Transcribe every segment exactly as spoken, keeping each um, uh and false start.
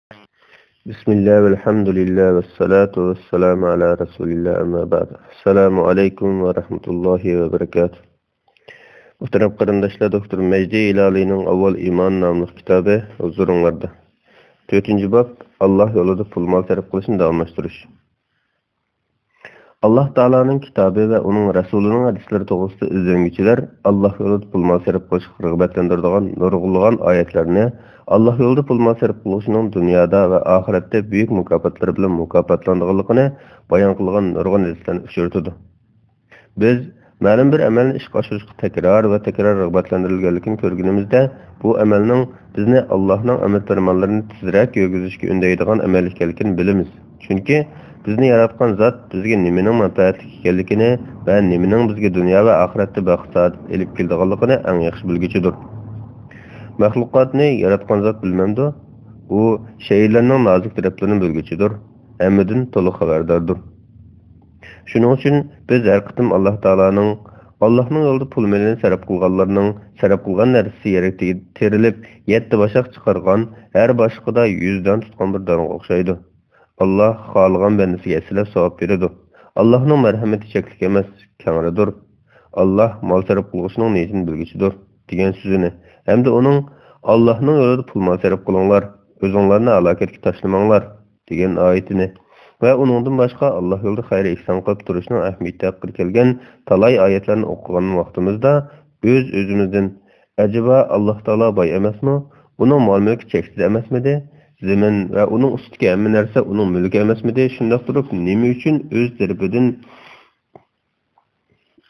بسم الله والحمد لله والصلاة والسلام على رسول الله، أما بعد. السلام عليكم ورحمة الله وبركاته. مۇھتەرەم قېرىنداشلار، دوكتور مەجدى ھىلالىينىڭ ئاۋۋال ئىمان ناملىق كىتابى ھۇزۇرۇڭلاردا. تۆتىنچى باب، ئاللاھ يولىدا پۇل-مال سەرپ قىلىشنى داۋاملاشتۇرۇش. ئاللاھ تائالانىڭ كىتابى ۋە ئۇنىڭ رەسۇلىنىڭ ھەدىسلىرى توغرىسىدا ئىزدەنگۈچىلەر ئاللاھ يولىدا پۇل-مال سەرپ قىلىشقا رىغبەتلەندۈرىدىغان نۇرغۇنلىغان ئايەتلەرنى، ئاللاھ يولىدا پۇل-مال سەرپ قىلغۇچىنىڭ دۇنيادا ۋە ئاخىرەتتە بۈيۈك مۇكاپاتلار بىلەن مۇكاپاتلىنىدىغانلىقىنى بايان قىلغان نۇرغۇن ھەدىسلەرنى ئۇچرىتىدۇ. بىز مەلۇم بىر ئەمەلنى ئىشقا ئاشۇرۇشقا تەكرار ۋە تەكرار رىغبەتلەندۈرۈلگەنلىكىنى كۆرگىنىمىزدە، بۇ ئەمەلنىڭ بىزنى ئاللاھنىڭ ئەمر پەرمانلىرىنى تېزرەك يۈرگۈزۈشكە ئۈندەيدىغان ئەمەل ئىكەنلىكىنى بىلىمىز. چۈنكى بىزنى ياراتقان زات بىزگە نېمىنىڭ مەنپەئەتلىك ئىكەنلىكىنى ۋە نېمىنىڭ بىزگە دۇنيا ۋە ئاخىرەتتە بەخت-سائادەت ئېلىپ كېلىدىغانلىقىنى ئەڭ ياخشى بىلگۈچىدۇر. مەخلۇقاتنى ياراتقان زات بىلمەمدۇ؟ ئۇ شەيئىلەرنىڭ نازۇك تەرەپلىرىنى بىلگۈچىدۇر، ھەممىدىن تولۇق خەۋەرداردۇر. شۇنىڭ ئۈچۈن بىز ھەر قېتىم ئاللاھ تائالانىڭ، ئاللاھنىڭ يولىدا پۇل-مېلىنى سەرپ قىلغانلارنىڭ سەرپ قىلغان نەرسىسى يەرگە تېگىپ تېرىلىپ، يەتتە باشاق چىقارغان، ھەر باشىقىدا يۈز دانە تۇتقان بىر دانغا ئوخشايدۇ. ئاللاھ خالىغان بەندىسىگە ئەسلەپ ساۋاب بېرىدۇ. ئاللاھنىڭ مەرھەمىتى چەكلىك ئەمەس، كەڭرىدۇر. ئاللاھ مال سەرپ قىلغۇچىنىڭ نىيىتىنى بىلگۈچىدۇر، دېگەن سۆزىنى ھەمدە ئۇنىڭ، ئاللاھنىڭ يولىدا پۇل-مال سەرپ قىلىڭلار، ئۆزۈڭلارنى ھالاكەتكە تاشلىماڭلار، دېگەن ئايىتىنى ۋە ئۇنىڭدىن باشقا ئاللاھ يولىدا خەير-ئېھسان قىلىپ تۇرۇشنىڭ ئەھمىيىتى ھەققىدە كەلگەن تالاي ئايەتلەرنى ئوقۇغان ۋاقتىمىزدا، ئۆز-ئۆزىمىزدىن، ئەجەبا، ئاللاھ تائالا باي ئەمەسمۇ؟ ئۇنىڭ مال-مۈلكى چەكسىز ئەمەسمىدى؟ زېمىن ۋە ئۇنىڭ ئۈستىدىكى ھەممە نەرسە ئۇنىڭ مۈلكى ئەمەسمىدى؟ شۇنداق تۇرۇپ، نېمە ئۈچۈن ئۆز تەرىپىدىن،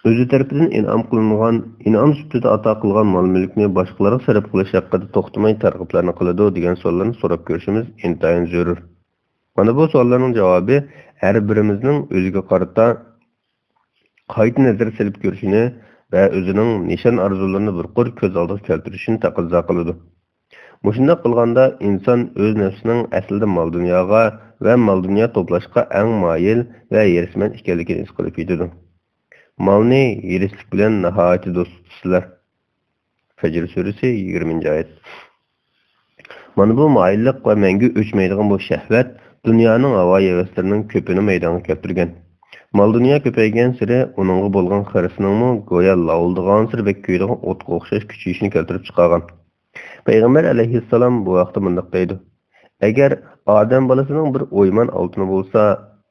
ئۆزى تەرىپىدىن ئىنئام قىلىنغان، ئىنئام سۈپىتىدە ئاتا قىلغان مال-مۈلۈكنى باشقىلارغا سەرپ قىلىش ھەققىدە توختىماي تەرغىبلەرنى قىلىدۇ؟ دېگەن سوئاللارنى سوراپ كۆرۈشىمىز ئىنتايىن زۆرۈر. مانا بۇ سوئاللارنىڭ جاۋابى ھەر بىرىمىزنىڭ ئۆزىگە قارىتا قايتا نەزەر سېلىپ كۆرۈشىنى ۋە ئۆزىنىڭ نىشان-ئارزۇلىرىنى بىر قۇر كۆز ئالدىغا كەلتۈرۈشىنى تەقەززا قىلىدۇ. مۇشۇنداق قىلغاندا، ئىنسان ئۆز نەپسىنىڭ ئەسلىدە مال-دۇنياغا ۋە مال-دۇنيا توپلاشقا ئەڭ مايىل ۋە ھېرىسمەن ئىكەنلىكىنى ھېس قىلىپ يېتىدۇ. مالنى ھېرىسلىك بىلەن ناھايىتى دوست تۇتىسىلەر. فەجر سۈرىسى، يىگىرمىنچى ئايەت. مانا بۇ مايىللىق ۋە مەڭگۈ ئۆچمەيدىغان بۇ شەھۋەت دۇنيانىڭ ھاۋا-ھەۋەسلىرىنىڭ كۆپىنى مەيدانغا كەلتۈرگەن. مال-دۇنيا كۆپەيگەنسېرى ئۇنىڭغا بولغان خىرىسنىڭمۇ گويا لاۋۇلدىغانسېرى بەك كۆيىدىغان ئوتقا ئوخشاش كۈچىيىشىنى كەلتۈرۈپ چىقارغان. پەيغەمبەر ئەلەيھىسسالام بۇ ھەقتە مۇنداق دەيدۇ: «ئەگەر ئادەم بالىسىنىڭ بىر ئويمان ئالتۇنى بولسا،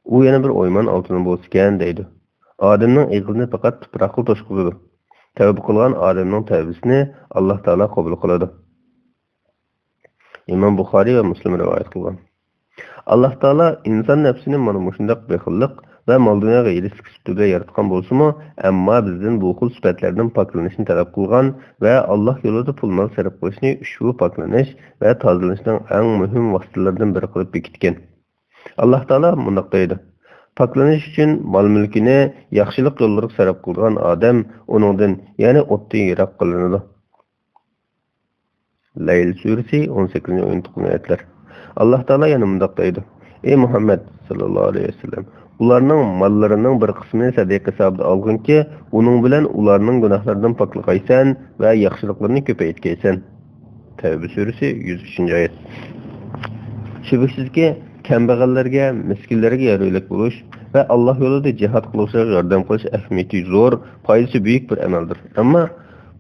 ئۇ يەنە بىر ئويمان ئالتۇنى بولسىكەن» دەيدۇ. ئادەمنىڭ ئېغىزىنى پەقەت تۇپراقلا توشقۇزىدۇ. تەۋبە قىلغان ئادەمنىڭ تەۋبىسىنى ئاللاھ تائالا قوبۇل قىلىدۇ. ئىمام بۇخارىي ۋە مۇسلىم رىۋايەت قىلغان. ئاللاھ تائالا ئىنسان نەپسىنى مانا مۇشۇنداق بېخىللىق ۋە مال-دۇنياغا ھېرىسلىك سۈپىتى بىلەن ياراتقان بولسىمۇ، ئەمما بىزدىن بۇ خىل سۈپەتلەردىن پاكلىنىشنى تەلەپ قىلغان ۋە ئاللاھ يولىدا پۇل-مال سەرپ قىلىشنى ئۇشبۇ پاكلىنىش ۋە تازىلىنىشنىڭ ئەڭ مۇھىم ۋاسىتىلىرىدىن بىرى قىلىپ بېكىتكەن. ئاللاھ تائالا مۇنداق دەيدۇ: «پاكلىنىش ئۈچۈن مال-مۈلكىنى ياخشىلىق يوللىرىغا سەرپ قىلىدىغان ئادەم ئۇنىڭدىن، يەنى ئوتتىن يىراق قىلىنىدۇ.» لەيل سۈرىسى، ئون سەككىزىنچى، ئون توققۇزىنچى ئايەتلەر. ئاللاھ تائالا يەنە مۇنداق دەيدۇ: «ئەي مۇھەممەد ساللاللاھۇ ئەلەيھى ۋەسەللەم، ئۇلارنىڭ ماللىرىنىڭ بىر قىسمىنى سەدىقە ھېسابىدا ئالغىنكى، ئۇنىڭ بىلەن ئۇلارنىڭ گۇناھلىرىدىن پاكلىغايسەن ۋە ياخشىلىقلىرىنى كۆپەيتكەيسەن.» تەۋبە سۈرىسى، يۈز ئۈچىنچى ئايەت. شۈبھىسىزكى، كەمبەغەللەرگە، مىسكىنلەرگە يار-يۆلەك بولۇش ۋە ئاللاھ يولىدا جىھاد قىلغۇچىلارغا ياردەم قىلىش ئەھمىيىتى زور، پايدىسى بۈيۈك بىر ئەمەلدۇر. ئەمما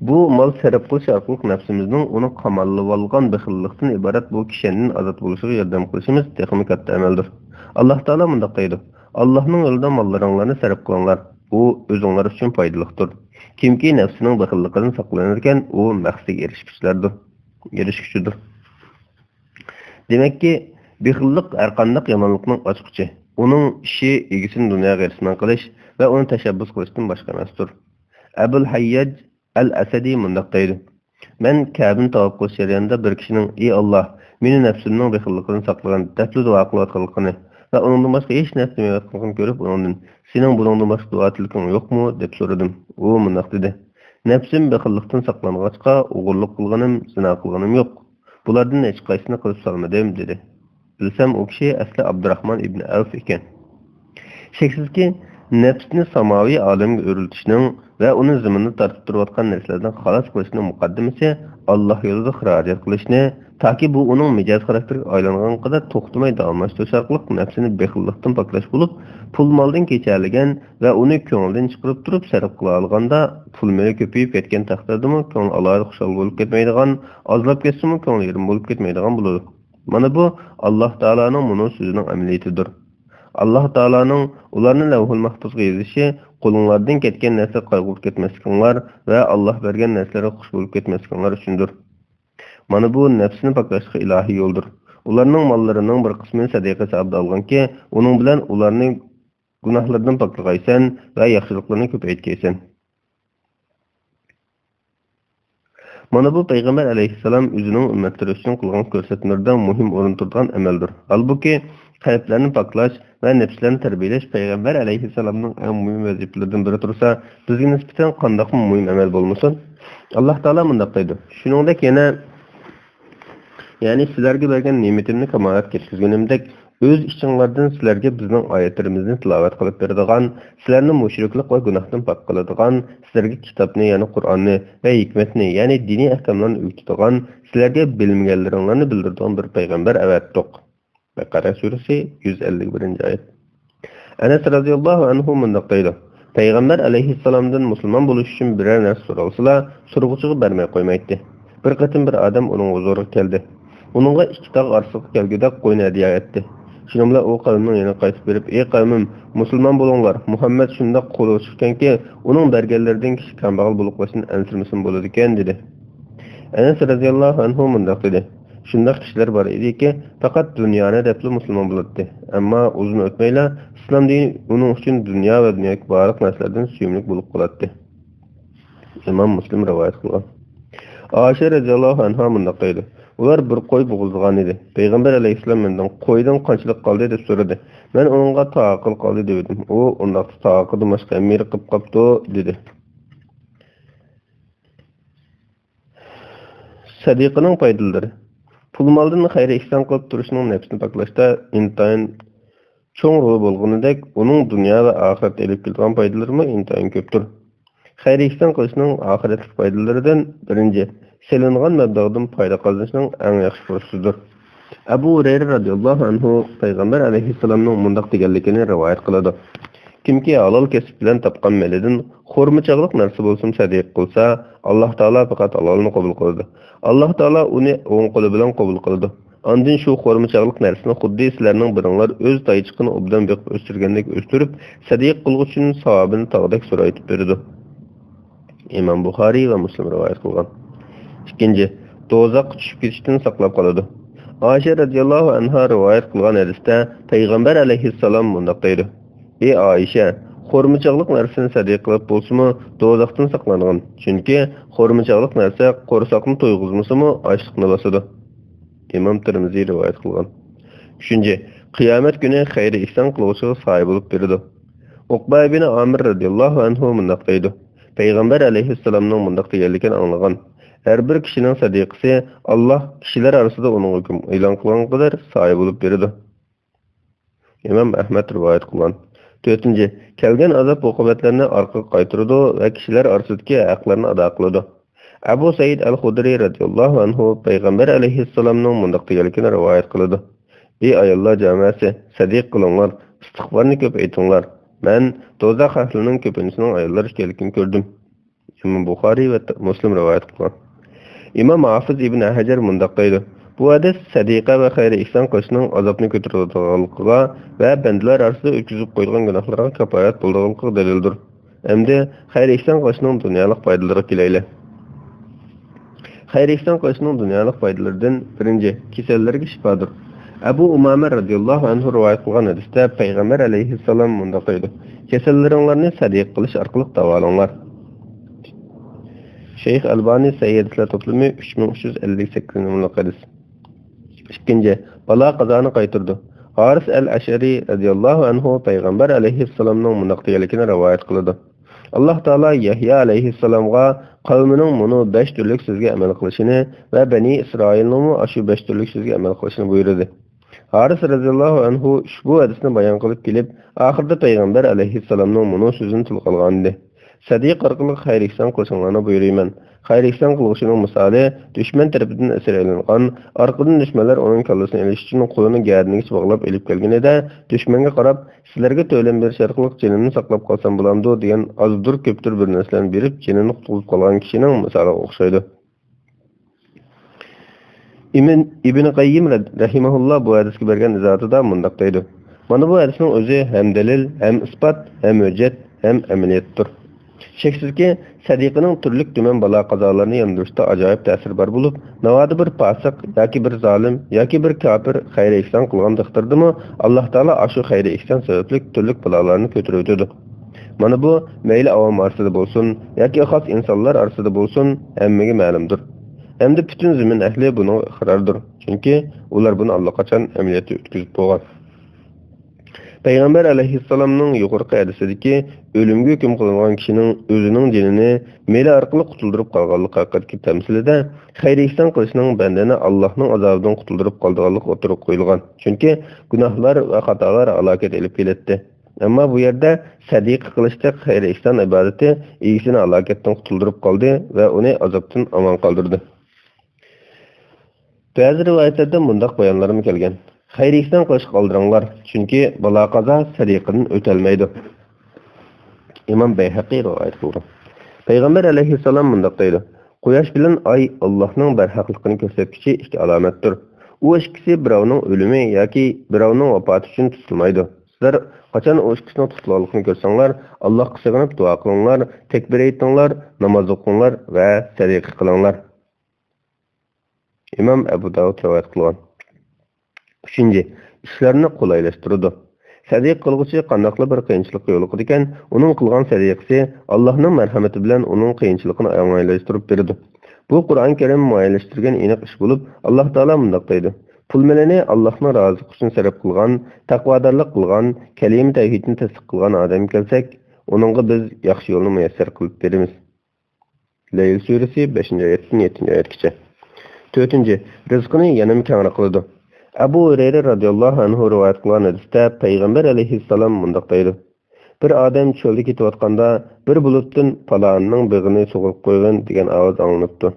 بۇ مال سەرپ قىلىش ئارقىلىق نەپسىمىزنىڭ ئۇنى قاماللىۋالغان بېخىللىقتىن ئىبارەت بۇ كىشەندىن ئازاد بولۇشىغا ياردەم قىلىشىمىز تېخىمۇ كاتتا ئەمەلدۇر. ئاللاھ تائالا مۇنداق دەيدۇ: «ئاللاھنىڭ يولىدا ماللىرىڭلارنى سەرپ قىلىڭلار، ئۇ ئۆزۈڭلار ئۈچۈن پايدىلىقتۇر. كىمكى نەپسىنىڭ بېخىللىقىدىن ساقلىنىدىكەن، ئۇ مەقسىتىگە ئېرىشكۈچىلەردۇر، ئېرىشكۈچىدۇر.» دېمەككى، بېخىللىق ھەرقانداق يامانلىقنىڭ ئاچقۇچى. ئۇنىڭ ئىشى ئىگىسىنى دۇنياغا ھېرىسمەن قىلىش ۋە ئۇنى تەشەببۇس قىلىشتىن باشقا ئەمەستۇر. ئەبۇل ھەيياج ئەل ئەسەدى مۇنداق دەيدۇ: «مەن كەبىنى تاۋاپ قىلىش جەريانىدا بىر كىشىنىڭ، ئى ئاللاھ، مېنى نەپسىمنىڭ بېخىللىقىدىن ساقلىغىن» دەپلا دۇئا قىلىۋاتقانلىقىنى ۋە ئۇنىڭدىن باشقا ھېچ نەرسە دېمەيۋاتقانلىقىنى كۆرۈپ، ئۇنىڭدىن، «سېنىڭ بۇنىڭدىن باشقا دۇئا تىلىكىڭ يوقمۇ؟» دەپ سورىدىم. ئۇ مۇنداق دېدى: «نەپسىم بېخىللىقتىن ساقلانغاچقا، ئوغرىلىق قىلغىنىم، زىنا قىلغىنىم يوق. بۇلاردىن ھېچقايسىسىنى قىلىپ سالمىدىم» دېدى. بىلسەم، ئۇ كىشى ئەسلى ئابدۇراخمان ئىبنى ئەۋف ئىكەن. شەكسىزكى، نەپسنى ساماۋىي ئالەمگە ئۆرلىتىشنىڭ ۋە ئۇنى زېمىندا تارتىپ تۇرۇۋاتقان نەرسىلەردىن خالاس قىلىشنىڭ مۇقەددىمىسى ئاللاھ يولىدا خىراجەت قىلىشنى، تاكى بۇ ئۇنىڭ مىجەز خاراكتېرىگە ئايلانغانغا قەدەر توختىماي داۋاملاشتۇرۇش ئارقىلىق نەپسىنى بېخىللىقتىن پاكلاش بولۇپ، پۇل-مالدىن كېچەلىگەن ۋە ئۇنى كۆڭلىدىن چىقىرىپ تۇرۇپ سەرپ قىلالىغاندا، پۇل-مېلى كۆپىيىپ كەتكەن تەقدىردىمۇ كۆڭلى ئالاھىدە خۇشال بولۇپ كەتمەيدىغان، ئازلاپ كەتسىمۇ كۆڭلى يېرىم بولۇپ كەتمەيدىغان بولىدۇ. مانا بۇ ئاللاھ تائالانىڭ مۇنۇ سۆزىنىڭ ئەمەلىيىتىدۇر. ئاللاھ تائالانىڭ ئۇلارنى لەۋھۇل مەھپۇزغا يېزىشى قولۇڭلاردىن كەتكەن نەرسىگە قايغۇرۇپ كەتمەسلىكىڭلار ۋە ئاللاھ بەرگەن نەرسىلەرگە خۇش بولۇپ كەتمەسلىكىڭلار ئۈچۈندۇر. مانا بۇ نەپسىنى پاكلاشقا ئىلاھىي يولدۇر. ئۇلارنىڭ ماللىرىنىڭ بىر قىسمىنى سەدىقە ھېسابىدا ئالغىنكى، ئۇنىڭ بىلەن ئۇلارنى گۇناھلىرىدىن پاكلىغايسەن ۋە ياخشىلىقلىرىنى كۆپەيتكەيسەن. مانا بۇ پەيغەمبەر ئەلەيھىسسالام ئۆزىنىڭ ئۈممەتلىرى ئۈچۈن قىلغان كۆرسەتمىلىرىدە مۇھىم ئورۇن تۇرىدىغان ئەمەلدۇر. ھالبۇكى، قەلبلەرنى پاكلاش ۋە نەپسلەرنى تەربىيەلەش پەيغەمبەر ئەلەيھىسسالامنىڭ ئەڭ مۇھىم ۋەزىپىلىرىدىن بىرى تۇرسا، بىزگە نىسبەتەن قانداقمۇ مۇھىم ئەمەل بولمىسۇن؟ ئاللاھ تائالا مۇنداق دەيدۇ: شۇنىڭدەك يەنە، يەنى سىلەرگە بەرگەن نېمىتىمنى كامالەتكە يەتكۈزگىنىمدەك، ئۆز ئىچىڭلاردىن سىلەرگە بىزنىڭ ئايەتلىرىمىزنى تىلاۋەت قىلىپ بېرىدىغان، سىلەرنى مۇشرىكلىق ۋە گۇناھتىن پاك قىلىدىغان، سىلەرگە كىتابنى، يەنى قۇرئاننى ۋە ھېكمەتنى، يەنى دىنىي ئەھكاملارنى ئۆگىتىدىغان، سىلەرگە بىلمىگەنلىرىڭلارنى بىلدۈرىدىغان بىر پەيغەمبەر ئەۋەتتۇق. بەقەرە سۈرىسى، يۈز ئەللىك بىرىنچى ئايەت. ئەنەس رەزىياللاھۇ ئەنھۇ مۇنداق دەيدۇ: پەيغەمبەر ئەلەيھىسسالامدىن مۇسۇلمان بولۇش ئۈچۈن بىرەر نەرسە سورالسىلا، سورىغۇچىغا بەرمەي قويمايتتى. بىر قېتىم بىر ئادەم ئۇنىڭ ھۇزۇرىغا كەلدى. ئۇنىڭغا ئىككى تاغ ئارىسىغا كەلگۈدەك قوينى ھەدىيە ئەتتى. شۇنىڭ بىلەن ئۇ قەۋمنىڭ يېنىغا قايتىپ بېرىپ: ئى قەۋمىم، مۇسۇلمان بولۇڭلار، مۇھەممەد شۇنداق قولىغا چىقىپتىكەنكى، ئۇنىڭ بەرگەنلىرىدىن كىشى كەمبەغەل بولۇپ قالسۇن، ئەنسىرىمىسىمۇ بولىدىكەن، دېدى. ئەنەس رەزىياللاھۇ ئەنھۇ مۇنداق دېدى: شۇنداق كىشىلەر بار ئىدىكى، پەقەت دۇنيانى دەپلا مۇسۇلمان بولاتتى. ئەمما ئۇزۇن ئۆتمەيلا ئىسلام دىنى ئۇنىڭ ئۈچۈن دۇنيا ۋە دۇنيادىكى بارلىق نەرسىلەردىن سۆيۈملۈك بولۇپ قالاتتى. ئىمام مۇسلىم رىۋايەت قىلغان. ئائىشە رەزىياللاھۇ ئەنھا مۇنداق دەيدۇ: ئۇلار بىر قوي بوغۇزلىغانىدى. پەيغەمبەر ئەلەيھىسسالام مەندىن: قويدىن قانچىلىك قالدى؟ دەپ سورىدى. مەن ئۇنىڭغا تاقىل قالدى دېۋىدىم. ئۇ: ئۇنداقتا تاقىدىن باشقا ھەممە يېرى قىپ قاپتۇ، دېدى. سەدىقىنىڭ پايدىلىرى. پۇل-مالدىن خەير-ئېھسان قىلىپ تۇرۇشنىڭ نەپسنى پاكلاشتا ئىنتايىن چوڭ رولى بولغىنىدەك، ئۇنىڭ دۇنيا ۋە ئاخىرەتتە ئېلىپ كېلىدىغان پايدىلىرىمۇ ئىنتايىن كۆپتۇر. خەير-ئېھسان قىلىشنىڭ ئاخىرەتلىك پايدىلىرىدىن بىرىنچى، سېلىنغان مەبلەغدىن پايدا قازىنىشنىڭ ئەڭ ياخشى پۇرسىتىدۇر. ئەبۇ ھۇرەيرە رەزىياللاھۇ ئەنھۇ پەيغەمبەر ئەلەيھىسسالامنىڭ مۇنداق دېگەنلىكىنى رىۋايەت قىلىدۇ: كىمكى ھالال كەسىپ بىلەن تاپقان مېلىدىن خورما چاغلىق نەرسە بولسىمۇ سەدىقە قىلسا، ئاللاھ تائالا پەقەت ھالالنى قوبۇل قىلىدۇ. ئاللاھ تائالا ئۇنى ئوڭ قولى بىلەن قوبۇل قىلىدۇ. ئاندىن شۇ خورما چاغلىق نەرسىنى خۇددى سىلەرنىڭ بىرىڭلار ئۆز تايچىقىنى ئوبدان بېقىپ ئۆستۈرگەندەك ئۆستۈرۈپ، سەدىقە قىلغۇچى ئۈچۈن ساۋابىنى تاغدەك سورايتىپ بېرىدۇ. ئىمام بۇخارىي ۋە مۇسلىم رىۋايەت قىلغان. ئىككىنچى، دوزاخقا چۈشۈپ كېتىشتىن ساقلاپ قالىدۇ. ئائىشە رەزىياللاھۇ ئەنھا رىۋايەت قىلغان ھەدىستە پەيغەمبەر ئەلەيھىسسالام مۇنداق دەيدۇ: ئى ئائىشە، خورما چاغلىق نەرسىنى سەدىقە قىلىپ بولسىمۇ، دوزاختىن ساقلانغىن. چۈنكى خورما چاغلىق نەرسە قورساقنى تويغۇزمىسىمۇ، ئاچلىقنى باسىدۇ. ئىمام تىرمىزى رىۋايەت قىلغان. ئۈچىنچى، قىيامەت كۈنى خەير-ئېھسان قىلغۇچىغا سايە بولۇپ بېرىدۇ. ئۇقبە ئىبنى ئامىر رەزىياللاھۇ ئەنھۇ مۇنداق دەيدۇ: پەيغەمبەر ئەلەيھىسسالامنىڭ مۇنداق دېگەنلىكىنى ئاڭلىغان: ھەر بىر كىشىنىڭ سەدىقىسى ئاللاھ كىشىلەر ئارىسىدا ئۇنىڭ ھۆكمىنى ئېلان قىلغانغا قەدەر سايە بولۇپ بېرىدۇ. ئىمام ئەھمەد رىۋايەت قىلغان. تۆتىنچى، كەلگەن ئازاب-ئوقۇبەتلەرنى ئارقىغا قايتۇرىدۇ ۋە كىشىلەر ئارىسىدىكى ھەقلەرنى ئادا قىلىدۇ. ئەبۇ سەئىد ئەل-خۇدرى رەزىياللاھۇ ئەنھۇ پەيغەمبەر ئەلەيھىسسالامنىڭ مۇنداق دېگەنلىكىنى رىۋايەت قىلىدۇ: ئى ئاياللار جامائەسى، سەدىقە قىلىڭلار، ئىستىغپارنى كۆپ ئېيتىڭلار. مەن دوزاخ ئەھلىنىڭ كۆپىنچىسىنىڭ ئاياللار ئىكەنلىكىنى كۆردۈم. ئىمام بۇخارىي ۋە مۇسلىم رىۋايەت قىلغان. ئىمام ھافىز ئىبن ھەجەر مۇنداق دەيدۇ: بۇ ھەدىس سەدىقە ۋە خەير-ئېھسان قىلىشنىڭ ئازابنى كۆتۈرىدىغانلىقىغا ۋە بەندىلەر ئارىسىدا ئۆتكۈزۈپ قويىدىغان گۇناھلارغا كاپارەت بولىدىغانلىقىغا دەلىلدۇر. ئەمدى خەير-ئېھسان قىلىشنىڭ دۇنيالىق پايدىلىرىغا كېلەيلى. خەير-ئېھسان قىلىشنىڭ دۇنيالىق پايدىلىرىدىن بىرىنچى، كېسەللەرگە شىپادۇر. ئەبۇ ئۇمامە رەزىياللاھۇ ئەنھۇ رىۋايەت قىلغان ھەدىستە پەيغەمبەر ئەلەيھىسسالام مۇنداق دەيدۇ: كېسەللىرىڭلارنى سەدىقە قىلىش ئارقىلىق داۋالاڭلار. شەيخ ئەلبانى سەھىھ ھەدىسلەر توپلىمى، ئۈچ مىڭ ئۈچ يۈز ئەللىك سەككىزىنچى نومۇرلۇق ھەدىس. ئىككىنچى، بالا-قازانى قايتۇرىدۇ. ھارىس ئەل-ئەشئەرى رەزىياللاھۇ ئەنھۇ پەيغەمبەر ئەلەيھىسسالامنىڭ مۇنداق دېگەنلىكىنى رىۋايەت قىلىدۇ: ئاللاھ تائالا يەھيا ئەلەيھىسسالامغا قەۋمىنىڭ مۇنۇ بەش تۈرلۈك سۆزگە ئەمەل قىلىشىنى ۋە بەنى ئىسرائىلنىڭمۇ ئاشۇ بەش تۈرلۈك سۆزگە ئەمەل قىلىشىنى بۇيرۇدى. ھارىس رەزىياللاھۇ ئەنھۇ ئۇشبۇ ھەدىسنى بايان قىلىپ كېلىپ، ئاخىرىدا پەيغەمبەر ئەلەيھىسسالامنىڭ مۇنۇ سۆزىنى تىلغا ئالغانىدى: سەدىقە ئارقىلىق خەير-ئېھسان قىلىشىڭلارنى بۇيرۇيمەن. خەير-ئېھسان قىلغۇچىنىڭ مىسالى، دۈشمەن تەرىپىدىن ئەسىر ئېلىنغان، ئارقىدىن دۈشمەنلەر ئۇنىڭ كاللىسىنى ئېلىش ئۈچۈن قولىنى گەدىنىگىچە باغلاپ ئېلىپ كەلگىنىدە، دۈشمەنگە قاراپ، «سىلەرگە تۆلەم بېرىش ئارقىلىق جېنىمنى ساقلاپ قالسام بولامدۇ؟» دېگەن ئازدۇر-كۆپتۇر بىر نەرسىلەرنى بېرىپ، جېنىنى قۇتقۇزۇپ قالغان كىشىنىڭ مىسالىغا ئوخشايدۇ. ئىمىن-، ئىبن قەييىم رە-، رەھىمەھۇللا بۇ ھەدىسكە بەرگەن ئىزاھاتىدا مۇنداق دەيدۇ: مانا بۇ ھەدىسنىڭ ئۆزى ھەم دەلىل، ھەم ئىسپات، ھەم ھۆججەت، ھەم ئەمەلىيەتتۇر. شەكسىزكى، سەدىقىنىڭ تۈرلۈك تۈمەن بالا-قازالارنى ياندۇرۇشتا ئاجايىپ تەسىرى بار بولۇپ، ناۋادا بىر پاسىق ياكى بىر زالىم ياكى بىر كاپىر خەير-ئېھسان قىلغان تەقدىردىمۇ، ئاللاھ تائالا ئاشۇ خەير-ئېھسان سەۋەبلىك تۈرلۈك بالالارنى كۆتۈرۈۋېتىدۇ. مانا بۇ مەيلى ئاۋام ئارىسىدا بولسۇن ياكى خاس ئىنسانلار ئارىسىدا بولسۇن، ھەممىگە مەلۇمدۇر. ھەمدە پۈتۈن زېمىن ئەھلى بۇنىڭغا ئىقراردۇر. چۈنكى ئۇلار بۇنى ئاللىقاچان ئەمەلىيەتتە ئۆتكۈزۈپ بولغان. پەيغەمبەر ئەلەيھىسسالامنىڭ يۇقىرىقى ھەدىسىدىكى ئۆلۈمگە ھۆكۈم قىلىنغان كىشىنىڭ ئۆزىنىڭ جېنىنى مېلى ئارقىلىق قۇتۇلدۇرۇپ قالغانلىقى ھەققىدىكى تەمسىلىدە خەير-ئېھسان قىلىشنىڭ بەندىنى ئاللاھنىڭ ئازابىدىن قۇتۇلدۇرۇپ قالىدىغانلىقى ئوتتۇرىغا قويۇلغان. چۈنكى گۇناھلار ۋە خاتالار ھالاكەت ئېلىپ كېلەتتى. ئەمما بۇ يەردە سەدىقە قىلىشتەك خەير-ئېھسان ئىبادىتى ئىگىسىنى ھالاكەتتىن قۇتۇلدۇرۇپ قالدى ۋە ئۇنى ئازابتىن ئامان قالدۇردى. بەزى رىۋايەتلەردە مۇنداق بايانلارمۇ كەلگەن: «خەير-ئېھسان قىلىشقا ئالدىراڭلار، چۈنكى بالا-قازا سەدىقىدىن ئۆتەلمەيدۇ.» ئىمام بەيھەقى رىۋايەت قىلغان. پەيغەمبەر ئەلەيھىسسالام مۇنداق دەيدۇ: «قۇياش بىلەن ئاي ئاللاھنىڭ بەرھەقلىقىنى كۆرسەتكۈچى ئىككى ئالامەتتۇر. ئۇ ئىككىسى بىراۋنىڭ ئۆلۈمى ياكى بىراۋنىڭ ۋاپاتى ئۈچۈن تۇتۇلمايدۇ. سىلەر قاچان ئۇ ئىككىسىنىڭ تۇتۇلغانلىقىنى كۆرسەڭلار، ئاللاھقا سېغىنىپ دۇئا قىلىڭلار، تەكبىر ئېيتىڭلار، ناماز ئوقۇڭلار ۋە سەدىقە قىلىڭلار.» ئىمام ئەبۇ داۋۇد رىۋايەت قىلغان. ئۈچىنچى، ئىشلارنى قولايلاشتۇرىدۇ. سەدىقە قىلغۇچى قانداقلا بىر قىيىنچىلىققا يولۇقىدىكەن، ئۇنىڭ قىلغان سەدىقىسى ئاللاھنىڭ مەرھەمىتى بىلەن ئۇنىڭ قىيىنچىلىقىنى ئوڭايلاشتۇرۇپ بېرىدۇ. بۇ قۇرئان كەرىم مۇئەييەنلەشتۈرگەن ئېنىق ئىش بولۇپ، ئاللاھ تائالا مۇنداق دەيدۇ: «پۇل-مېلىنى ئاللاھنىڭ رازىلىقى ئۈچۈن سەرپ قىلغان، تەقۋادارلىق قىلغان، كەلىمە تەۋھىدنى تەستىق قىلغان ئادەمگە كەلسەك، ئۇنىڭغا بىز ياخشى يولنى مۇيەسسەر قىلىپ بېرىمىز.» لەيل سۈرىسى، بەشىنچى ئايەتتىن يەتتىنچى ئايەتكىچە. تۆتىنچى، رىزقىنى يەنىمۇ كەڭرى قىلىدۇ. ئەبۇ ھۇرەيرە رازىياللاھۇ ئەنھۇ رىۋايەت قىلغان ھەدىستە پەيغەمبەر ئەلەيھىسسالام مۇنداق دەيدۇ: «بىر ئادەم چۆلدە كېتىۋاتقاندا، بىر بۇلۇتتىن، پالانىنىڭ بېغىنى سۇغۇرۇپ قويغىن، دېگەن ئاۋاز ئاڭلىنىپتۇ.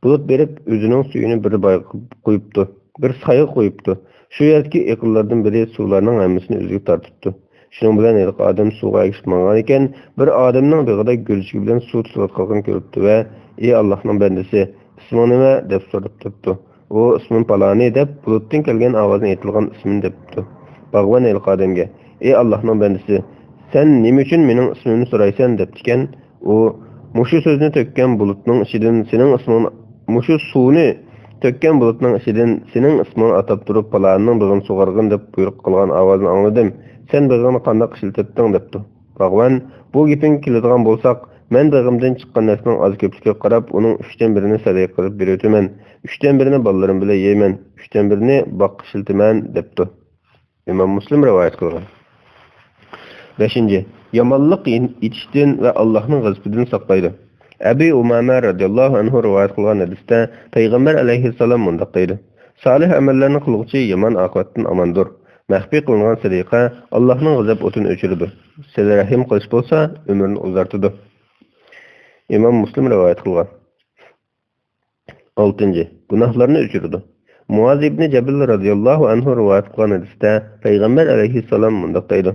بۇلۇت بېرىپ، ئۆزىنىڭ سۈيىنى بىر بايغا قۇيۇپتۇ، بىر سايغا قۇيۇپتۇ. شۇ يەردىكى ئېقىنلاردىن بىرى سۇلارنىڭ ھەممىسىنى ئۆزىگە تارتىپتۇ. شۇنىڭ بىلەن ھېلىقى ئادەم سۇغا ئەگىشىپ ماڭغانىكەن، بىر ئادەمنىڭ بېغىدا گۈرچىكى بىلەن سۇ تۇتۇۋاتقانلىقىنى كۆرۈپتۇ ۋە، ئى ئاللاھنىڭ بەندىسى، ئىسمىڭ نېمە؟ دەپ سوراپتۇ. ئۇ، ئىسمىم پالانى، دەپ، بۇلۇتتىن كەلگەن ئاۋازدىن ئېيتىلغان ئىسمىنى دەپتۇ. باغۋەن ھېلىقى ئادەمگە، ئى ئاللاھنىڭ بەندىسى، سەن نېمە ئۈچۈن مېنىڭ ئىسمىمنى سورايسەن؟ دەپتىكەن. ئۇ، مۇشۇ سۆزنى تۆككەن بۇلۇتنىڭ ئىچىدىن سېنىڭ ئىسمىڭنى، مۇشۇ سۇنى تۆككەن بۇلۇتنىڭ ئىچىدىن سېنىڭ ئىسمىڭنى ئاتاپ تۇرۇپ، پالانىنىڭ بېغىنى سۇغارغىن دەپ بۇيرۇق قىلغان ئاۋازنى ئاڭلىدىم. سەن بېغىڭنى قانداق ئىشلىتەتتىڭ؟ دەپتۇ. باغۋەن، بۇ گېپىڭگە كېلىدىغان بولساق، مەن بېغىمدىن چىققان نەرسىنىڭ ئاز-كۆپلۈكىگە قاراپ، ئۇنىڭ ئۈچتىن بىرىنى سەدىقە قىلىپ بېرىۋېتىمەن، ئۈچتىن بىرىنى بالىلىرىم بىلەن يەيمەن، ئۈچتىن بىرىنى باغقا ئىشلىتىمەن، دەپتۇ. ئىمام مۇسلىم رىۋايەت قىلغان. بەشىنچى، يامانلىق يېتىشتىن ۋە ئاللاھنىڭ غەزىپىدىن ساقلايدۇ. ئەبى ئۇمامە رازىياللاھۇ ئەنھۇ رىۋايەت قىلغان ھەدىستە پەيغەمبەر ئەلەيھىسسالام مۇنداق دەيدۇ: «سالىھ ئەمەللەرنى قىلغۇچى يامان ئاقىۋەتتىن ئاماندۇر.» مەخپىي قىلىنغان سەدىقە ئاللاھنىڭ غەزەپ ئوتىنى ئۆچۈرىدۇ. سىلە رەھىم قىلىش بولسا ئۆمۈرنى ئۇزارتىدۇ. ئىمام مۇسلىم رىۋايەت قىلغان. ئالتىنچى، گۇناھلارنى ئۆچۈرىدۇ. مۇئاز ئىبنى جەبىل رازىياللاھۇ ئەنھۇ رىۋايەت قىلغان ھەدىستە پەيغەمبەر ئەلەيھىسسالام مۇنداق دەيدۇ: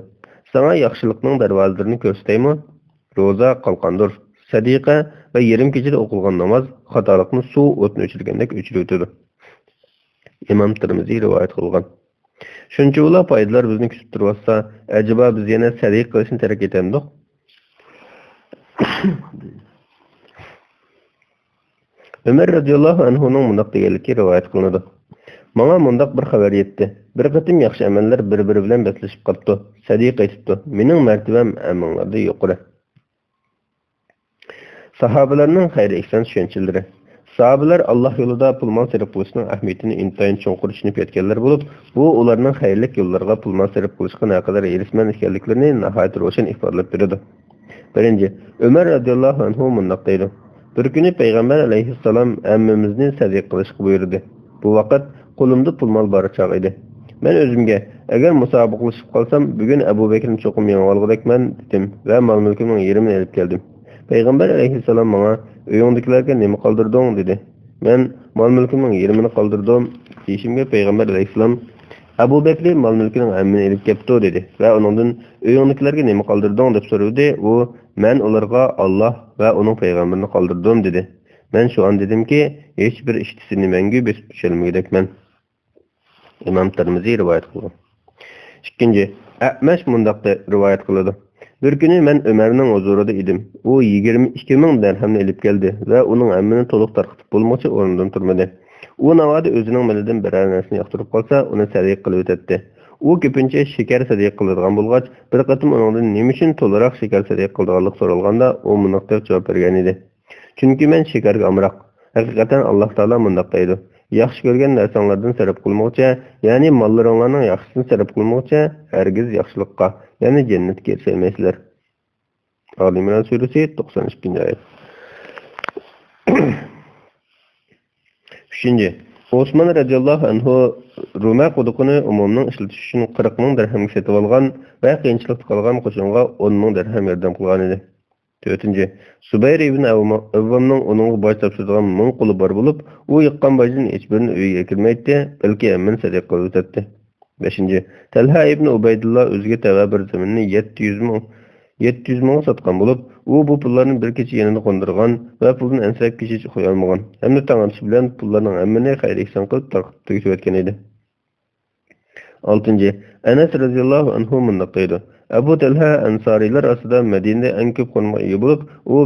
«ساڭا ياخشىلىقنىڭ دەرۋازىلىرىنى كۆرسىتەيمۇ؟ روزا قالقاندۇر، سەدىقە ۋە يېرىم كېچىدە ئوقۇلغان ناماز خاتالىقنى سۇ ئوتنى ئۆچۈرگەندەك ئۆچۈرۈۋېتىدۇ.» ئىمام تىرمىزى رىۋايەت قىلغان. شۇنچىۋالا پايدىلار بىزنى كۈتۈپ تۇرۇۋاتسا، ئەجەبا بىز يەنە سەدىقە قىلىشنى تەرك ئېتەمدۇق؟ ئۆمەر رازىياللاھۇ ئەنھۇنىڭ مۇنداق دېگەنلىكى رىۋايەت قىلىنىدۇ: «ماڭا مۇنداق بىر خەۋەر يەتتى. بىر قېتىم ياخشى ئەمەللەر بىر-بىرى بىلەن بەسلىشىپ قاپتۇ. سەدىقە ئېيتىپتۇ، مېنىڭ مەرتىۋەم ھەممىڭلاردىن يۇقىرى.» ساھابىلەرنىڭ خەير-ئېھسان چۈشەنچىلىرى. ساھابىلەر ئاللاھ يولىدا پۇل-مال سەرپ قىلىشنىڭ ئەھمىيىتىنى ئىنتايىن چوڭقۇر چۈشىنىپ يەتكەنلەر بولۇپ، بۇ ئۇلارنىڭ خەيرلىك يوللارغا پۇل-مال سەرپ قىلىشقا نەقەدەر ھېرىسمەن ئىكەنلىكلىرىنى ناھايىتى روشەن ئىپادىلەپ بېرىدۇ. بىرىنچى، ئۆمەر رازىياللاھۇ ئەنھۇ مۇنداق دەيدۇ: «بىر كۈنى پەيغەمبەر ئەلەيھىسسالام ھەممىمىزنى سەدىقە قىلىشقا بۇيرۇدى. بۇ ۋاقىت قولۇمدا پۇل-مال بار چاغ ئىدى. مەن ئۆزۈمگە، ئەگەر مۇسابىقىلىشىپ قالسام، بۈگۈن ئەبۇ بەكرىنى چوقۇم يېڭىۋالغۇدەكمەن، دېدىم ۋە مال-مۈلكۈمنىڭ يېرىمىنى ئېلىپ كەلدىم. پەيغەمبەر ئەلەيھىسسالام ماڭا، «ئۆيۈڭدىكىلەرگە نېمە قالدۇردۇڭ؟» دېدى. مەن، «مال-مۈلكۈمنىڭ يېرىمىنى قالدۇردۇم» دېيىشىمگە پەيغەمبەر ئەلەيھىسسالام، «ئەبۇ بەكرى مال-مۈلكىنىڭ ھەممىنى ئېلىپ كەپتۇ» دېدى ۋە ئۇنىڭدىن، «ئۆيۈڭدىكىلەرگە نېمە قالدۇردۇڭ؟» دەپ سورىدى. ئۇ، «مەن ئۇلارغا ئاللاھ ۋە ئۇنىڭ پەيغەمبىرىنى قالدۇردۇم» دېدى. مەن شۇ ئان دېدىمكى، «ھېچبىر ئىككىسى مەڭگۈ بېسىپ چۈشەلمىگۈدەكمەن.» ئىمام تىرمىزى رىۋايەت قىلغان. ئىككىنچى، ئەمەش مۇنداق دە-، رىۋايەت قىلىدۇ. بىر كۈنى مەن ئۆمەرنىڭ ھۇزۇرىدا ئىدىم. ئۇ يىگىرمە ئىككى مىڭ دەرھەمنى ئېلىپ كەلدى ۋە ئۇنىڭ ھەممىنى تولۇق تارقىتىپ بولمىغۇچە ئورنىدىن تۇرمىدى. ئۇ ناۋادا ئۆزىنىڭ مېلىدىن بىرەر نەرسىنى ياقتۇرۇپ قالسا، ئۇنى سەدىقە قىلىۋېتەتتى. ئۇ كۆپىنچە شېكەر سەدىقە قىلىدىغان بولغاچ، بىر قېتىم ئۇنىڭدىن نېمە ئۈچۈن تولىراق شېكەر سەدىقە قىلىدىغانلىقى سورالغاندا، ئۇ مۇنداق دەپ جاۋاب بەرگەن ئىدى. چۈنكى مەن شېكەرگە ئامراق. ھەقىقەتەن ئاللاھ تائالا مۇنداق دەيدۇ، «ياخشى كۆرگەن نەرسەڭلاردىن سەرپ قىلمىغۇچە، يەنى ماللىرىڭلارنىڭ ياخشىسىنى سەرپ قىلمىغۇچە، ھەرگىز ياخشىلىققا، يەنى جەننەتكە ئېرىشەلمەيسىلەر.» ئالى ئىمران سۈرىسى، توقسان ئىككىنچى ئايەت. ئۈچىنچى، ئوسمان رەزىياللاھۇ ئەنھۇ رۇمە قۇدۇقىنى ئومومنىڭ ئىشلىتىش ئۈچۈن قىرىق مىڭ دەرھەمگە سېتىۋالغان ۋە قىيىنچىلىقتا قالغان قوشۇنغا ئون مىڭ دەرھەم ياردەم قىلغانىدى. تۆتىنچى، زۇبەير ئىبن ئەۋۋامنىڭ ئۇنىڭغا باج تاپشۇرىدىغان مىڭ قۇلى بار بولۇپ، ئۇ يىغقان باجدىن ھېچبىرىنى ئۆيىگە ئەكىرمەيتتى، بەلكى ھەممىنى سەدىقە قىلىۋېتەتتى. بەشىنچى، تەلھە ئىبن ئۇبەيدۇللا ئۆزىگە تەۋە بىر زېمىننى يەتتە يۈز مىڭ، يەتتە يۈز مىڭغا ساتقان بولۇپ، ئۇ بۇ پۇللارنى بىر كېچە يېنىدا قوندۇرغان ۋە پۇلدىن ئەنسىرەپ كېچىچە ئۇخلىيالمىغان ھەمدە تاڭ ئاتىشى بىلەن پۇللارنىڭ ھەممىنى خەير-ئېھسان قىلىپ تارقىتىپ تۈگىتىۋەتكەن ئىدى. ئالتىنچى، ئەنەس رەزىياللاھۇ ئەنھۇ مۇنداق دەيدۇ، ئەبۇ تەلھە ئەنسارىيلار ئارىسىدا مەدىنىدە ئەڭ كۆپ قورۇمىغا ئىگە بولۇپ، ئۇ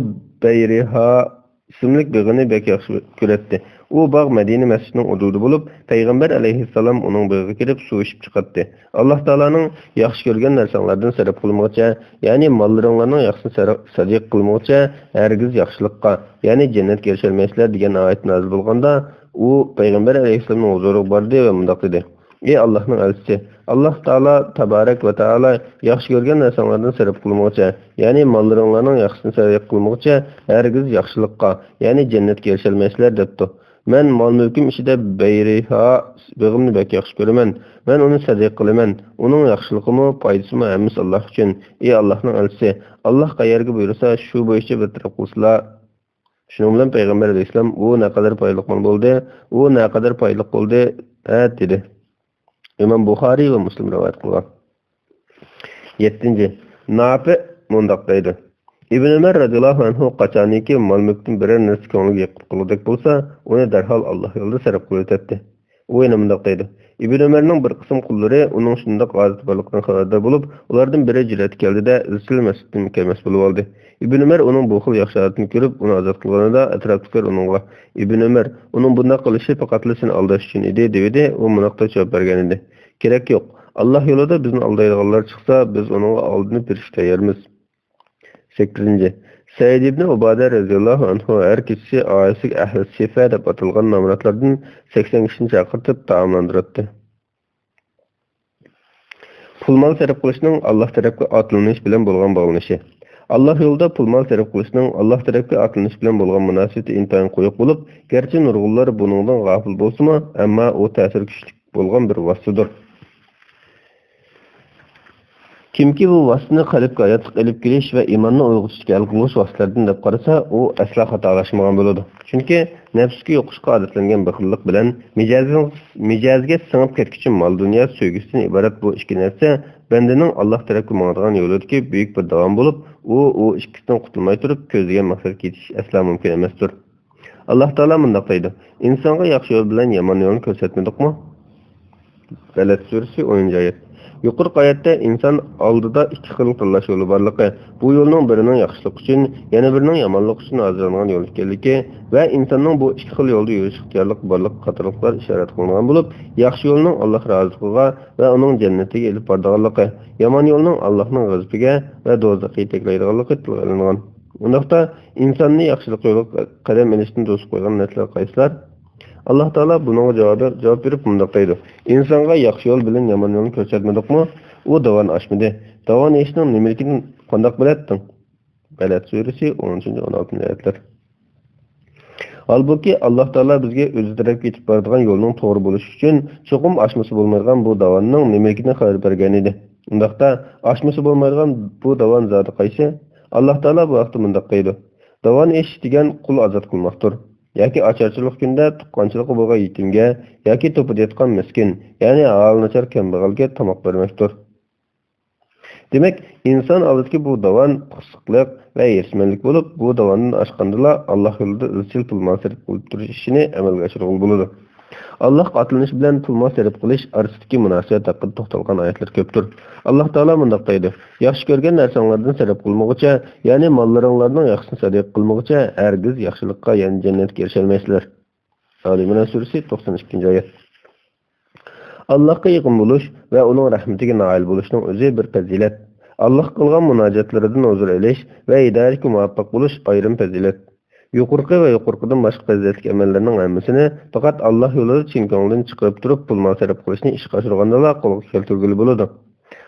بەيرىھا ئىسىملىك بېغىنى بەك ياخشى كۆرەتتى. ئۇ باغ مەدىنە مەسچىتىنىڭ ئۇدۇلىدا بولۇپ، پەيغەمبەر ئەلەيھىسسالام ئۇنىڭ بېغىغا كىرىپ سۇ ئىچىپ چىقاتتى. ئاللاھ تائالانىڭ ياخشى كۆرگەن نەرسەڭلاردىن سەرپ قىلمىغۇچە، يەنى ماللىرىڭلارنىڭ ياخشىسىنى سەر-، سەدىقە قىلمىغۇچە، ھەرگىز ياخشىلىققا، يەنى جەننەتكە ئېرىشەلمەيسىلەر دېگەن ئايەت نازىل بولغاندا، ئۇ پەيغەمبەر ئەلەيھىسسالامنىڭ ھۇزۇرىغا باردى ۋە مۇنداق دېدى، ئى ئاللاھنىڭ ئەلچىسى، ئاللاھ تائالا تابارەك ۋە تائالا ياخشى كۆرگەن نەرسەڭلاردىن سەرپ قىلمىغۇچە، يەنى ماللىرىڭلارنىڭ ياخشىسىنى سەدىقە قىلمىغۇچە، ھەرگىز ياخشىلىققا، يەنى جەننەتكە ئېرىشەلمەيسىلەر دەپتۇ. مەن مال-مۈلكۈم ئىچىدە بەيرىھا بېغىمنى بەك ياخشى كۆرىمەن. مەن ئۇنى سەدىقە قىلىمەن. ئۇنىڭ ياخشىلىقىمۇ، پايدىسىمۇ ھەممىسى ئاللاھ ئۈچۈن. ئى ئاللاھنىڭ ئەلچىسى، ئاللاھ قەيەرگە بۇيرۇسا، شۇ بويىچە بىر تەرەپ قىلسىلا. شۇنىڭ بىلەن پەيغەمبەر ئەلەيھىسسالام، ئۇ نەقەدەر پايدىلىق مال بولدى، ئۇ نەقەدەر پايدىلىق بولدى، ھە، دېدى. ئىمام بۇخارىي ۋە مۇسلىم رىۋايەت قىلغان. يەتتىنچى، نافىئ مۇنداق دەيدۇ، ئىبن ئۆمەر رەزىياللاھۇ ئەنھۇ قاچانكى مال-مۈلكتىن بىرەر نەرسە كۆڭلىگە يېقىپ قالغۇدەك بولسا، ئۇنى دەرھال ئاللاھ يولىدا سەرپ قىلىۋېتەتتى. ئۇ يەنە مۇنداق دەيدۇ، ئىبن ئۆمەرنىڭ بىر قىسىم قۇللىرى ئۇنىڭ شۇنداق ئادىتى بارلىقىدىن خەۋەردار بولۇپ، ئۇلاردىن بىرى جۈرئەتكە كەلدى-دە، ئىزچىل مەسچىتتىن كەلمەس بولۇۋالدى. ئىبن ئۆمەر ئۇنىڭ بۇ خىل ياخشى ئادىتىنى كۆرۈپ، ئۇنى ئازاد قىلغىنىدا، ئەتراپتىكىلەر ئۇنىڭغا، ئىبن ئۆمەر، ئۇنىڭ بۇنداق قىلىشى پەقەتلا سېنى ئالداش ئۈچۈن ئىدى، دېۋىدى. ئۇ مۇنداق دەپ جاۋاب بەرگەنىدى، كېرەك يوق، ئاللاھ يولىدا بىزنى ئالدايدىغانلار چىقسا، بىز ئۇنىڭغا ئالدىنىپ بېرىشكە تەييارمىز. سەككىزىنچى، سەئىد ئىبنى ئۇبادە رەزىياللاھۇ ئەنھۇ ھەر كېچىسى ئائىلىسىگە ئەھلى سىفە دەپ ئاتالغان نامراتلاردىن سەكسەن كىشىنى چاقىرتىپ تائاملاندۇراتتى. پۇل-مال سەرپ قىلىشنىڭ ئاللاھ تەرەپكە ئاتلىنىش بىلەن بولغان باغلىنىشى. ئاللاھ يولىدا پۇل-مال سەرپ قىلىشنىڭ ئاللاھ تەرەپكە ئاتلىنىش بىلەن بولغان مۇناسىۋىتى ئىنتايىن قويۇق بولۇپ، گەرچە نۇرغۇنلار بۇنىڭدىن غاپىل بولسىمۇ، ئەمما ئۇ تەسىرى كۈچلۈك بولغان بىر ۋاسىتىدۇر. كىمكى بۇ ۋاسىتىنى قەلبكە ھاياتلىق ئېلىپ كېلىش ۋە ئىماننى ئويغىتىشتىكى ھەل قىلغۇچ ۋاسىتىلەردىن دەپ قارىسا، ئۇ ئەسلا خاتالاشمىغان بولىدۇ. چۈنكى نەپسكە يۇقۇشقا ئادەتلەنگەن بېخىللىق بىلەن مىجەزىنىڭ، مىجەزىگە سىڭىپ كەتكۈچى مال-دۇنيا سۆيگۈسىدىن ئىبارەت بۇ ئىككى نەرسە بەندىنىڭ ئاللاھ تەرەپكە ماڭىدىغان يولىدىكى بۈيۈك بىر داۋان بولۇپ، ئۇ، ئۇ ئىككىسىدىن قۇتۇلماي تۇرۇپ كۆزلىگەن مەقسەتكە يېتىش ئەسلا مۇمكىن ئەمەستۇر. ئاللاھ تائالا مۇنداق دەيدۇ، ئىنسانغا ياخشى يول بىلەن يامان يولنى كۆرسەتمىدۇقمۇ؟ بەلەد سۈرىسى، ئونىنچى ئايەت. يۇقىرىقى ئايەتتە ئىنسان ئالدىدا ئىككى خىل تاللاش يولى بارلىقى، بۇ يولنىڭ بىرىنىڭ ياخشىلىق ئۈچۈن، يەنە بىرىنىڭ يامانلىق ئۈچۈن ھازىرلانغان يول ئىكەنلىكى ۋە ئىنساننىڭ بۇ ئىككى خىل يولدا يۈرۈش ئىختىيارلىقى بارلىقىغا قاتارلىقلار ئىشارەت قىلىنغان بولۇپ، ياخشى يولنىڭ ئاللاھ رازىلىقىغا ۋە ئۇنىڭ جەننىتىگە ئېلىپ بارىدىغانلىقى، يامان يولنىڭ ئاللاھنىڭ غەزىپىگە ۋە دوزاخقا يېتەكلەيدىغانلىقى تىلغا ئېلىنغان. ئۇنداقتا، ئىنساننى ياخشىلىق يولىغا قەدەم ئېلىشتىن توسۇپ قويغان نەرسىلەر قايسىلار؟ ئاللاھ تائالا بۇنىڭغا جاۋاب، جاۋاب بېرىپ مۇنداق دەيدۇ، ئىنسانغا ياخشى يول بىلەن يامان يولنى كۆرسەتمىدۇقمۇ؟ ئۇ داۋان ئاشمىدى. داۋان ئېشىشنىڭ نېمىلىكىنى قانداق بىلەتتىڭ؟ بەلەد سۈرىسى، ئونىنچى، ئون ئالتىنچى ئايەتلەر. ھالبۇكى، ئاللاھ تائالا بىزگە ئۆزى تەرەپكە يېتىپ بارىدىغان يولنىڭ توغرا بولۇشى ئۈچۈن چوقۇم ئاشمىسا بولمايدىغان بۇ داۋاننىڭ نېمىلىكىدىن خەۋەر بەرگەن ئىدى. ئۇنداقتا، ئاشمىسا بولمايدىغان بۇ داۋان زادى قايسى؟ ئاللاھ تائالا بۇ ھەقتە مۇنداق دەيدۇ، داۋان ئېشىش دېگەن قۇل ئازاد قىلماقتۇر. ياكى ئاچارچىلىق كۈندە تۇغقانچىلىقى بولغان يېتىمگە ياكى توپىدا ياتقان مىسكىن، يەنى ھالى ناچار كەمبەغەلگە تاماق بەرمەكتۇر. دېمەك، ئىنسان ئالدىدىكى بۇ داۋان قۇرساقلىق ۋە ھېرىسمەنلىك بولۇپ، بۇ داۋاندىن ئاشقاندىلا ئاللاھ يولىدا ئىزچىل پۇل مال سەرپ قىلىپ تۇرۇش ئىشىنى ئەمەلگە ئاشۇرغىلى بولىدۇ. ئاللاھقا ئاتلىنىش بىلەن پۇل مال سەرپ قىلىش ئارىسىدىكى مۇناسىۋەت ھەققىدە توختالغان ئايەتلەر كۆپتۇر. ئاللاھ تائالا مۇنداق دەيدۇ: ياخشى كۆرگەن نەرسەڭلاردىن سەرپ قىلمىغۇچە، يەنى ماللىرىڭلارنىڭ ياخشىسىنى سەدىقە قىلمىغۇچە، ھەرگىز ياخشىلىققا، يەنى جەننەتكە ئېرىشەلمەيسىلەر. ئالى ئىمران سۈرىسى، توقسان ئىككىنچى ئايەت. ئاللاھقا يېقىن بولۇش ۋە ئۇنىڭ رەھمىتىگە نائىل بولۇشنىڭ ئۆزى بىر پەزىلەت. ئاللاھقا قىلغان مۇناجاتلىرىدىن ھۇزۇر ئېلىش ۋە ھىدايەتكە مۇۋەپپەق بولۇش ئايرىم پەزىلەت. يۇقىرىقى ۋە يۇقىرىقىدىن باشقا پەزىلەتلىك ئەمەللەرنىڭ ھەممىسىنى پەقەت ئاللاھ يولىدا چىن كۆڭۈلدىن چىقىرىپ تۇرۇپ پۇل مال سەرپ قىلىشنى ئىشقا ئاشۇرغاندىلا قولغا كەلتۈرگىلى بولىدۇ.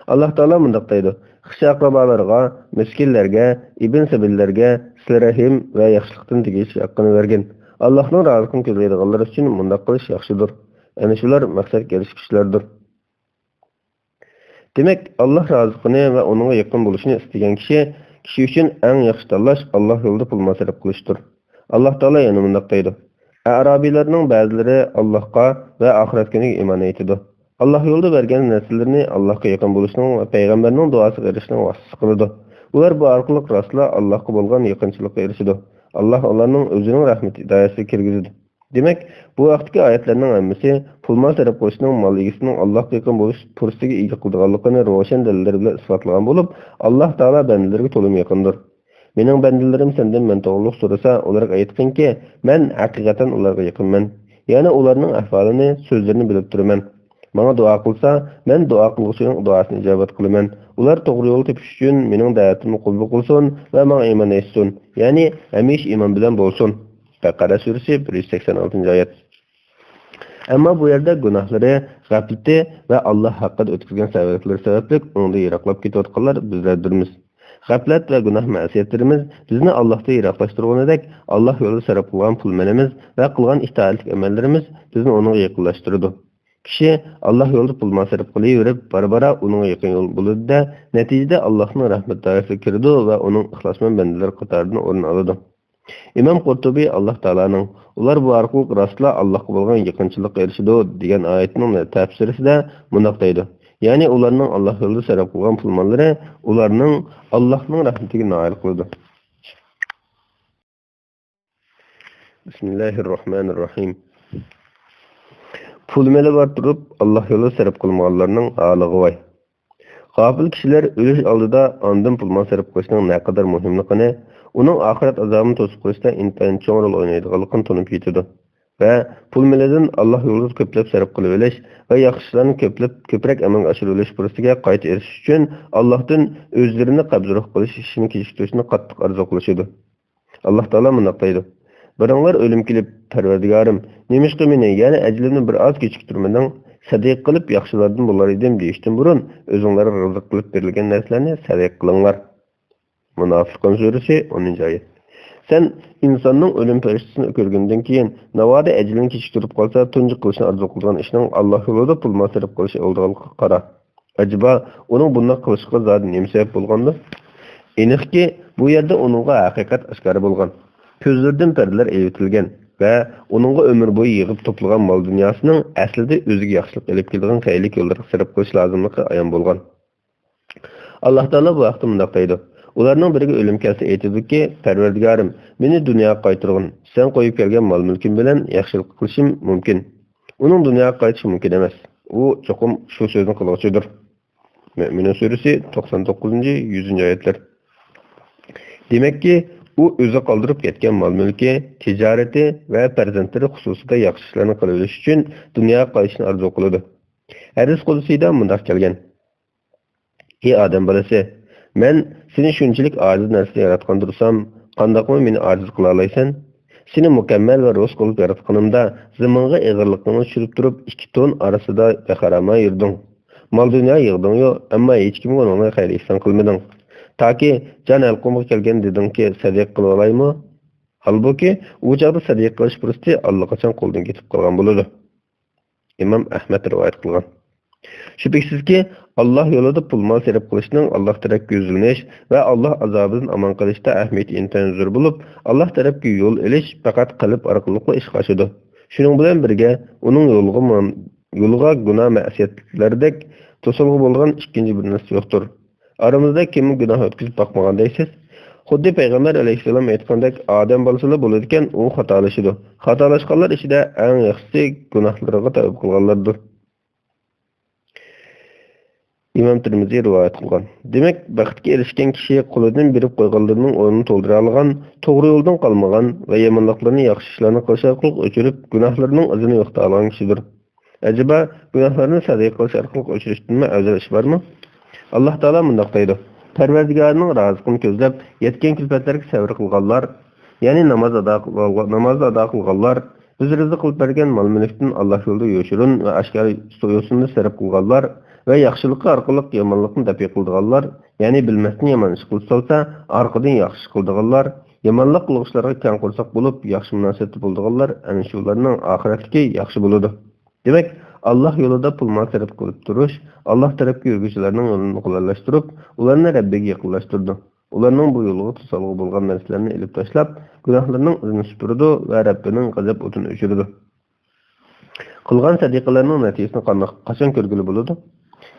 ئاللاھ تائالا مۇنداق دەيدۇ: خىش ئەقرىبالارغا، مىسكىنلەرگە، ئىبن سەبىللەرگە، سىلە رەھىم ۋە ياخشىلىقتىن تېگىشلىك ھەققىنى بەرگىن. ئاللاھنىڭ رازىلىقىنى كۆزلەيدىغانلار ئۈچۈن مۇنداق قىلىش ياخشىدۇر. ئەنە شۇلار مەقسەتكە ئېرىشكۈچىلەردۇر. دېمەك، ئاللاھ رازىلىقىنى ۋە ئۇنىڭغا يېقىن بولۇشنى ئىستىگەن كىشى، كىشى ئۈچۈن ئەڭ ياخشى تاللاش ئاللاھ يولىدا پۇل مال سەرپ قىلىشتۇر. ئاللاھ تائالا يەنە مۇنداق دەيدۇ: ئەئرابىيلارنىڭ بەزىلىرى ئاللاھقا ۋە ئاخىرەت كۈنىگە ئىمان ئېيتىدۇ. ئاللاھ يولىدا بەرگەن نەرسىلىرىنى ئاللاھقا يېقىن بولۇشنىڭ ۋە پەيغەمبەرنىڭ دۇئاسىغا ئېرىشىشنىڭ ۋاسىتىسى قىلىدۇ. ئۇلار بۇ ئارقىلىق راستلا ئاللاھقا بولغان يېقىنچىلىققا ئېرىشىدۇ. ئاللاھ ئۇلارنىڭ ئۆزىنىڭ رەھمىتى دائىرىسىگە كىرگۈزىدۇ. دېمەك، بۇ ھەقتىكى ئايەتلەرنىڭ ھەممىسى پۇل مال سەرپ قىلىشنىڭ مال ئىگىسىنىڭ ئاللاھقا يېقىن بولۇش پۇرسىتىگە ئىگە قىلىدىغانلىقىنى روشەن دەلىللەر بىلەن ئىسپاتلىغان بولۇپ، ئاللاھ تائالا بەندىلىرىگە تولىمۇ يېقىندۇر. مېنىڭ بەندىلىرىم سەندىن مەن توغرۇلۇق سورىسا، ئۇلارغا ئېيتقىنكى، مەن ھەقىقەتەن ئۇلارغا يېقىنمەن. يەنى ئۇلارنىڭ ئەھۋالىنى، سۆزلىرىنى بىلىپ تۇرىمەن. ماڭا دۇئا قىلسا، مەن دۇئا قىلغۇچىنىڭ دۇئاسىنى ئىجابەت قىلىمەن. ئۇلار توغرا يولغا تېپىش ئۈچۈن مېنىڭ دەۋىتىمنى قوبۇل قىلسۇن ۋە ماڭا ئىمان ئېيتسۇن. يەنى ھەمىشە ئىمان بىلەن بولسۇن. بەقەرە سۈرىسى، بىر يۈز سەكسەن ئالتىنچى ئايەت. ئەمما بۇ يەردە گۇناھلىرى، غەپلىتى ۋە ئاللاھ ھەققىدە ئۆتكۈزگەن سەۋەبلىرى سەۋەبلىك ئۇنىڭدىن يىراقلاپ كېتىۋاتقانلار بىزلەردۇرمىز. غەپلەت ۋە گۇناھ مەسىيەتلىرىمىز بىزنى ئاللاھتىن يىراقلاشتۇرغىنىدەك، ئاللاھ يولىدا سەرپ قىلغان پۇل مېلىمىز ۋە قىلغان ئىتائەتلىك ئەمەللىرىمىز بىزنى ئۇنىڭغا يېقىنلاشتۇرىدۇ. كىشى ئاللاھ يولىدا پۇل مال سەرپ قىلىۋېرىپ، بارا-بارا ئۇنىڭغا يېقىن يول بولىدۇ-دە، نەتىجىدە ئاللاھنىڭ رەھمىتى دائىرىسىگە كىرىدۇ ۋە ئۇنىڭ ئىخلاسمەن بەندىلىرى قاتارىدىن ئورۇن ئالىدۇ. ئىمام قۇرتۇبى ئاللاھ تائالانىڭ، ئۇلار بۇ ئارقىلىق راستلا ئاللاھقا بولغان يېقىنچىلىققا ئېرىشىدۇ، دېگەن ئايىتىنىڭ تەپسىرىسىدە مۇنداق دەيدۇ: يەنى ئۇلارنىڭ ئاللاھ يولىدا سەرپ قىلغان پۇل ماللىرى ئۇلارنىڭ ئاللاھنىڭ رەھمىتىگە نائىل قىلىدۇ. بىسمىللاھىررەھمانىررەھىم. پۇل مېلى بار تۇرۇپ، ئاللاھ يولىدا سەرپ قىلمىغانلارنىڭ ھالىغا ۋاي! غاپىل كىشىلەر ئۆلۈش ئالدىدا ئاندىن پۇل مال سەرپ قىلىشنىڭ نەقەدەر مۇھىملىقىنى، ئۇنىڭ ئاخىرەت ئازابىنى توسۇپ قىلىشتا ئىنتايىن چوڭ رول ئوينايدىغانلىقىنى تونۇپ يېتىدۇ ۋە پۇل مېلىدىن ئاللاھ يولىدا كۆپلەپ سەرپ قىلىۋېلىش ۋە ياخشى ئىشلارنى كۆپلەپ، كۆپرەك ئەمەلگە ئاشۇرۇۋېلىش پۇرسىتىگە قايتا ئېرىشىش ئۈچۈن ئاللاھتىن ئۆزلىرىنى قەبزى روھ قىلىش ئىشىنى كېچىكتۈرۈشنى قاتتىق ئارزۇ قىلىشىدۇ. ئاللاھ تائالا مۇنداق دەيدۇ: بىرىڭلار ئۆلۈم كېلىپ، پەرۋەردىگارىم، نېمىشقا مېنى، يەنى ئەجىلىمنى بىر ئاز كېچىكتۈرمىدىڭ؟ سەدىقە قىلىپ ياخشىلاردىن بولار ئىدىم دېيىشتىن بۇرۇن، ئۆزۈڭلارغا رىزىق قىلىپ بېرىلگەن نەرسىلەرنى سەدىقە قىلىڭلار. مۇنافىقۇن سۈرىسى، ئونىنچى ئايەت. سەن ئىنساننىڭ ئۆلۈم پەرىشتىسىنى كۆرگەندىن كېيىن، ناۋادا ئەجىلىنى كېچىكتۈرۈپ قالسا، تۇنجى قىلىشنى ئارزۇ قىلىدىغان ئىشنىڭ ئاللاھ يولىدا پۇل مال سەرپ قىلىش بولىدىغانلىقىغا قارا. ئەجەبا، ئۇنىڭ بۇنداق قىلىشىغا زادى نېمە سەۋەب بولغاندۇ؟ ئېنىقكى، بۇ يەردە ئۇنىڭغا ھەقىقەت ئاشكارا بولغان. كۆزلىرىدىن پەردىلەر ئېلىۋېتىلگەن ۋە ئۇنىڭغا ئۆمۈر بويى يىغىپ توپلىغان مال-دۇنياسىنىڭ ئەسلىدە ئۆزىگە ياخشىلىق ئېلىپ كېلىدىغان خەيرلىك يوللارغا سەرپ قىلىش لازىملىقى ئايان بولغان. ئاللاھ تائالا بۇ ھەقتە مۇنداق دەيدۇ: ئۇلارنىڭ بىرىگە ئۆلۈم كەلسە ئېيتىدۇكى، پەرۋەردىگارىم، مېنى دۇنياغا قايتۇرغىن، سەن قويۇپ كەلگەن مال-مۈلكۈم بىلەن ياخشىلىق قىلىشىم مۇمكىن. ئۇنىڭ دۇنياغا قايتىشى مۇمكىن ئەمەس. ئۇ چوقۇم شۇ سۆزنى قىلغۇچىدۇر. مۆمىنۇن سۈرىسى، توقسان توققۇزىنچى، يۈزىنچى ئايەتلەر. دېمەككى، ئۇ ئۆزى قالدۇرۇپ كەتكەن مال-مۈلكى، تىجارىتى ۋە پەرزەنتلىرى خۇسۇسىدا ياخشى ئىشلارنى قىلىۋېلىش ئۈچۈن دۇنياغا قايتىشنى ئارزۇ قىلىدۇ. ھەدىس قۇدسىيدا مۇنداق كەلگەن: ئى ئادەم بالىسى، مەن سېنى شۇنچىلىك ئاجىز نەرسىدىن ياراتقان تۇرسام، قانداقمۇ مېنى ئاجىز قىلالايسەن؟ سېنى مۇكەممەل ۋە رۇس قىلىپ ياراتقىنىمدا، زېمىنغا ئېغىرلىقىڭنى چۈشۈرۈپ تۇرۇپ، ئىككى تون ئارىسىدا بىخەرامە يۈردۈڭ. مال-دۇنيا يىغدىڭيۇ، ئەمما ھېچكىمگە ئۇنىڭدىن خەير-ئېھسان قىلمىدىڭ. تاكى جان ھەلقۇمغا كەلگەن دېدىڭكى، سەدىقە قىلىۋالايمۇ؟ ھالبۇكى، ئۇ چاغدا سەدىقە قىلىش پۇرسىتى ئاللىقاچان قولدىن كېتىپ قالغان بولىدۇ. ئىمام ئەھمەد رىۋايەت قىلغان. شۈبھىسىزكى، ئاللاھ يولىدا پۇل-مال سەرپ قىلىشنىڭ ئاللاھ تەرەپكە يۈزلىنىش ۋە ئاللاھ ئازابىدىن ئامان قېلىشتا ئەھمىيىتى ئىنتايىن زور بولۇپ، ئاللاھ تەرەپكە يول ئېلىش پەقەت قەلب ئارقىلىقلا ئىشقا ئاشىدۇ. شۇنىڭ بىلەن بىرگە، ئۇنىڭ يولىغا، يولىغا گۇناھ-مەسىيەتلەردەك توسالغۇ بولغان ئىككىنچى بىر نەرسە يوقتۇر. ئارىمىزدا كىممۇ گۇناھ ئۆتكۈزۈپ باقمىغان دەيسىز؟ خۇددى پەيغەمبەر ئەلەيھىسسالام ئېيتقاندەك، ئادەم بالىسىلا بولىدىكەن، ئۇ خاتالىشىدۇ. خاتالاشقانلار ئىچىدە ئەڭ ياخشىسى گۇناھلىرىغا تەۋبە قىلغانلاردۇر. ئىمام تىرمىزى رىۋايەت قىلغان. دېمەك، بەختكە ئېرىشكەن كىشى قولىدىن بېرىپ قويغانلىرىنىڭ ئورنىنى تولدۇرالىغان، توغرا يولدىن قالمىغان ۋە يامانلىقلىرىنى ياخشى ئىشلارنى قىلىش ئارقىلىق ئۆچۈرۈپ، گۇناھلىرىنىڭ ئىزىنى يوقىتالىغان كىشىدۇر. ئەجەبا، گۇناھلارنى سەدىقە قىلىش ئارقىلىق ئۆچۈرۈشتىنمۇ ئەۋزەل ئىش بارمۇ؟ ئاللاھ تائالا مۇنداق دەيدۇ، پەرۋەردىگارىنىڭ رازىقىنى كۆزلەپ، يەتكەن كۈلپەتلەرگە سەۋر قىلغانلار، يەنى ناماز ئادا قىلغانلار، نامازنى ئادا قىلغانلار، بىز رىزىق قىلىپ بەرگەن مال-مۈلۈكتىن ئاللاھ يولىدا يوشۇرۇن ۋە ئاشكارا يوسۇندا سەرپ قىلغانلار ۋە ياخشىلىقى ئارقىلىق يامانلىقنى دەپئى قىلىدىغانلار، يەنى بىلمەستىن يامان ئىش قىلىپ سالسا، ئارقىدىن ياخشى ئىش قىلىدىغانلار، يامانلىق قىلغۇچىلارغا كەڭ قورساق بولۇپ، ياخشى مۇناسىۋەتتە بولىدىغانلار، ئەنە شۇلارنىڭ ئاخىرەتلىكى ياخشى بولىدۇ. دېمەك، ئاللاھ يولىدا پۇل-مال سەرپ قىلىپ تۇرۇش، ئاللاھ تەرەپكە يۈرگۈچىلەرنىڭ يولىنى قولايلاشتۇرۇپ، ئۇلارنى رەببىگە يېقىنلاشتۇرىدۇ. ئۇلارنىڭ بۇ يولىغا توسالغۇ بولغان نەرسىلەرنى ئېلىپ تاشلاپ، گۇناھلىرىنىڭ ئىزىنى سۈپۈرىدۇ ۋە رەببىنىڭ غەزەپ ئوتىنى ئۆچۈرىدۇ. قىلغان سەدىقىلەرنىڭ نەتىجىسىنى قانداق، قاچان كۆرگىلى بولىدۇ؟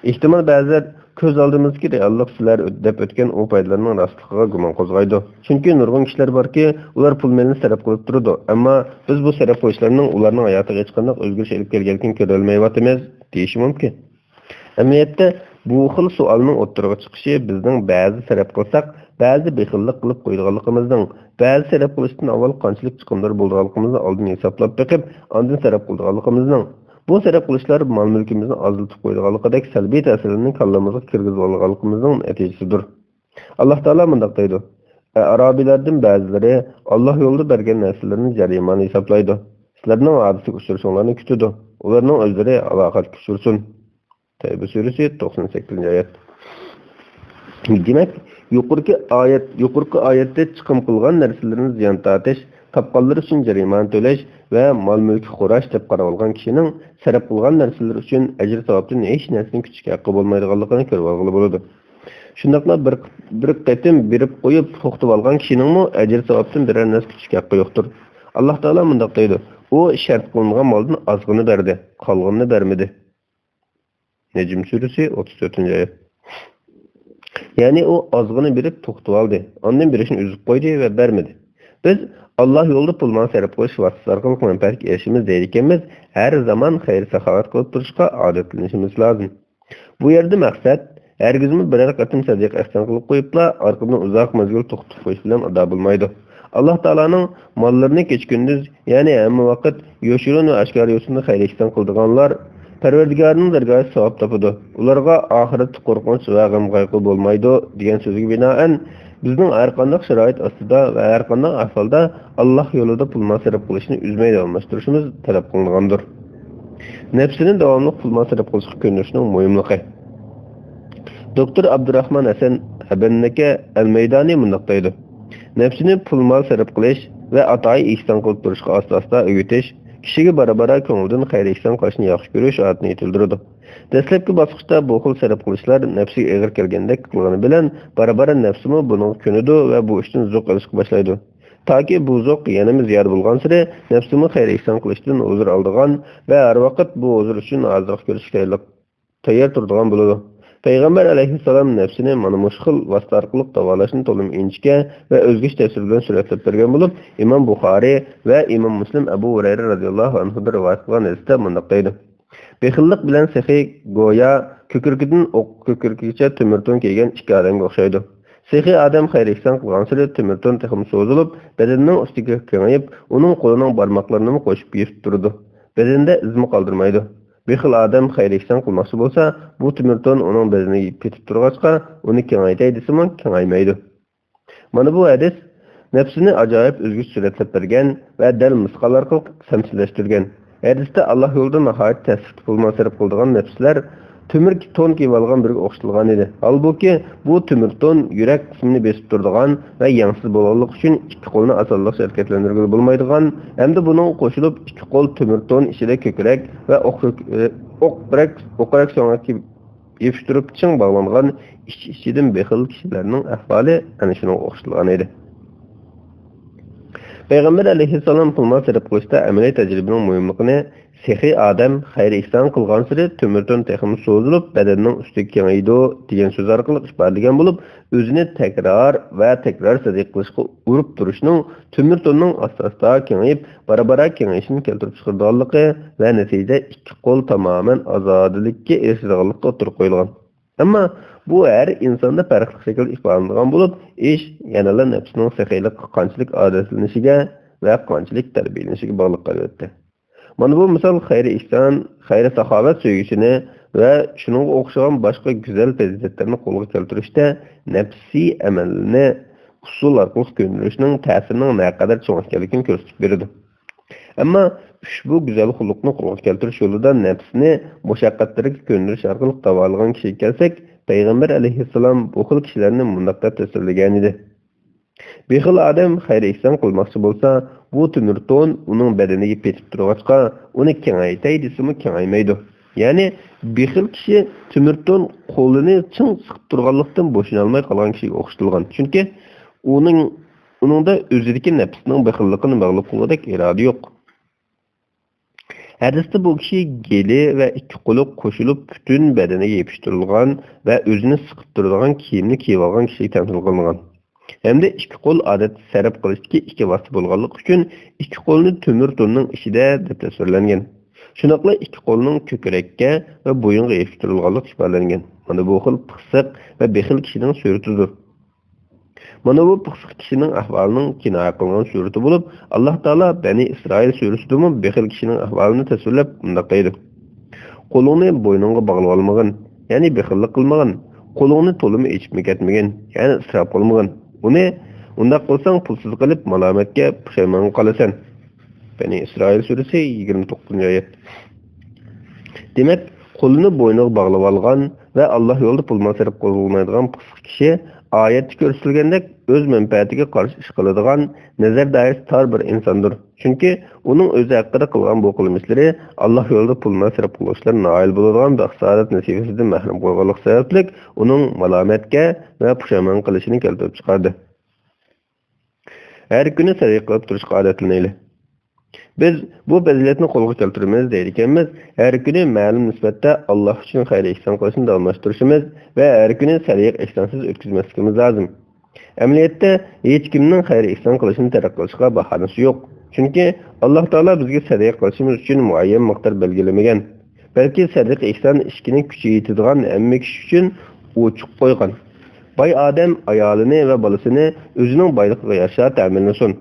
ئېھتىمال، بەزىلەر كۆز ئالدىمىزدىكى رېئاللىق سىلەر دەپ ئۆتكەن ئۇ پايدىلارنىڭ راستلىقىغا گۇمان قوزغايدۇ. چۈنكى نۇرغۇن كىشىلەر باركى، ئۇلار پۇل-مېلىنى سەرپ قىلىپ تۇرىدۇ، ئەمما بىز بۇ سەرپ قىلىشلارنىڭ ئۇلارنىڭ ھاياتىغا ھېچقانداق ئۆزگىرىش ئېلىپ كەلگەنلىكىنى كۆرەلمەيۋاتىمىز، دېيىشى مۇمكىن. ئەمەلىيەتتە، بۇ خىل سوئالنىڭ ئوتتۇرىغا چىقىشى بىزنىڭ بەزى سەرپ قىلساق، بەزى بېخىللىق قىلىپ قويىدىغانلىقىمىزنىڭ، بەزى سەرپ قىلىشتىن ئاۋۋال قانچىلىك چىقىملار بولىدىغانلىقىمىزنى ئالدىن ھېسابلاپ بېقىپ، ئاندىن سەرپ قىلىدىغانلىقىمىزنىڭ، بۇ سەرپ قىلىشلار مال-مۈلكىمىزنى ئازلىتىپ قويىدىغانلىقىدەك سەلبىي تەسىرلىرىنى كاللىمىزغا كىرگۈزۈۋالغانلىقىمىزنىڭ نەتىجىسىدۇر. ئاللاھ تائالا مۇنداق دەيدۇ، ئەئرابىيلاردىن بەزىلىرى ئاللاھ يولىدا بەرگەن نەرسىلىرىنى جەرىمانە ھېسابلايدۇ. سىلەرنىڭ ھادىسىگە ئۇچرىشىڭلارنى كۈتىدۇ. ئۇلارنىڭ ئۆزلىرى ھالاكەتكە ئۇچرىسۇن. تەۋبە سۈرىسى، توقسان سەككىزىنچى ئايەت. دېمەك، يۇقىرىقى ئايەت، يۇقىرىقى ئايەتتە چىقىم قىلغان نەرسىلىرىنى زىيان تارتىش، تاپقانلىرى ئۈچۈن جەرىمانە تۆلەش ۋە مال-مۈلكى خوراش دەپ قاراۋالغان كىشىنىڭ سەرپ قىلغان نەرسىلىرى ئۈچۈن ئەجىر-ساۋابتىن ھېچ نەرسىنى كۈتۈشكە ھەققى بولمايدىغانلىقىنى كۆرۈۋالغىلى بولىدۇ. شۇنداقلا بىر، بىر قېتىم بېرىپ قويۇپ توختىۋالغان كىشىنىڭمۇ ئەجىر-ساۋابتىن بىرەر نەرسە كۈتۈشكە ھەققى يوقتۇر. ئاللاھ تائالا مۇنداق دەيدۇ، ئۇ شەرت قىلىنغان مالدىن ئازغىنە بەردى، قالغىنىنى بەرمىدى. نەجم سۈرىسى، ئوتتۇز تۆتىنچى ئايەت. يەنى ئۇ ئازغىنە بېرىپ توختىۋالدى، ئاندىن بېرىشنى ئۈزۈپ قويدى ۋە بەرمىدى. بىز ئاللاھ يولىدا پۇل-مال سەرپ قىلىش ۋاسىتىسى ئارقىلىق مەنپەئەتكە ئېرىشىمىز دەيدىكەنمىز، ھەر زامان خەير-ساخاۋەت قىلىپ تۇرۇشقا ئادەتلىنىشىمىز لازىم. بۇ يەردە مەقسەت ھەرگىزمۇ بىرەر قېتىم سەدىقە ئەھسان قىلىپ قويۇپلا، ئارقىدىن ئۇزاق مەزگىل توختىتىپ قويۇش بىلەن ئادا بولمايدۇ. ئاللاھ تائالانىڭ ماللىرىنى كېچە-كۈندۈز، يەنى ھەممە ۋاقىت يوشۇرۇن ۋە ئاشكارا يوسۇندا خەير-ئېھسان قىلىدىغانلار پەرۋەردىگارىنىڭ دەرگاھىدا ساۋاب تاپىدۇ. ئۇلارغا ئاخىرەتتە قورقۇنچ ۋە غەم-قايغۇ بولمايدۇ، دېگەن سۆزگە بىنائەن، بىزنىڭ ھەرقانداق شارائىت ئاستىدا ۋە ھەرقانداق ئەھۋالدا ئاللاھ يولىدا پۇل-مال سەرپ قىلىشنى ئۈزمەي داۋاملاشتۇرۇشىمىز تەلەپ قىلىنغاندۇر. نەپسىنى داۋاملىق پۇل-مال سەرپ قىلىشقا كۆندۈرۈشنىڭ مۇھىملىقى. دوكتور ئابدۇراخمان ھەسەن ھەبەننىكە ئەل-مەيدانى مۇنداق دەيدۇ، نەپسىنى پۇل-مال سەرپ قىلىش ۋە ئاتايى ئېھسان قىلىپ تۇرۇشقا ئاستا-ئاستا ئۆگىتىش، كىشىگە بارا-بارا كۆڭلىدىن خەير-ئېھسان قىلىشنى ياخشى كۆرۈش ئادىتىنى يېتىلدۈرىدۇ. دەسلەپكى باسقۇچتا بۇ خىل سەرپ قىلىشلار نەپسىگە ئېغىر كەلگەندەك قىلغىنى بىلەن، بارا-بارا نەپسىمۇ بۇنىڭغا كۆنىدۇ ۋە بۇ ئىشتىن زوق ئېلىشقا باشلايدۇ. تاكى بۇ زوق يەنىمۇ زىيادە بولغانسېرى، نەپسىمۇ خەير-ئېھسان قىلىشتىن ھۇزۇر ئالىدىغان ۋە ھەر ۋاقىت بۇ ھۇزۇر ئۈچۈن ھازىرلىق كۆرۈشكە تەييارلىق، تەييار تۇرىدىغان بولىدۇ. پەيغەمبەر ئەلەيھىسسالام نەپسىنى مانا مۇشۇ خىل ۋاسىتە ئارقىلىق داۋالاشنى تولىمۇ ئىنچىكە ۋە ئۆزگىچە تەپسىر بىلەن سۈرەتلەپ بەرگەن بولۇپ، ئىمام بۇخارىي ۋە ئىمام مۇسلىم ئەبۇ ھۇرەيرە رازىياللاھۇ ئەنھۇدىن رىۋايەت قىلغان ھەدىستە مۇنداق دەيدۇ، بېخىللىق بىلەن سېخىي گويا كۆكرىكىدىن ئوق كۆكرىكىگىچە تۆمۈر تون كىيگەن ئىككى ئادەمگە ئوخشايدۇ. سېخىي ئادەم خەير-ئېھسان قىلغانسېرى تۆمۈر تون تېخىمۇ سوزۇلۇپ، بەدىنىنىڭ ئۈستىگە كېڭىيىپ، ئۇنىڭ قولىنىڭ بارماقلىرىنىمۇ قوشۇپ كېسىپ تۇرىدۇ. بەدىنىدە ئىزمۇ قالدۇرمايدۇ. بېخىل ئادەم خەير-ئېھسان قىلماقچى بولسا، بۇ تۆمۈر تون ئۇنىڭ بەدىنىگە پېتىپ تۇرغاچقا، ئۇنى كېڭەيتەي دېسىمۇ كېڭەيمەيدۇ. مانا بۇ ھەدىس نەپسىنى ئاجايىپ ئۆزگىچە سۈرەتلەپ بەرگەن ۋە دەل مىسقال ئارقىلىق تەمسىللەشتۈرگەن. ھەدىستە ئاللاھ يولىدا ناھايىتى تەسلىكتە پۇل-مال سەرپ قىلىدىغان نەپسلەر تۆمۈر تون كىيىۋالغان بىرىگە ئوخشىتىلغان ئىدى. ھالبۇكى، بۇ تۆمۈر تون يۈرەك قىسمىنى بېسىپ تۇرىدىغان ۋە يەڭسىز بولغانلىقى ئۈچۈن ئىككى قولنى ئاسانلىقچە ھەرىكەتلەندۈرگىلى بولمايدىغان ھەمدە بۇنىڭغا قوشۇلۇپ ئىككى قول تۆمۈر تون ئىچىدە كۆكرەك ۋە ئوق كۆك-، ئوقراك، ئوقراك سۆڭەككە يېپىشتۇرۇپ چىڭ باغلانغان ئىچ-ئىچىدىن بېخىل كىشىلەرنىڭ ئەھۋالى ئەنە شۇنىڭغا ئوخشىتىلغان ئىدى. پەيغەمبەر ئەلەيھىسسالام پۇل-مال سەرپ قىلىشتا ئەمەلىي تەجرىبىنىڭ مۇھىملىقىنى «سېخىي ئادەم خەير-ئېھسان قىلغانسېرى تۆمۈر تون تېخىمۇ سوزۇلۇپ، بەدەننىڭ ئۈستىگە كېڭىيىدۇ» دېگەن سۆز ئارقىلىق ئىپادىلىگەن بولۇپ، ئۆزىنى تەكرار ۋە تەكرار سەدىقە قىلىشقا ئۇرۇپ تۇرۇشنىڭ تۆمۈر توننىڭ ئاستا-ئاستا كېڭىيىپ، بارا-بارا كېڭىيىشىنى كەلتۈرۈپ چىقىرىدىغانلىقى ۋە نەتىجىدە ئىككى قول تامامەن ئازادىلىككە ئېرىشىدىغانلىقى ئوتتۇرىغا قويۇلغان. ئەمما بۇ ھەر ئىنساندا پەرقلىق شەكىلدە ئىپادىلىنىدىغان بولۇپ، ئىش يەنىلا نەپسىنىڭ سېخىيلىققا قانچىلىك ئادەتلىنىشىگە ۋە قانچىلىك تەربىيەلىنىشىگە باغلىق، ئەلۋەتتە. مانا بۇ مىسال خەير-ئېھسان، خەير-ساخاۋەت سۆيگۈسىنى ۋە شۇنىڭغا ئوخشىغان باشقا گۈزەل پەزىلەتلەرنى قولغا كەلتۈرۈشتە نەپسىي ئەمەلنى ئۇسۇل ئارقىلىق كۆندۈرۈشنىڭ تەسىرىنىڭ نەقەدەر چوڭ ئىكەنلىكىنى كۆرسىتىپ بېرىدۇ. ئەمما ئۇشبۇ گۈزەل خۇلقنى قولغا كەلتۈرۈش يولىدا نەپسىنى مۇشەققەتلەرگە كۆندۈرۈش ئارقىلىق داۋالىغان كىشىگە كەلسەك، پەيغەمبەر ئەلەيھىسسالام بۇ خىل كىشىلەرنى مۇنداق دەپ تەسۋىرلىگەنىدى: «بېخىل ئادەم خەير-ئېھسان قىلماقچى بولسا، بۇ تۆمۈر تون ئۇنىڭ بەدىنىگە پېتىپ تۇرغاچقا، ئۇنى كېڭەيتەي دېسىمۇ كېڭەيمەيدۇ.» يەنى بېخىل كىشى تۆمۈر تون قولىنى چىڭ سىقىپ تۇرغانلىقتىن بوشىنالماي قالغان كىشىگە ئوخشىتىلغان. چۈنكى ئۇنىڭ، ئۇنىڭدا ئۆزىدىكى نەپسىنىڭ بېخىللىقىنى مەغلۇپ قىلغۇدەك ئىرادە يوق. ھەدىستە بۇ كىشى گېلى ۋە ئىككى قولى قوشۇلۇپ پۈتۈن بەدىنىگە يېپىشتۇرۇلغان ۋە ئۆزىنى سىقىپ تۇرىدىغان كىيىمنى كىيىۋالغان كىشىگە تەمسىل قىلىنغان. ھەمدە ئىككى قول ئادەتتە سەرپ قىلىشتىكى ئىككى ۋاسىتە بولغانلىقى ئۈچۈن ئىككى قولنى تۆمۈر توننىڭ ئىچىدە دەپ تەسۋىرلەنگەن. شۇنداقلا ئىككى قولنىڭ كۆكرەككە ۋە بويۇنغا يېپىشتۇرۇلغانلىقى ئىپادىلەنگەن. مانا بۇ خىل پىخسىق ۋە بېخىل كىشىنىڭ سۈرىتىدۇر. مانا بۇ پىخسىق كىشىنىڭ ئەھۋالىنىڭ كىنايە قىلىنغان سۈرىتى بولۇپ، ئاللاھ تائالا بەنى ئىسرائىل سۈرىسىدىمۇ بېخىل كىشىنىڭ ئەھۋالىنى تەسۋىرلەپ مۇنداق دەيدۇ: «قولۇڭنى بوينۇڭغا باغلىۋالمىغىن، يەنى بېخىللىق قىلمىغىن. قولۇڭنى تولىمۇ ئېچىپمۇ كەتمىگىن، يەنى ئىسراپ قىلمىغىن. ئۇنى، ئۇنداق قىلساڭ پۇلسىز قېلىپ مالامەتكە، پۇشايمانغا قالىسەن.» بەنى ئىسرائىل سۈرىسى، يىگىرمە توققۇزىنچى ئايەت. دېمەك، قولىنى بوينىغا باغلىۋالغان ۋە ئاللاھ يولىدا پۇل-مال سەرپ قىلالمايدىغان پىخسىق كىشى ئايەتتە كۆرسىتىلگەندەك ئۆز مەنپەئەتىگە قارشى ئىش قىلىدىغان، نەزەر دائىرىسى تار بىر ئىنساندۇر. چۈنكى ئۇنىڭ ئۆزى ھەققىدە قىلغان بۇ قىلمىشلىرى ئاللاھ يولىدا پۇل-مال سەرپ قىلغۇچىلار نائىل بولىدىغان بەخت-سائادەت نېسىۋىسىدىن مەھرۇم قويغانلىقى سەۋەبلىك ئۇنىڭ مالامەتكە ۋە پۇشايمان قىلىشىنى كەلتۈرۈپ چىقاردى. ھەر كۈنى سەدىقە قىلىپ تۇرۇشقا ئادەتلىنەيلى. بىز بۇ پەزىلەتنى قولغا كەلتۈرىمىز دەيدىكەنمىز، ھەر كۈنى مەلۇم نىسبەتتە ئاللاھ ئۈچۈن خەير-ئېھسان قىلىشنى داۋاملاشتۇرۇشىمىز ۋە ھەر كۈنى سەدىقە-ئېھسانسىز ئۆتكۈزمەسلىكىمىز لازىم. ئەمەلىيەتتە، ھېچكىمنىڭ خەير-ئېھسان قىلىشنى تەرك قىلىشقا باھانىسى يوق. چۈنكى ئاللاھ تائالا بىزگە سەدىقە قىلىشىمىز ئۈچۈن مۇئەييەن مىقدار بەلگىلىمىگەن. بەلكى سەدىقە-ئېھسان ئىشىكىنى كۈچەيتىدىغان ھەممە كىشى ئۈچۈن ئوچۇق قويغان. باي ئادەم ئايالىنى ۋە بالىسىنى ئۆزىنىڭ بايلىقىغا يارىشا تەمىنلىسۇن.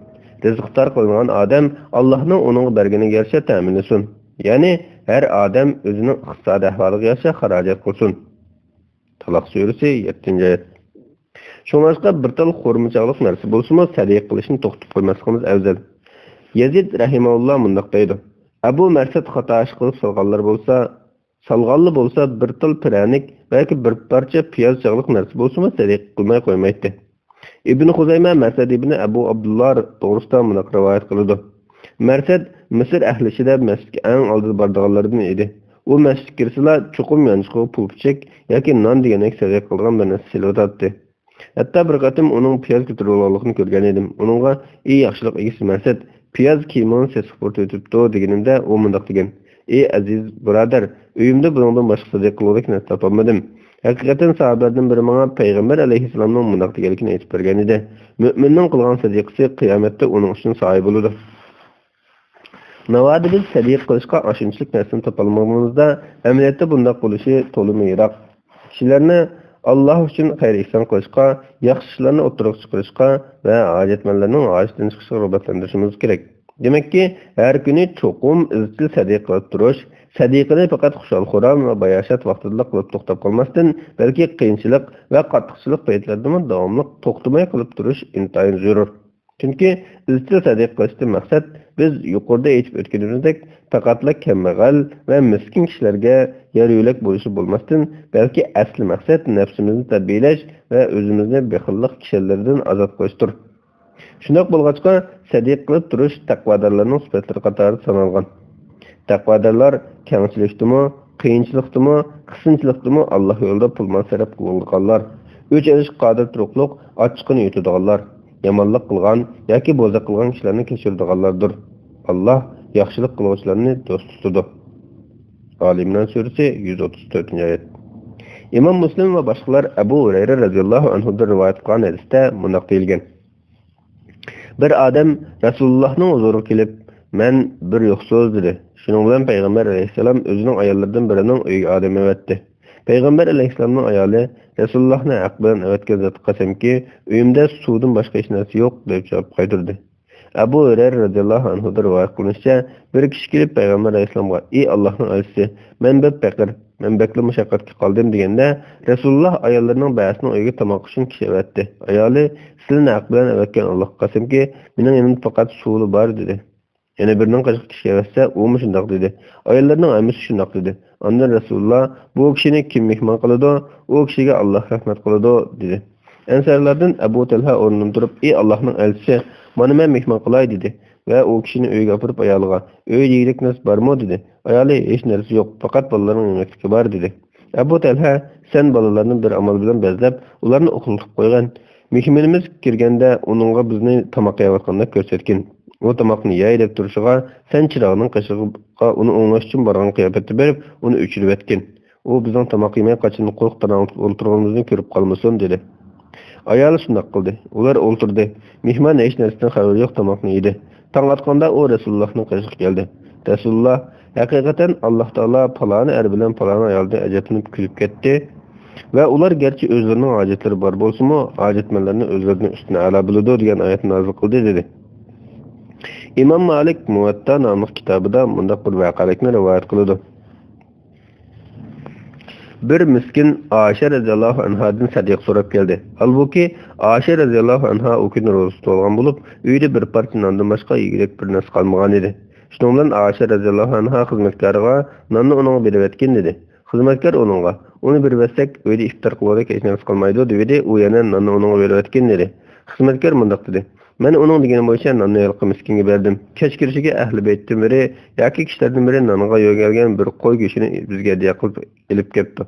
رىزقى تار قىلىنغان ئادەم ئاللاھنىڭ ئۇنىڭغا بەرگىنىگە يارىشا تەمىنلىسۇن. يەنى ھەر ئادەم ئۆزىنىڭ ئىقتىسادىي ئەھۋالىغا يارىشا خىراجەت قىلسۇن. تالاق سۈرىسى، يەتتىنچى ئايەت. شۇڭلاشقا بىر تال خورما چاغلىق نەرسە بولسىمۇ سەدىقە قىلىشنى توختىتىپ قويماسلىقىمىز ئەۋزەل. يەزىد رەھىمەھۇللا مۇنداق دەيدۇ: «ئەبۇ مەرسەت خاتا ئىش قىلىپ سالغانلار بولسا، سالغانلا بولسا بىر تال پىرەنىك ياكى بىر پارچە پىياز چاغلىق نەرسە بولسىمۇ سەدىقە قىلماي قويمايتتى.» ئىبن خۇزەيمە مەرسەد ئىبن ئەبۇ ئابدۇللا توغرىسىدا مۇنداق رىۋايەت قىلىدۇ: مەرسەد مىسىر ئەھلى ئىچىدە مەسچىتكە ئەڭ ئالدىدا بارىدىغانلاردىن ئىدى. ئۇ مەسچىتكە كىرسىلا، چوقۇم يانچۇقىغا پۇل-پۈچەك ياكى نان دېگەندەك سەدىقە قىلىدىغان بىر نەرسە سېلىۋاتاتتى. ھەتتا بىر قېتىم ئۇنىڭ پىياز كۆتۈرۈۋالغانلىقىنى كۆرگەنىدىم. ئۇنىڭغا: «ئى ياخشىلىق ئىگىسى مەرسەت، پىياز كىيىمىڭنى سېسىق پۇرىتىۋېتىپتۇ» دېگىنىمدە، ئۇ مۇنداق دېگەن: «ئى ئەزىز بۇرادەر، ئۆيۈمدە بۇنىڭدىن باشقا سەدىقە قىلغۇدەك نەرسە تاپالمىدىم.» ھەقىقەتەن ساھابىلەردىن بىرى ماڭا پەيغەمبەر ئەلەيھىسسالامنىڭ مۇنداق دېگەنلىكىنى ئېيتىپ بەرگەنىدى: «مۆمىننىڭ قىلغان سەدىقىسى قىيامەتتە ئۇنىڭ ئۈچۈن سايە بولىدۇ.» ناۋادا بىز سەدىقە قىلىشقا ئاشۇنچىلىك نەرسىنى تاپالمىغىنىمىزدا، ئەمەلىيەتتە بۇنداق بولۇشى تولىمۇ يىراق. كىشىلەرنى ئاللاھ ئۈچۈن خەير-ئېھسان قىلىشقا، ياخشى ئىشلارنى ئوتتۇرىغا چىقىرىشقا ۋە ھاجەتمەنلەرنىڭ ھاجىتىدىن چىقىشىغا رىغبەتلەندۈرۈشىمىز كېرەك. دېمەككى، ھەر كۈنى چوقۇم ئىزچىل سەدىقە قىلىپ تۇرۇش، سەدىقىنى پەقەت خۇشال-خۇرام ۋە باياشات ۋاقتىدىلا قىلىپ توختاپ قالماستىن، بەلكى قىيىنچىلىق ۋە قاتتىقچىلىق پەيتلىرىدىمۇ داۋاملىق توختىماي قىلىپ تۇرۇش ئىنتايىن زۆرۈر. چۈنكى ئىزچىل سەدىقە قىلىشتىن مەقسەت، بىز يۇقىرىدا ئېيتىپ ئۆتكىنىمىزدەك، پەقەتلا كەمبەغەل ۋە مىسكىن كىشىلەرگە يار-يۆلەك بولۇشى بولماستىن، بەلكى ئەسلى مەقسەت نەپسىمىزنى تەربىيەلەش ۋە ئۆزىمىزنى بېخىللىق كىشەنلىرىدىن ئازاد قىلىشتۇر. شۇنداق بولغاچقا، سەدىقە قىلىپ تۇرۇش تەقۋادارلارنىڭ سۈپەتلىرى قاتارىدا سانالغان. تەقۋادارلار كەڭچىلىكتىمۇ، قىيىنچىلىقتىمۇ، قىسىنچىلىقتىمۇ ئاللاھ يولىدا پۇل-مال سەرپ قىلىدىغانلار، ئۆچ ئېلىشقا قادىر تۇرۇقلۇق ئاچچىقىنى يۇتىدىغانلار، يامانلىق قىلغان ياكى بوزەك قىلغان كىشىلەرنى كەچۈرىدىغانلاردۇر. ئاللاھ ياخشىلىق قىلغۇچىلارنى دوست تۇتىدۇ. ئالى ئىمران سۈرىسى، يۈز ئوتتۇز تۆتىنچى ئايەت. ئىمام مۇسلىم ۋە باشقىلار ئەبۇ ھۇرەيرە رەزىياللاھۇ ئەنھۇدىن رىۋايەت قىلغان ھەدىستە مۇنداق دېيىلگەن: بىر ئادەم رەسۇلۇللاھنىڭ ھۇزۇرىغا كېلىپ، مەن بىر يوقسۇز، دېدى. شۇنىڭ بىلەن پەيغەمبەر ئەلەيھىسسالام ئۆزىنىڭ ئاياللىرىدىن بىرىنىڭ ئۆيىگە ئادەم ئەۋەتتى. پەيغەمبەر ئەلەيھىسسالامنىڭ ئايالى رەسۇلۇللاھنى ھەق بىلەن ئەۋەتكەن زاتقا قەسەمكى، ئۆيۈمدە سۇدىن باشقا ھېچ نەرسە يوق، دەپ جاۋاب قايتۇردى. ئەبۇ ھۇرەيرە رەزىياللاھۇ ئەنھۇدىن رىۋايەت قىلىنىشىچە، بىر كىشى كېلىپ پەيغەمبەر ئەلەيھىسسالامغا، ئى ئاللاھنىڭ ئەلچىسى، مەن بەك پېقىر، مەن بەكلا مۇشەققەتكە قالدىم، دېگەندە، رەسۇلۇللاھ ئاياللىرىنىڭ بەزىسىنىڭ ئۆيىگە تاماق ئۈچۈن كىشى ئەۋەتتى. ئايالى، سىلىنى ھەق بىلەن ئەۋەتكەن ئاللاھقا قەسەمكى، مېنىڭ يېنىمدا پەقەت سۇلا بار، دېدى. يەنە بىرىنىڭ قېشىغا كىشى ئەۋەتسە، ئۇمۇ شۇنداق دېدى. ئاياللىرىنىڭ ھەممىسى شۇنداق دېدى. ئاندىن رەسۇلۇللاھ، بۇ كىشىنى كىم مېھمان قىلىدۇ، ئۇ كىشىگە ئاللاھ رەھمەت قىلىدۇ، دېدى. ئەنسارلاردىن ئەبۇ تەلھە ئورنىدىن تۇرۇپ، ئى ئاللاھنىڭ ئەلچىسى، مانا مەن مېھمان قىلاي، دېدى ۋە ئۇ كىشىنى ئۆيىگە ئاپىرىپ ئايالىغا، ئۆيدە يېگۈدەك نەرسە بارمۇ؟ دېدى. ئايالى، ھېچ نەرسە يوق، پەقەت بالىلارنىڭ يېمەكلىكى بار، دېدى. ئەبۇ تەلھە، سەن بالىلارنى بىر ئامال بىلەن بەزلەپ، ئۇلارنى ئۇخلىتىپ قويغىن. مېھمىنىمىز كىرگەندە ئۇنىڭغا بىزنى تاماق يەۋاتقاندەك كۆرسەتكىن. ئۇ تاماقنى يەي دەپ تۇرۇشىغا، سەن چىراغنىڭ قېشىغا ئۇنى ئوڭلاش ئۈچۈن بارغان قىياپەتتە بېرىپ، ئۇنى ئۆچۈرۈۋەتكىن. ئۇ بىزنىڭ تاماق يېمەي قاچىلىنىپ قورقۇپ تاراڭ ئولتۇرغىنىمىزنى كۆرۈپ قالمىسۇن، دېدى. ئايالى شۇنداق قىلدى. ئۇلار ئولتۇردى. مېھمان ھېچ نەرسىدىن خەۋىرى يوق تاماقنى يېدى. تاڭ ئاتقاندا ئۇ رەسۇلۇللاھنىڭ قېشىغا كەلدى. رەسۇلۇللاھ، ھەقىقەتەن ئاللاھ تائالا پالانى ئەر بىلەن پالانى ئايالدىن ئەجەبلىنىپ كۈلۈپ كەتتى ۋە ئۇلار گەرچە ئۆزلىرىنىڭ ھاجەتلىرى بار بولسىمۇ، ھاجەتمەنلەرنى ئۆزلىرىدىن ئۈستۈن ئەلا بىلىدۇ، دېگەن ئايەتنى نازىل قىلدى، دېدى. ئىمام مالىك مۇۋەتتا ناملىق كىتابىدا مۇنداق بىر ۋەقەلىكنى رىۋايەت قىلىدۇ. بىر مىسكىن ئائىشە رەزىياللاھۇ ئەنھادىن سەدىقە سوراپ كەلدى. ھالبۇكى، ئائىشە رەزىياللاھۇ ئەنھا ئۇ كۈنى روزا تۇتۇۋالغان بولۇپ، ئۆيىدە بىر پارچە ناندىن باشقا يېگۈدەك بىر نەرسە قالمىغان ئىدى. شۇنىڭ بىلەن ئائىشە رەزىياللاھۇ ئەنھا خىزمەتكارىغا، ناننى ئۇنىڭغا بېرىۋەتكىن، دېدى. خىزمەتكار ئۇنىڭغا، ئۇنى بېرىۋەتسەك، ئۆيدە ئىپتار قىلغۇدەك ھېچ نەرسە قالمايدۇ، دېۋىدى. ئۇ يەنە، ناننى ئۇنىڭغا بېرىۋەتكىن، دېدى. خىزمەتكار مۇنداق دېدى، مەن ئۇنىڭ دېگىنى بويىچە ناننى ھېلىقى مىسكىنگە بەردىم. كەچ كىرىشىگە ئەھلى بەيتتىن بىرى ياكى كىشىلەردىن بىرى نانغا يۆگەلگەن بىر قوي گۆشىنى بىزگە ھەدىيە قىلىپ ئېلىپ كەپتۇ.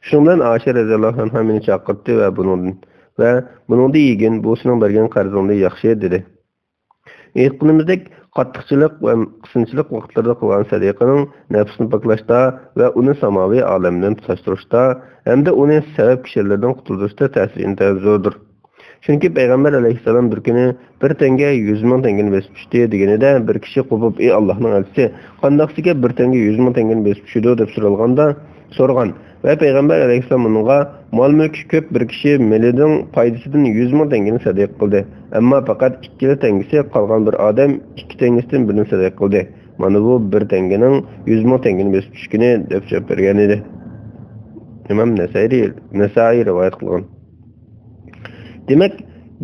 شۇنىڭ بىلەن ئائىشە رەزىياللاھۇ ئەنھا مېنى چاقىرتتى ۋە بۇنىڭدىن، ۋە بۇنىڭدا يېگىن، بۇ سېنىڭ بەرگەن قەرزىڭدىن ياخشى، دېدى. ئېيتقىنىمىزدەك، قاتتىقچىلىق ۋە قىسىنچىلىق ۋاقىتلىرىدا قىلغان سەدىقىنىڭ نەپسنى پاكلاشتا ۋە ئۇنى ساماۋىي ئالەمدىن تۇتاشتۇرۇشتا ھەمدە ئۇنى سەۋەب كېسەللىرىدىن قۇتۇلدۇرۇشتا تەسىرى ئىنتايىن زوردۇر. چۈنكى پەيغەمبەر ئەلەيھىسسالام بىر كۈنى بىر تەڭگە يۈز مىڭ تەڭگىنى بېسىپ چۈشتى دېگىنىدە، بىر كىشى قوپۇپ، ئى ئاللاھنىڭ ئەلچىسى، قانداقسىكەن بىر تەڭگە يۈز مىڭ تەڭگىنى بېسىپ چۈشىدۇ؟ دەپ سورالغاندا، سورىغان ۋە پەيغەمبەر ئەلەيھىسسالام ئۇنىڭغا، مال-مۈلكى كۆپ بىر كىشى مېلىنىڭ پايدىسىدىن يۈز مىڭ تەڭگىنى سەدىقە قىلدى، ئەمما پەقەت ئىككىلا تەڭگىسى قالغان بىر ئادەم ئىككى تەڭگىسىدىن بىرىنى سەدىقە قىلدى. مانا بۇ بىر تەڭگىنىڭ يۈز مىڭ تەڭگىنى بېسىپ چۈشكىنى، دەپ جاۋاب بەرگەن ئىدى. ئىمام نەسائىي، نەسائىي رىۋايەت قىلغان. دېمەك،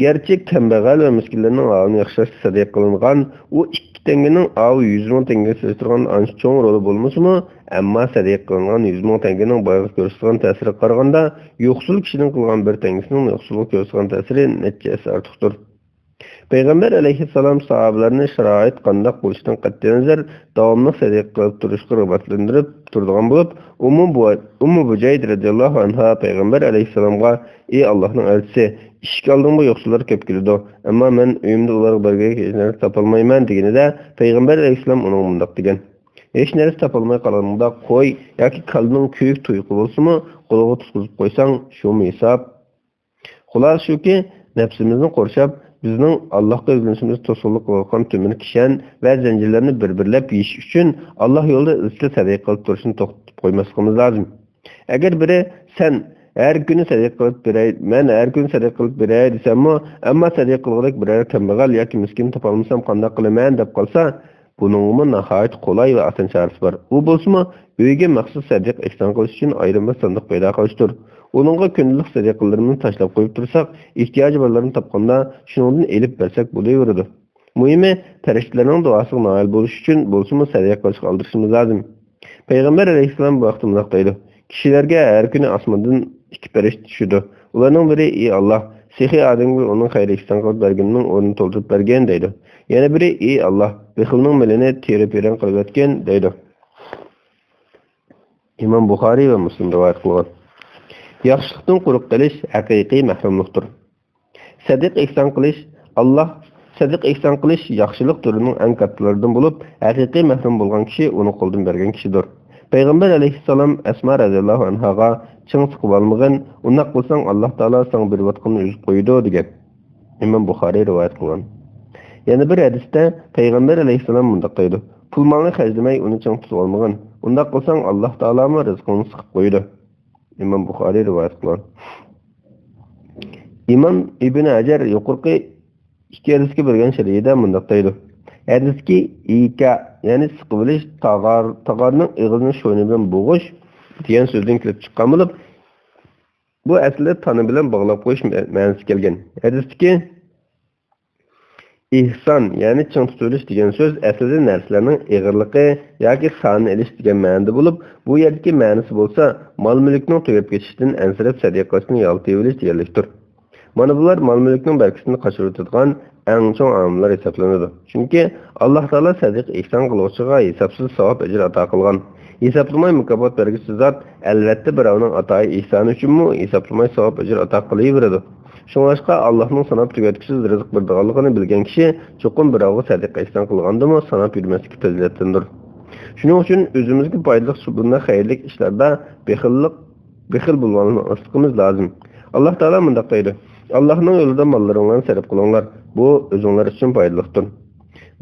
گەرچە كەمبەغەل ۋە مىسكىنلەرنىڭ ھالىنى ياخشىلاشتا سەدىقە قىلىنغان ئۇ ئىككى تەڭگىنىڭ ئاۋۇ يۈز مىڭ تەڭگىگە سېلىشتۇرغاندا ئانچە چوڭ رولى بولمىسىمۇ، ئەمما سەدىقە قىلىنغان يۈز مىڭ تەڭگىنىڭ بايغا كۆرسىتىدىغان تەسىرىگە قارىغاندا، يوقسۇل كىشىنىڭ قىلغان بىر تەڭگىسىنىڭ يوقسۇلغا كۆرسىتىدىغان تەسىرى نەچچە ھەسسە ئارتۇقتۇر. پەيغەمبەر ئەلەيھىسسالام ساھابىلەرنى شارائىت قانداق بولۇشىدىن قەتئىينەزەر، داۋاملىق سەدىقە قىلىپ تۇرۇشقا رىغبەتلەندۈرۈپ تۇرىدىغان بولۇپ، ئۇمۇ بۇ، ئۇممۇ بۇجەيد رەزىياللاھۇ ئەنھا پەيغەمبەر ئەلەيھىسسالامغا، ئى ئاللاھنىڭ ئەلچىسى، ئىشىك ئالدىڭغا يوقسۇللار كەپ كېلىدۇ، ئەمما مەن ئۆيۈمدە ئۇلارغا بەرگۈدەك ھېچ نەرسە تاپالمايمەن، دېگىنىدە، پەيغەمبەر ئەلەيھىسسالام ئۇنىڭغا مۇنداق دېگەن، ھېچ نەرسە تاپالماي قالغىنىڭدا قوي ياكى كالىنىڭ كۆيۈك تۇيىقى بولسىمۇ، قولىغا تۇتقۇزۇپ قويساڭ، شۇمۇ ھېساب. خۇلاسە شۇكى، نەپسىمىزنى قورشاپ، بىزنىڭ ئاللاھقا يۈزلىنىشىمىزگە توسقۇنلۇق قىلىۋاتقان تۆمۈر كىشەن ۋە زەنجىرلەرنى بىر-بىرلەپ يېيىش ئۈچۈن، ئاللاھ يولىدا ئىزچىل سەدىقە قىلىپ تۇرۇشنى توختىتىپ قويماسلىقىمىز لازىم. ئەگەر بىرى، سەن ھەر كۈنى سەدىقە قىلىپ بېرەي، مەن ھەر كۈنى سەدىقە قىلىپ بېرەي دېسەممۇ، ئەمما سەدىقە قىلغۇدەك بىرەر كەمبەغەل ياكى مىسكىننى تاپالمىسام قانداق قىلىمەن دەپ قالسا، بۇنىڭغىمۇ ناھايىتى قولاي ۋە ئاسان چارىسى بار. ئۇ بولسىمۇ، ئۆيىگە مەخسۇس سەدىقە ئېھسان قىلىش ئۈچۈن ئايرىم بىر ساندۇق پەيدا قىلىشتۇر. ئۇنىڭغا كۈندىلىك سەدىقىلىرىمىزنى تاشلاپ قويۇپ تۇرساق، ئېھتىياجى بارلارنى تاپقاندا شۇنىڭدىن ئېلىپ بەرسەك بولۇۋېرىدۇ. مۇھىمى، پەرىشتىلەرنىڭ دۇئاسىغا نائىل بولۇش ئۈچۈن بولسىمۇ سەدىقە قىلىشقا ئالدىرىشىمىز لازىم. پەيغەمبەر ئەلەيھىسسالام بۇ ھەقتە مۇنداق دەيدۇ، كىشىلەرگە ھەر كۈنى ئاسماندىن ئىككى پەرىشتە چۈشىدۇ. ئۇلارنىڭ بىرى، ئى ئاللاھ، سېخىي ئادەمگە ئۇنىڭ خەير ئېھسان قىلىپ بەرگىنىنىڭ ئورنىنى تولدۇرۇپ بەرگىن، دەيدۇ. يەنە بىرى، ئى ئاللاھ، بېخىلنىڭ مېلىنى تېرە-پېرەڭ قىلىۋەتكىن، دەيدۇ. ئىمام بۇخارىي ۋە مۇسلىم رىۋايەت قىلغان. ياخشىلىقتىن قۇرۇق قېلىش ھەقىقىي مەھرۇملۇقتۇر. سەدىقە ئېھسان قىلىش، ئاللاھ، سەدىقە ئېھسان قىلىش ياخشىلىق تۈرىنىڭ ئەڭ كاتتىلىرىدىن بولۇپ، ھەقىقىي مەھرۇم بولغان كىشى ئۇنى قولدىن بەرگەن كىشىدۇر. پەيغەمبەر ئەلەيھىسسالام ئەسما رەزىياللاھۇ ئەنھاغا چىڭ سىقىۋالمىغىن، ئۇنداق قىلساڭ ئاللاھ تائالا ساڭا بېرىۋاتقىنىنى ئۈزۈپ قويىدۇ، دېگەن. ئىمام بۇخارىي رىۋايەت قىلغان. يەنە بىر ھەدىستە پەيغەمبەر ئەلەيھىسسالام مۇنداق دەيدۇ: پۇل-مالنى خەجلىمەي، ئۇنى چىڭ تۇتۇۋالمىغىن. ئۇنداق قىلساڭ ئاللاھ تائالامۇ رىزقىڭنى سىقىپ قويىدۇ. ئىمام بۇخارىي رىۋايەت قىلغان. ئىمام ئىبن ھەجەر يۇقىرىقى ئىككى ھەدىسكە بەرگەن شەرھىدە مۇنداق دەيدۇ: ھەدىستىكى ئىكا، يەنى سىقىۋېلىش، تاغار، تاغارنىڭ ئېغىزىنى شوينا بىلەن بوغۇش دېگەن سۆزدىن كېلىپ چىققان بولۇپ، بۇ ئەسلىدە تانا بىلەن باغلاپ قويۇش مە-، مەنىسى كەلگەن. ھەدىستىكى ئىھسان، يەنى چىڭ تۇتۇۋېلىش دېگەن سۆز ئەسلىدە نەرسىلەرنىڭ ئېغىرلىقى ياكى سانىنى ئېلىش دېگەن مەنىدە بولۇپ، بۇ يەردىكى مەنىسى بولسا مال-مۈلۈكنىڭ تۈگەپ كېتىشىدىن ئەنسىرەپ سەدىقىسىنى يالتىۋېلىش دېگەنلىكتۇر. مانا بۇلار مال-مۈلۈكنىڭ بەرىكىتىنى قاچۇرۇۋېتىدىغان ئەڭ چوڭ ئامىللار ھېسابلىنىدۇ. چۈنكى ئاللاھ تائالا سەدىقە ئېھسان قىلغۇچىغا ھېسابسىز ساۋاب ئەجىر ئاتا قىلغان. ھېسابلىماي مۇكاپات بەرگۈچى زات، ئەلۋەتتە، بىراۋنىڭ ئاتايى ئېھسانى ئۈچۈنمۇ ھېسابلىماي ساۋاب ئەجىر ئاتا قىلىۋېرىدۇ. شۇڭلاشقا، ئاللاھنىڭ ساناپ تۈگەتكۈسىز رىزىق بېرىدىغانلىقىنى بىلگەن كىشى چوقۇم بىراۋغا سەدىقە ئېھسان قىلغاندىمۇ ساناپ يۈرمەسلىكى پەزىلەتتىندۇر. شۇنىڭ ئۈچۈن ئۆزىمىزگە پايدىلىق بۇنداق خەيرلىك ئىشلاردا بېخىللىق، بېخىل بولماسلىقىمىز لازىم. ئاللاھ تائالا مۇنداق دەيدۇ: ئاللاھنىڭ يولىدا ماللىرىڭلارنى سەرپ قىلىڭلار، بۇ ئۆزۈڭلار ئۈچۈن پايدىلىقتۇر.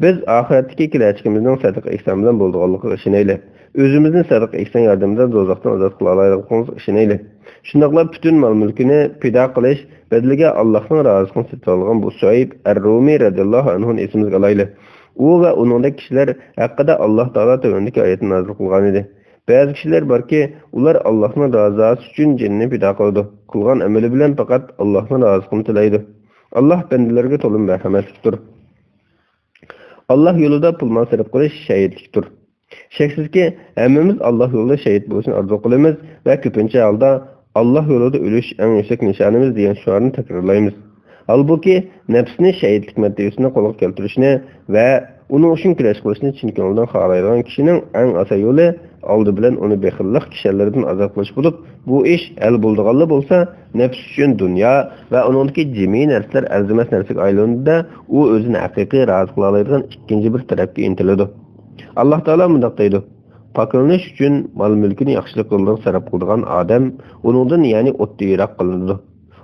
بىز ئاخىرەتتىكى كېلەچىكىمىزنىڭ سەدىقە ئېھسان بىلەن بولىدىغانلىقىغا ئىشىنەيلى. ئۆزىمىزنى سەدىقە ئېھسان ياردىمىدە دوزاختىن ئازاد قىلالايدىغانلىقىمىزغا ئىشىنەيلى. شۇنداقلا پۈتۈن مال-مۈلكىنى پىدا قىلىش بەدىلىگە ئاللاھنىڭ رازىلىقىنى سېتىۋالغان بۇ سۇھەيب ئەر-رۇمى رەزىياللاھۇ ئەنھۇنى ئېسىمىزگە ئالايلى. ئۇ ۋە ئۇنىڭدەك كىشىلەر ھەققىدە ئاللاھ تائالا تۆۋەندىكى ئايەتنى نازىل قىلغانىدى: بەزى كىشىلەر باركى، ئۇلار ئاللاھنىڭ رازاسى ئۈچۈن جېنىنى پىدا قىلىدۇ، قىلغان ئەمىلى بىلەن پەقەت ئاللاھنىڭ رازىلىقىنى تىلەيدۇ. ئاللاھ بەندىلىرىگە تولىمۇ مەرھەمەتلىكتۇر. ئاللاھ يولىدا پۇل-مال سەرپ قىلىش شەھىدلىكتۇر. شەكسىزكى، ھەممىمىز ئاللاھ يولىدا شەھىت بولۇشنى ئارزۇ قىلىمىز ۋە كۆپىنچە ھالدا «ئاللاھ يولىدا ئۆلۈش ئەڭ يۈكسەك نىشانىمىز» دېگەن شوئارنى تەكرارلايمىز. ھالبۇكى، نەپسىنى شەھىدلىك مەرتىۋىسىنى قولغا كەلتۈرۈشنى ۋە ئۇنىڭ ئۈچۈن كۈرەش قىلىشنى چىن كۆڭلىدىن خالايدىغان كىشىنىڭ ئەڭ ئاسان يولى ئالدى بىلەن ئۇنى بېخىللىق كىشەنلىرىدىن ئازاد قىلىش بولۇپ، بۇ ئىش ھەل بولىدىغانلا بولسا، نەپس ئۈچۈن دۇنيا ۋە ئۇنىڭدىكى جىمى نەرسىلەر ئەرزىمەس نەرسىگە ئايلىنىدۇ-دە، ئۇ ئۆزىنى ھەقىقىي رازى قىلالايدىغان ئىككىنچى بىر تەرەپكە ئىنتىلىدۇ. ئاللاھ تائالا مۇنداق دەيدۇ: پاكلىنىش ئۈچۈن مال-مۈلكىنى ياخشىلىق يولىدا سەرپ قىلىدىغان ئادەم ئۇنىڭدىن، يەنى ئوتتا يىراق قىلىنىدۇ.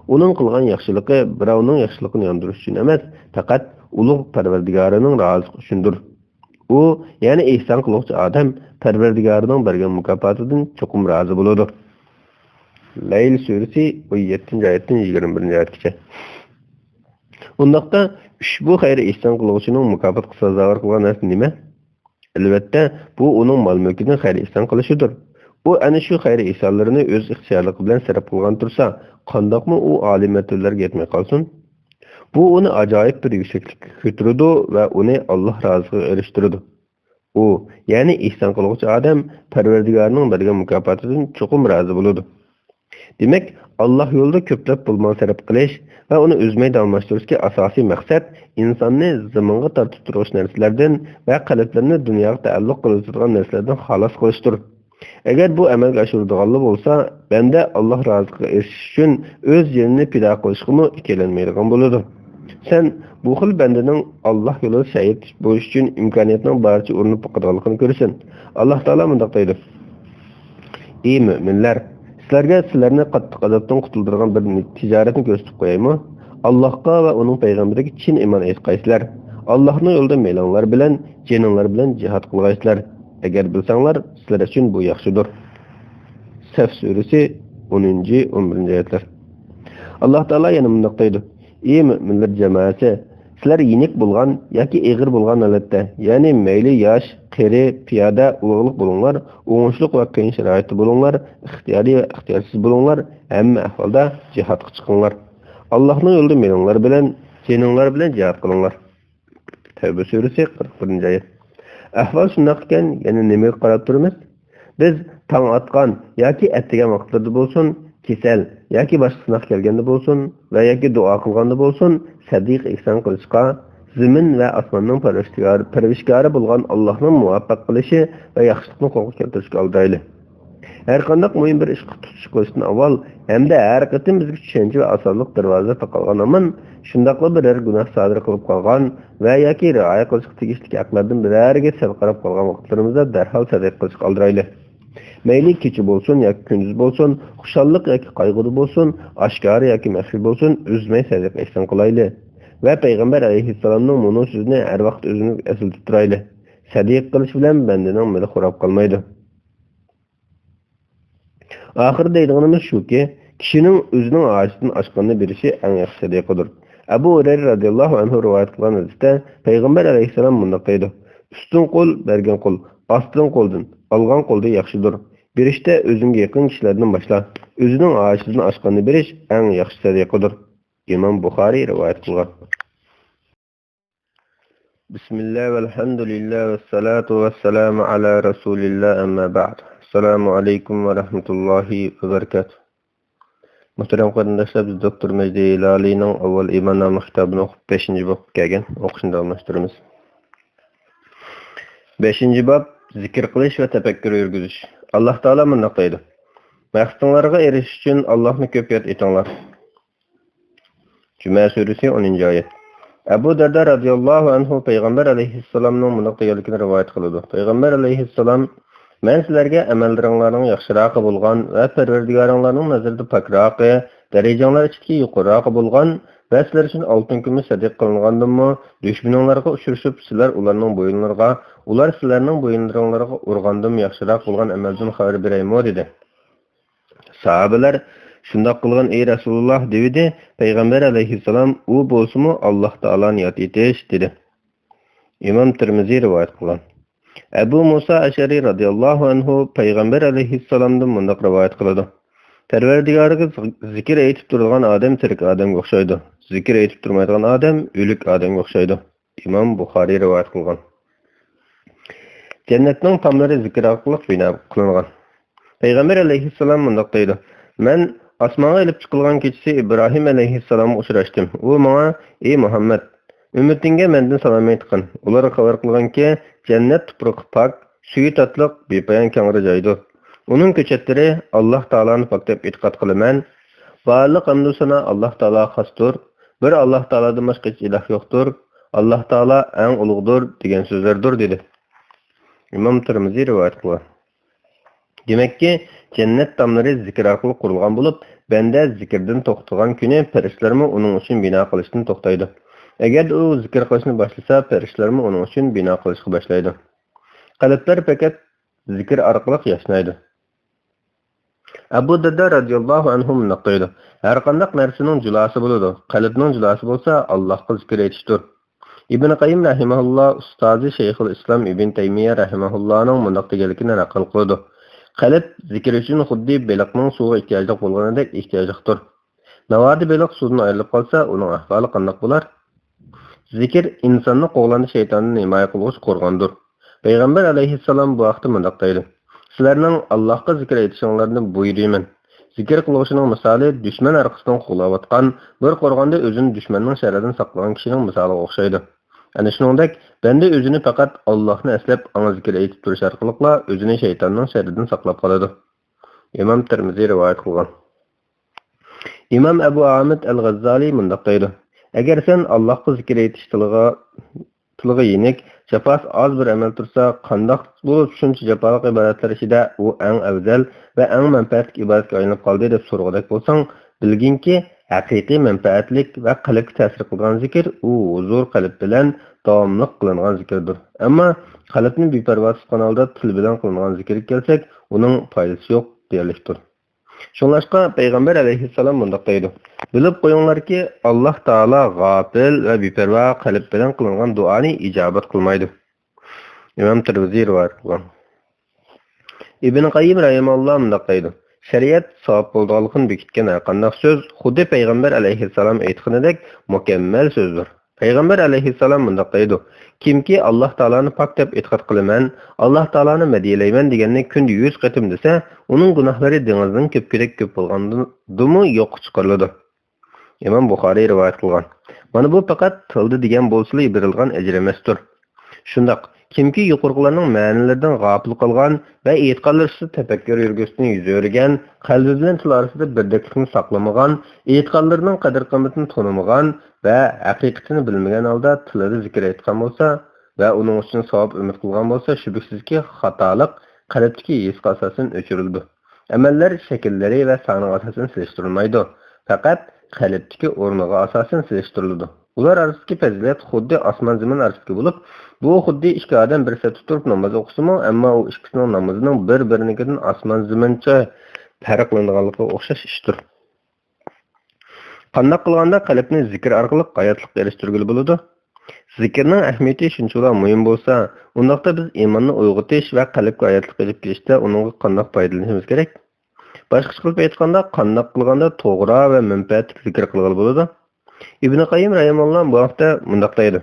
ئۇنىڭ قىلغان ياخشىلىقى بىراۋنىڭ ياخشىلىقىنى ياندۇرۇش ئۈچۈن ئەمەس، پەقەت ئۇلۇغ پەرۋەردىگارىنىڭ رازىلىقى ئۈچۈندۇر. ئۇ، يەنى ئېھسان قىلغۇچى ئادەم پەرۋەردىگارىنىڭ بەرگەن مۇكاپاتىدىن چوقۇم رازى بولىدۇ. لەيل سۈرىسى ئون يەتتىنچى ئايەتتىن يىگىرمە بىرىنچى ئايەتكىچە. ئۇنداقتا، ئۇشبۇ خەير ئېھسان قىلغۇچىنىڭ مۇكاپاتقا سازاۋەر قىلغان نەرسە نېمە؟ ئەلۋەتتە، بۇ ئۇنىڭ مال-مۈلكىدىن خەير ئېھسان قىلىشىدۇر. ئۇ ئەنە شۇ خەير ئېھسانلىرىنى ئۆز ئىختىيارلىقى بىلەن سەرپ قىلغان تۇرسا، قانداقمۇ ئۇ ئالىي مەرتىۋىلەرگە يەتمەي قالسۇن؟ بۇ ئۇنى ئاجايىپ بىر يۈكسەكلىككە كۆتۈرىدۇ ۋە ئۇنى ئاللاھ رازىلىقىغا ئېرىشتۈرىدۇ. ئۇ، يەنى ئېھسان قىلغۇچى ئادەم پەرۋەردىگارىنىڭ بەرگەن مۇكاپاتىدىن چوقۇم رازى بولىدۇ. دېمەك، ئاللاھ يولىدا كۆپلەپ پۇل-مال سەرپ قىلىش ۋە ئۇنى ئۈزمەي داۋاملاشتۇرۇشتىكى ئاساسىي مەقسەت ئىنساننى زېمىنغا تارتىپ تۇرغۇچى نەرسىلەردىن ۋە قەلبلىرىنى دۇنياغا تەئەللۇق قىلىۋېتىدىغان نەرسىلەردىن خالاس قىلىشتۇر. ئەگەر بۇ ئەمەلگە ئاشۇرىدىغانلا بولسا، بەندە ئاللاھ رازىلىقىغا ئېرىشىش ئۈچۈن ئۆز جېنىنى پىدا قىلىشقىمۇ ئىككىلەنمەيدىغان بولىدۇ. سەن بۇ خىل بەندىنىڭ ئاللاھ يولىدا شەھىت بولۇش ئۈچۈن ئىمكانىيەتنىڭ بارىچە ئۇرۇنۇپ باقىدىغانلىقىنى كۆرىسەن. ئاللاھ تائالا مۇنداق دەيدۇ: ئى مۆمىنلەر! سىلەرگە سىلەرنى قاتتىق ئازابتىن قۇتۇلدۇرىدىغان بىر تىجارەتنى كۆرسىتىپ قويايمۇ؟ ئاللاھقا ۋە ئۇنىڭ پەيغەمبىرىگە چىن ئىمان ئېيتقايسىلەر. ئاللاھنىڭ يولىدا مېلىڭلار بىلەن، جېنىڭلار بىلەن جىھاد قىلغايسىلەر. ئەگەر بىلسەڭلار، سىلەر ئۈچۈن بۇ ياخشىدۇر. سەف سۈرىسى، ئونىنچى، ئون بىرىنچى ئايەتلەر. ئاللاھ تائالا يەنە مۇنداق دەيدۇ: ئى مۆمىنلەر جامائەسى! سىلەر يېنىك بولغان ياكى ئېغىر بولغان ھالەتتە، يەنى مەيلى ياش، قېرى، پىيادە، ئۇلۇغلۇق بولۇڭلار، ئوڭۇشلۇق ۋە قىيىن شارائىتتا بولۇڭلار، ئىختىيارىي ۋە ئىختىيارسىز بولۇڭلار، ھەممە ئەھۋالدا جىھادقا چىقىڭلار. ئاللاھنىڭ يولىدا مېلىڭلار بىلەن، جېنىڭلار بىلەن جىھاد قىلىڭلار. تەۋبە سۈرىسى، قىرىق بىرىنچى ئايەت. ئەھۋال شۇنداق ئىكەن، يەنە نېمىگە قاراپ تۇرىمىز؟ بىز تاڭ ئاتقان ياكى ئەتىگەن ۋاقىتلىرىدا بولسۇن، كېسەل ياكى باشقا سىناق كەلگەندە بولسۇن ۋە ياكى دۇئا قىلغاندا بولسۇن، سەدىقە ئېھسان قىلىشقا، زېمىن ۋە ئاسماننىڭ پەرۋىشتىگارى، پەرۋىشكارى بولغان ئاللاھنىڭ مۇۋەپپەق قىلىشى ۋە ياخشىلىقنى قولغا كەلتۈرۈشكە ئالدايلى. ھەرقانداق مۇھىم بىر ئىشقا تۇتۇش قىلىشتىن ئاۋۋال ھەمدە ھەر قېتىم بىزگە چۈشەنچە ۋە ئاسانلىق دەرۋازىسى تاقالغان ھامان، شۇنداقلا بىرەر گۇناھ سادىر قىلىپ قالغان ۋە ياكى رىئايە قىلىشقا تېگىشلىك ھەقلەردىن بىرەرىگە سەل قاراپ قالغان ۋاقىتلىرىمىزدا دەرھال سەدىقە قىلىشقا ئالدىرايلى. مەيلى كېچە بولسۇن ياكى كۈندۈز بولسۇن، خۇشاللىق ياكى قايغۇدا بولسۇن، ئاشكارا ياكى مەخپىي بولسۇن، ئۈزمەي سەدىقە ئېھسان قىلايلى. ۋە پەيغەمبەر ئەلەيھىسسالامنىڭ مۇنۇ سۆزىنى ھەر ۋاقىت ئۆزىمىزگە ئەسلىتىپ تۇرايلى: سەدىقە قىلىش بىلەن بەندىنىڭ مېلى خوراپ قالمايدۇ. ئاخىرى دەيدىغىنىمىز شۇكى، كىشىنىڭ ئۆزىنىڭ ھاجىتىدىن ئاشقىنىنى بېرىشى ئەڭ ياخشى سەدىقىدۇر. ئەبۇ ھۇرەيرە رەزىياللاھۇ ئەنھۇ رىۋايەت قىلغان ھەدىستە پەيغەمبەر ئەلەيھىسسالام مۇنداق دەيدۇ: ئۈستۈن قول بەرگەن قول ئاستىن قولدىن ئالغان قولدىن ياخشىدۇر. بېرىشتە ئۆزۈڭگە يېقىن كىشىلەردىن باشلا. ئۆزىنىڭ ھاجىتىدىن ئاشقىنىنى بېرىش ئەڭ ياخشى سەدىقىدۇر. ئىمام بۇخارىي رىۋايەت قىلغان. بىسمىللا، ۋەلھەمدۇلىللا، ۋەسسالاتۇ ۋەسسالامۇ ئالا رەسۇلىللا، ئەمما بەئد. ئەسسالامۇ ئەلەيكۇم ۋە رەھمەتۇللاھى ۋە بەرىكاتۇھ. مۇھتەرەم قېرىنداشلار، بىز دوكتور مەجدى ھىلالىنىڭ ئاۋۋال ئىمان ناملىق كىتابىنى ئوقۇپ، بەشىنچى بابقا كەلگەن. ئوقۇشنى داۋاملاشتۇرىمىز. بەشىنچى باب، زىكىر قىلىش ۋە تەپەككۇر يۈرگۈزۈش. ئاللاھ تائالا مۇنداق دەيدۇ: مەقسىتىڭلارغا ئېرىشىش ئۈچۈن ئاللاھنى كۆپ ياد ئېتىڭلار. جۈمە سۈرىسى، ئونىنچى ئايەت. ئەبۇ دەردە رەزىياللاھۇ ئەنھۇ پەيغەمبەر ئەلەيھىسسالامنىڭ مۇنداق دېگەنلىكىنى رىۋايەت قىلىدۇ: پەيغەمبەر ئەلەيھىسسالام: مەن سىلەرگە ئەمەللىرىڭلارنىڭ ياخشىراقى بولغان ۋە پەرۋەردىگارىڭلارنىڭ نەزىرىدە پاكراقى، دەرىجەڭلار ئىچىدىكى يۇقىرىراقى بولغان ۋە سىلەر ئۈچۈن ئالتۇن كۈمۈش سەدىقە قىلىنغاندىنمۇ، دۈشمىنىڭلارغا ئۇچرىشىپ، سىلەر ئۇلارنىڭ بويۇنلىرىغا، ئۇلار سىلەرنىڭ بويۇنلىرىڭلارغا ئۇرغاندىنمۇ ياخشىراق بولغان ئەمەلدىن خەۋەر بېرەيمۇ؟ دېدى. ساھابىلەر: شۇنداق قىلغىن، ئەي رەسۇلۇللاھ، دېۋىدى. پەيغەمبەر ئەلەيھىسسالام: ئۇ بولسىمۇ ئاللاھ تائالانى ياد ئېتىش، دېدى. ئىمام تىرمىزى رىۋايەت قىلغان. ئەبۇ مۇسا ئەشئەرى رەزىياللاھۇ ئەنھۇ پەيغەمبەر ئەلەيھىسسالامدىن مۇنداق رىۋايەت قىلىدۇ: پەرۋەردىگارىغا زىكىر ئېيتىپ تۇرىدىغان ئادەم تىرىك ئادەمگە ئوخشايدۇ. زىكىر ئېيتىپ تۇرمايدىغان ئادەم ئۆلۈك ئادەمگە ئوخشايدۇ. ئىمام بۇخارىي رىۋايەت قىلغان. جەننەتنىڭ تاملىرى زىكىر ئارقىلىق بىنا قىلىنغان. پەيغەمبەر ئەلەيھىسسالام مۇنداق دەيدۇ: مەن ئاسمانغا ئېلىپ چىقىلغان كېچىسى ئىبراھىم ئەلەيھىسسالامغا ئۇچراشتىم. ئۇ ماڭا: ئى مۇھەممەد، ئۈممىتىڭگە مەندىن سالام ئېيتقىن. ئۇلارغا خەۋەر قىلغىنكى، جەننەت تۇپرىقى پاك، سۈيى تاتلىق، بىپايان كەڭرى جايدۇر. ئۇنىڭ كۆچەتلىرى: ئاللاھ تائالانى پاك دەپ ئېتىقاد قىلىمەن. بارلىق ھەمدۇ سانا ئاللاھ تائالاغا خاستۇر. بىر ئاللاھ تائالادىن باشقا ھېچ ئىلاھ يوقتۇر. ئاللاھ تائالا ئەڭ ئۇلۇغدۇر، دېگەن سۆزلەردۇر، دېدى. ئىمام تىرمىزى رىۋايەت قىلغان. دېمەككى، جەننەت تاملىرى زىكىر ئارقىلىق قۇرۇلغان بولۇپ، بەندە زىكىردىن توختىغان كۈنى پەرىشتىلەرمۇ ئۇنىڭ ئۈچۈن بىنا قىلىشتىن توختايدۇ. ئەگەردە ئۇ زىكىر قىلىشنى باشلىسا، پەرىشتىلەرمۇ ئۇنىڭ ئۈچۈن بىنا قىلىشقا باشلايدۇ. قەلبلەر پەقەت زىكىر ئارقىلىق ياشنايدۇ. ئەبۇ دەردە رەزىياللاھۇ ئەنھۇ مۇنداق دەيدۇ: ھەرقانداق نەرسىنىڭ جۇلاسى بولىدۇ، قەلبنىڭ جۇلاسى بولسا ئاللاھقا زىكىر ئېيتىشتۇر. ئىبن قەييىم رەھىمەھۇللا ئۇستازى شەيخۇل ئىسلام ئىبن تەيمىيە رەھىمەھۇللانىڭ مۇنداق دېگەنلىكىنى نەقىل قىلىدۇ: قەلب زىكىر ئۈچۈن خۇددى بېلىقنىڭ سۇغا ئېھتىياجلىق بولغىنىدەك ئېھتىياجلىقتۇر. ناۋادا بېلىق سۇدىن ئايرىلىپ قالسا، ئۇنىڭ ئەھۋالى قانداق بولار؟ زىكىر ئىنساننى قوغلاندى شەيتاندىن ھىمايە قىلغۇچ قورغاندۇر. پەيغەمبەر ئەلەيھىسسالام بۇ ھەقتە مۇنداق دەيدۇ: سىلەرنىڭ ئاللاھقا زىكىر ئېيتىشىڭلارنى بۇيرۇيمەن. زىكىر قىلغۇچىنىڭ مىسالى دۈشمەن ئارقىسىدىن قوغلاۋاتقان، بىر قورغاندا ئۆزىنى دۈشمەننىڭ شەررىدىن ساقلىغان كىشىنىڭ مىسالىغا ئوخشايدۇ. ئەنە شۇنىڭدەك، بەندە ئۆزىنى پەقەت ئاللاھنى ئەسلەپ، ئاڭا زىكىر ئېيتىپ تۇرۇش ئارقىلىقلا ئۆزىنى شەيتاننىڭ شەررىدىن ساقلاپ قالىدۇ. ئىمام تىرمىزى رىۋايەت قىلغان. ئىمام ئەبۇ ئامىد ئەل-غەززالى مۇنداق دەيدۇ: ئەگەر سەن ئاللاھقا زىكىر ئېيتىش تىلىغا، تىلىغا يېنىك، جاپاسى ئاز بىر ئەمەل تۇرسا، قانداق بولۇپ شۇنچە جاپالىق ئىبادەتلەر ئىچىدە ئۇ ئەڭ ئەۋزەل ۋە ئەڭ مەنپەئەتلىك ئىبادەتكە ئايلىنىپ قالدى دەپ سورىغۇدەك بولساڭ، بىلگىنكى، ھەقىقىي مەنپەئەتلىك ۋە قەلبكە تەسىر قىلىدىغان زىكىر ئۇ ھۇزۇر قەلب بىلەن داۋاملىق قىلىنغان زىكىردۇر. ئەمما قەلبنى بىپەرۋا تۇتقان ھالدا تىل بىلەن قىلىنغان زىكىرگە كەلسەك، ئۇنىڭ پايدىسى يوق دېيەرلىكتۇر. شۇڭلاشقا پەيغەمبەر ئەلەيھىسسالام مۇنداق دەيدۇ: بىلىپ قويۇڭلاركى، ئاللاھ تائالا غاپىل ۋە بىپەرۋا قەلب بىلەن قىلىنغان دۇئانى ئىجابەت قىلمايدۇ. ئىمام تىرمىزى رىۋايەت قىلغان. ئىبن قەييىم رەھىمەھۇللا مۇنداق دەيدۇ: شەرىئەت ساۋاب بولىدىغانلىقىنى بېكىتكەن ھەرقانداق سۆز خۇددى پەيغەمبەر ئەلەيھىسسالام ئېيتقىنىدەك مۇكەممەل سۆزدۇر. پەيغەمبەر ئەلەيھىسسالام مۇنداق دەيدۇ: كىمكى ئاللاھ تائالانى پاك دەپ ئېتىقاد قىلىمەن، ئاللاھ تائالانى مەدھىيەلەيمەن دېگەننى كۈندە يۈز قېتىم دېسە، ئۇنىڭ گۇناھلىرى دېڭىزنىڭ كۆپۈكىدەك كۆپ بولغاندىمۇ يوققا چىقىرىلىدۇ. ئىمام بۇخارىي رىۋايەت قىلغان. مانا بۇ پەقەت تىلدا دېگەن بولسىلا بېرىلغان ئەجىر ئەمەستۇر. شۇنداق، كىمكى يۇقىرىقىلارنىڭ مەنىلىرىدىن غاپىل قالغان ۋە ئېيتقانلىرى ئۈستىدە تەپەككۇر يۈرگۈزۈشتىن يۈز ئۆرۈگەن، قەلبى بىلەن تىل ئارىسىدا بىردەكلىكنى ساقلىمىغان، ئېيتقانلىرىنىڭ قەدىر-قىممىتىنى تونۇمىغان ۋە ھەقىقىتىنى بىلمىگەن ھالدا تىلىدا زىكىر ئېيتقان بولسا ۋە ئۇنىڭ ئۈستىدىن ساۋاب ئۈمىد قىلغان بولسا، شۈبھىسىزكى، خاتالىق قەلبتىكى ھېسقا ئاساسەن ئۆچۈرۈلىدۇ. ئەمەللەر شەكىللىرى ۋە سانىغا ئاساسەن سېلىشتۇرۇلمايدۇ، پەقەت قەلبتىكى ئورنىغا ئاساسەن سېلىشتۇرۇلىدۇ. ئۇلار ئارىسىدىكى پەزىلەت خۇددى ئاسمان-زېمىن ئارىسىدىكى بولۇپ، بۇ خۇددى ئىككى ئادەم بىر سەپتە تۇرۇپ ناماز ئوقۇسىمۇ، ئەمما ئۇ ئىككىسىنىڭ نامىزىنىڭ بىر-بىرىنىڭكىدىن ئاسمان-زېمىنچە پەرقلىنىدىغانلىقىغا ئوخشاش ئىشتۇر. قانداق قىلغاندا قەلبنى زىكىر ئارقىلىق ھاياتلىققا ئېرىشتۈرگىلى بولىدۇ؟ زىكىرنىڭ ئەھمىيىتى شۇنچىۋالا مۇھىم بولسا، ئۇنداقتا بىز ئىماننى ئويغىتىش ۋە قەلبكە ھاياتلىق ئېلىپ كېلىشتە ئۇنىڭغا قانداق پايدىلىنىشىمىز كېرەك؟ باشقىچە قىلىپ ئېيتقاندا، قانداق قىلغاندا توغرا ۋە مەنپەئەتلىك زىكىر قىلغىلى بولىدۇ؟ ئىبنى قەييىم رەھىمەھۇللا بۇ ھەقتە مۇنداق دەيدۇ: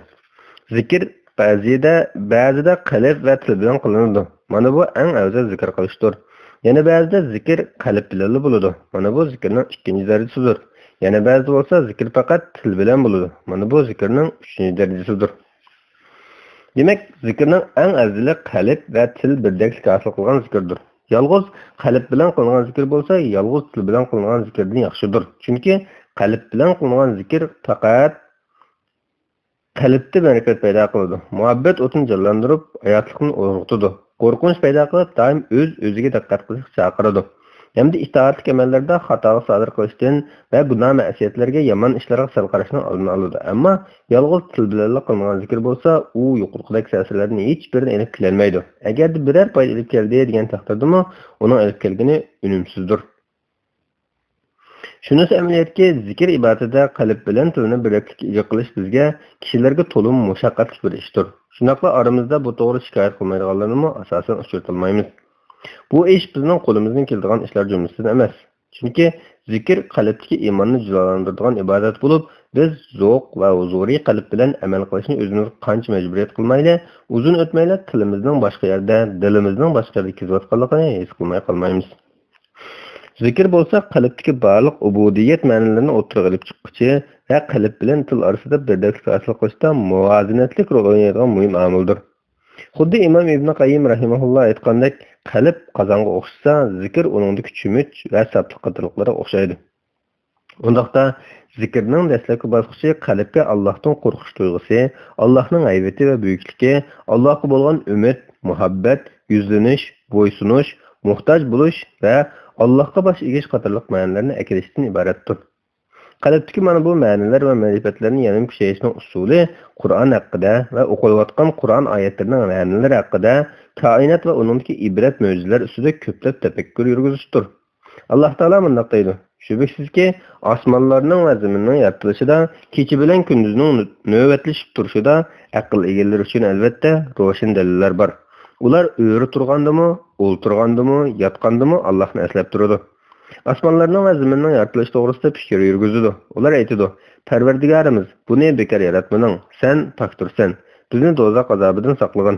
زىكىر بەزىدە، بەزىدە قەلب ۋە تىل بىلەن قىلىنىدۇ. مانا بۇ ئەڭ ئەۋزەل زىكىر قىلىشتۇر. يەنە بەزىدە زىكىر قەلب بىلەنلا بولىدۇ. مانا بۇ زىكىرنىڭ ئىككىنچى دەرىجىسىدۇر. يەنە بەزىدە بولسا زىكىر پەقەت تىل بىلەن بولىدۇ. مانا بۇ زىكىرنىڭ ئۈچىنچى دەرىجىسىدۇر. دېمەك، زىكىرنىڭ ئەڭ ئەۋزىلى قەلب ۋە تىل بىردەكلىك ھاسىل قىلغان زىكىردۇر. يالغۇز قەلب بىلەن قىلىنغان زىكىر بولسا، يالغۇز تىل بىلەن قىلىنغان زىكىردىن ياخشىدۇر. چۈنكى قەلب بىلەن قىلىنغان زىكىر پەقەت قەلبتە مەرىپەت پەيدا قىلىدۇ، مۇھەببەت ئوتىنى جانلاندۇرۇپ، ھاياتلىقنى ئۇرغۇتىدۇ، قورقۇنچ پەيدا قىلىپ، دائىم ئۆز-ئۆزىگە دىققەت قىلىشقا چاقىرىدۇ. ھەمدە ئىتائەتلىك ئەمەللەردە خاتالىق سادىر قىلىشتىن ۋە گۇناھ-مەسىيەتلەرگە، يامان ئىشلارغا سەل قاراشنىڭ ئالدىنى ئالىدۇ. ئەمما يالغۇز تىل بىلەنلا قىلىنغان زىكىر بولسا، ئۇ يۇقىرىقىدەك تەسىرلەرنىڭ ھېچبىرىنى ئېلىپ كېلەلمەيدۇ. ئەگەردە بىرەر پايدا ئېلىپ كەلدى دېگەن تەقدىردىمۇ، ئۇنىڭ ئېلىپ كەلگىنى ئۈنۈمسىزدۇر. شۇنىسى ئەمەلىيەتكى، زىكىر ئىبادىتىدە قەلب بىلەن تىلنى بىردەكلىككە ئىگە قىلىش بىزگە، كىشىلەرگە تولىمۇ مۇشەققەتلىك بىر ئىشتۇر. شۇنداقلا ئارىمىزدا بۇ توغرا شىكايەت قىلمايدىغانلىرىنىمۇ ئاساسەن ئۇچرىتالمايمىز. بۇ ئىش بىزنىڭ قولىمىزدىن كېلىدىغان ئىشلار جۈملىسىدىن ئەمەس. چۈنكى زىكىر قەلبتىكى ئىماننى جۇلالاندۇرىدىغان ئىبادەت بولۇپ، بىز زوق ۋە ھۇزۇرىي قەلب بىلەن ئەمەل قىلىشنى ئۆزىمىزگە قانچە مەجبۇرىيەت قىلمايلى، ئۇزۇن ئۆتمەيلا تىلىمىزنىڭ باشقا يەردە، دىلىمىزنىڭ باشقا يەردە كېزىۋاتقانلىقىنى ھېس قىلماي قالمايمىز. زىكىر بولسا قەلبتىكى بارلىق ئۇبۇدىيەت مەنىلىرىنى ئوتتۇرىغا ئېلىپ چىققۇچى ۋە قەلب بىلەن تىل ئارىسىدا بىردەكلىك ھاسىل قىلىشتا مۇۋازىنەتلىك رول ئوينايدىغان مۇھىم ئامىلدۇر. خۇددى ئىمام ئىبنى قەييىم رەھىمەھۇللا ئېيتقاندەك، قەلب قازانغا ئوخشىسا، زىكىر ئۇنىڭدىكى چۆمۈچ ۋە ساپلىق قاتارلىقلارغا ئوخشايدۇ. ئۇنداقتا، زىكىرنىڭ دەسلەپكى باسقۇچى قەلبكە ئاللاھتىن قورقۇش تۇيغۇسى، ئاللاھنىڭ ھەيۋىتى ۋە بۈيۈكلۈكى، ئاللاھقا بولغان ئۈمىد، مۇھەببەت، يۈزلىنىش، بويسۇنۇش، موھتاج بولۇش ۋە ئاللاھقا باش ئېگىش قاتارلىق مەنىلەرنى ئەكېلىشتىن ئىبارەتتۇر. قەلبتىكى مانا بۇ مەنىلەر ۋە مەرىپەتلەرنى يەنىمۇ كۈچەيتىشنىڭ ئۇسۇلى قۇرئان ھەققىدە ۋە ئوقۇلۇۋاتقان قۇرئان ئايەتلىرىنىڭ مەنىلىرى ھەققىدە، كائىنات ۋە ئۇنىڭدىكى ئىبرەت مۆجىزىلەر ئۈستىدە كۆپلەپ تەپەككۇر يۈرگۈزۈشتۇر. ئاللاھ تائالا مۇنداق دەيدۇ: شۈبھىسىزكى، ئاسمانلارنىڭ ۋە زېمىننىڭ يارىتىلىشىدا، كېچە بىلەن كۈندۈزنىڭ نۆ-، نۆۋەتلىشىپ تۇرۇشىدا ئەقىل ئىگىلىرى ئۈچۈن ئەلۋەتتە روشەن دەلىللەر بار. ئۇلار ئۆرە تۇرغاندىمۇ، ئولتۇرغاندىمۇ، ياتقاندىمۇ ئاللاھنى ئەسلەپ تۇرىدۇ. ئاسمانلارنىڭ ۋە زېمىننىڭ يارىتىلىشى توغرىسىدا پىكىر يۈرگۈزىدۇ. ئۇلار ئېيتىدۇ: پەرۋەردىگارىمىز، بۇنى بىكار ياراتمىدىڭ، سەن پاكتۇرسەن، بىزنى دوزاخ ئازابىدىن ساقلىغىن.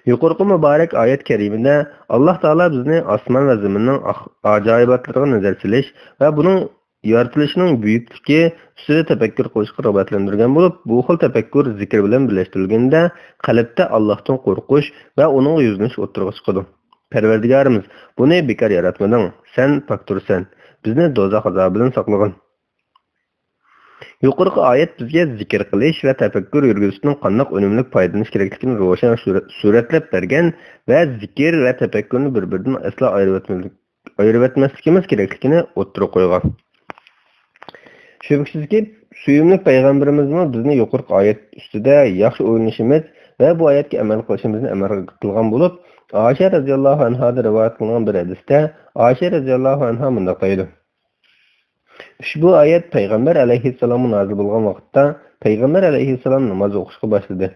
يۇقىرىقى مۇبارەك ئايەت كەرىمىدە ئاللاھ تائالا بىزنى ئاسمان ۋە زېمىننىڭ ئاخ-، ئاجايىباتلىرىغا نەزەر سېلىش ۋە بۇنىڭ يارىتىلىشىنىڭ بۈيۈكلۈكى ئۈستىدە تەپەككۇر قىلىشقا رىغبەتلەندۈرگەن بولۇپ، بۇ خىل تەپەككۇر زىكىر بىلەن بىرلەشتۈرۈلگەندە، قەلبتە ئاللاھتىن قورقۇش ۋە ئۇنىڭغا يۈزلىنىش ئوتتۇرىغا چىقىدۇ. پەرۋەردىگارىمىز، بۇنى بىكار ياراتمىدىڭ، سەن پاكتۇرسەن، بىزنى دوزاخ ئازابىدىن ساقلىغىن. يۇقىرىقى ئايەت بىزگە زىكىر قىلىش ۋە تەپەككۇر يۈرگۈزۈشنىڭ قانداق ئۈنۈملۈك پايدىلىنىش كېرەكلىكىنى روشەن سۈرە-، سۈرەتلەپ بەرگەن ۋە زىكىر ۋە تەپەككۇرنى بىر-بىرىدىن ئەسلا ئايرىۋەتمەسلىك، ئايرىۋەتمەسلىكىمىز كېرەكلىكىنى ئوتتۇرىغا قويغان. شۈبھىسىزكى، سۆيۈملۈك پەيغەمبىرىمىزمۇ بىزنى يۇقىرىقى ئايەت ئۈستىدە ياخشى ئويلىنىشىمىز ۋە بۇ ئايەتكە ئەمەل قىلىشىمىزنى ئەمر قىلغان بولۇپ، ئائىشە رەزىياللاھۇ ئەنھادىن رىۋايەت قىلىنغان بىر ھەدىستە ئائىشە رەزىياللاھۇ ئەنھا مۇنداق دەيدۇ: ئۇشبۇ ئايەت پەيغەمبەر ئەلەيھىسسالامغا نازىل بولغان ۋاقىتتا، پەيغەمبەر ئەلەيھىسسالام ناماز ئوقۇشقا باشلىدى.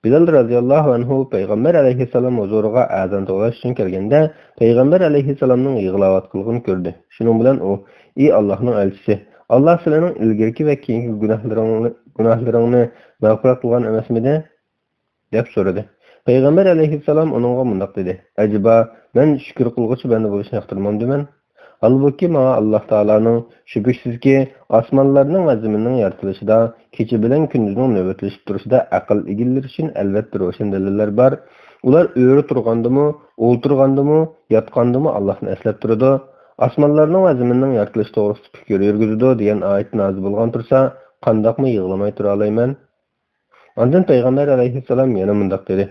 بىلال رەزىياللاھۇ ئەنھۇ پەيغەمبەر ئەلەيھىسسالام ھۇزۇرىغا ئەزان توۋلاش ئۈچۈن كەلگەندە، پەيغەمبەر ئەلەيھىسسالامنىڭ يىغلاۋاتقانلىقىنى كۆردى. شۇنىڭ بىلەن ئۇ: «ئى ئاللاھنىڭ ئەلچىسى، ئاللاھ سىلىنىڭ ئىلگىرىكى ۋە كېيىنكى گۇناھلىرىڭنى، گۇناھلىرىڭنى مەغپىرەت قىلغان ئەمەسمىدى؟» دەپ سورىدى. پەيغەمبەر ئەلەيھىسسالام ئۇنىڭغا مۇنداق دېدى: «ئەجەبا، مەن شۈكۈر قىلغۇچى بەندە بولۇشنى ياقتۇرمامدىمەن؟» ھالبۇكى، ماڭا ئاللاھ تائالانىڭ، شۈبھىسىزكى، ئاسمانلارنىڭ ۋە زېمىننىڭ يارىتىلىشىدا، كېچە بىلەن كۈندۈزنىڭ نۆۋەتلىشىپ تۇرۇشىدا ئەقىل ئىگىلىرى ئۈچۈن ئەلۋەتتە روشەن دەلىللەر بار. ئۇلار ئۆرە تۇرغاندىمۇ، ئولتۇرغاندىمۇ، ياتقاندىمۇ ئاللاھنى ئەسلەپ تۇرىدۇ. ئاسمانلارنىڭ ۋە زېمىننىڭ يارىتىلىشى توغرىسىدا پىكىر يۈرگۈزىدۇ دېگەن ئايەت نازىل بولغان تۇرسا، قانداقمۇ يىغلىماي تۇرالايمەن؟ ئاندىن پەيغەمبەر ئەلەيھىسسالام يەنە مۇنداق دېدى: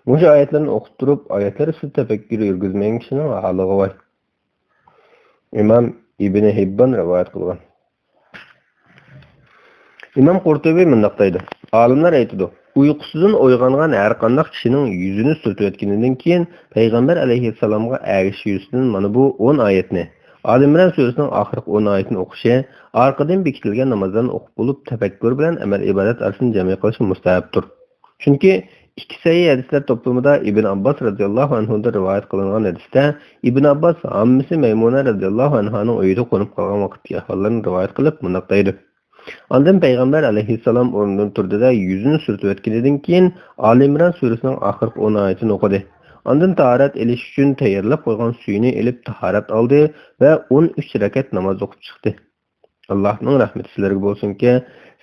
مۇشۇ ئايەتلەرنى ئوقۇپ تۇرۇپ، ئايەتلەر ئۈستىدە تەپەككۇر يۈرگۈزمىگەن كىشىنىڭ ھالىغا ۋاي. ئىمام ئىبنى ھىببان رىۋايەت قىلغان. ئىمام قۇرتۇبى مۇنداق دەيدۇ: ئالىملار ئېيتىدۇ، ئۇيقۇسىدىن ئويغانغان ھەر قانداق كىشىنىڭ يۈزىنى سۈرتۈۋەتكىنىدىن كېيىن، پەيغەمبەر ئەلەيھىسسالامغا ئەگىشىش يۈزىسىدىن مانا بۇ ئون ئايەتنى، ئالىمران سۈرىسىنىڭ ئاخىرقى ئون ئايىتىنى ئوقۇشى، ئارقىدىن بېكىتىلگەن نامازلارنى ئوقۇپ بولۇپ، تەپەككۇر بىلەن ئەمەل ئىبادەت ئارىسىنى جەمئىي قىلىش مۇستەھەبتۇر. چۈنكى ئىككى سەھىھ ھەدىسلەر توپلىمىدا ئىبن ئابباس رەزىياللاھۇ ئەنھۇدىن رىۋايەت قىلىنغان ھەدىستە، ئىبن ئابباس ھاممىسى مەيمۇنە رەزىياللاھۇ ئەنھانىڭ ئۆيىدە قونۇپ قالغان ۋاقىتتىكى ئەھۋاللارنى رىۋايەت قىلىپ مۇنداق دەيدۇ: ئاندىن پەيغەمبەر ئەلەيھىسسالام ئورنىدىن تۇردى-دە، يۈزىنى سۈرتۈۋەتكىنىدىن كېيىن، ئالىمران سۈرىسىنىڭ ئاخىرقى ئون ئايىتىنى ئوقۇدى. ئاندىن تاھارەت ئېلىش ئۈچۈن تەييارلاپ قويغان سۈيىنى ئېلىپ تاھارەت ئالدى ۋە ئون ئۈچ رەكەت ناماز ئوقۇپ چىقتى. ئاللاھنىڭ رەھمىتى سىلەرگە بولسۇنكى،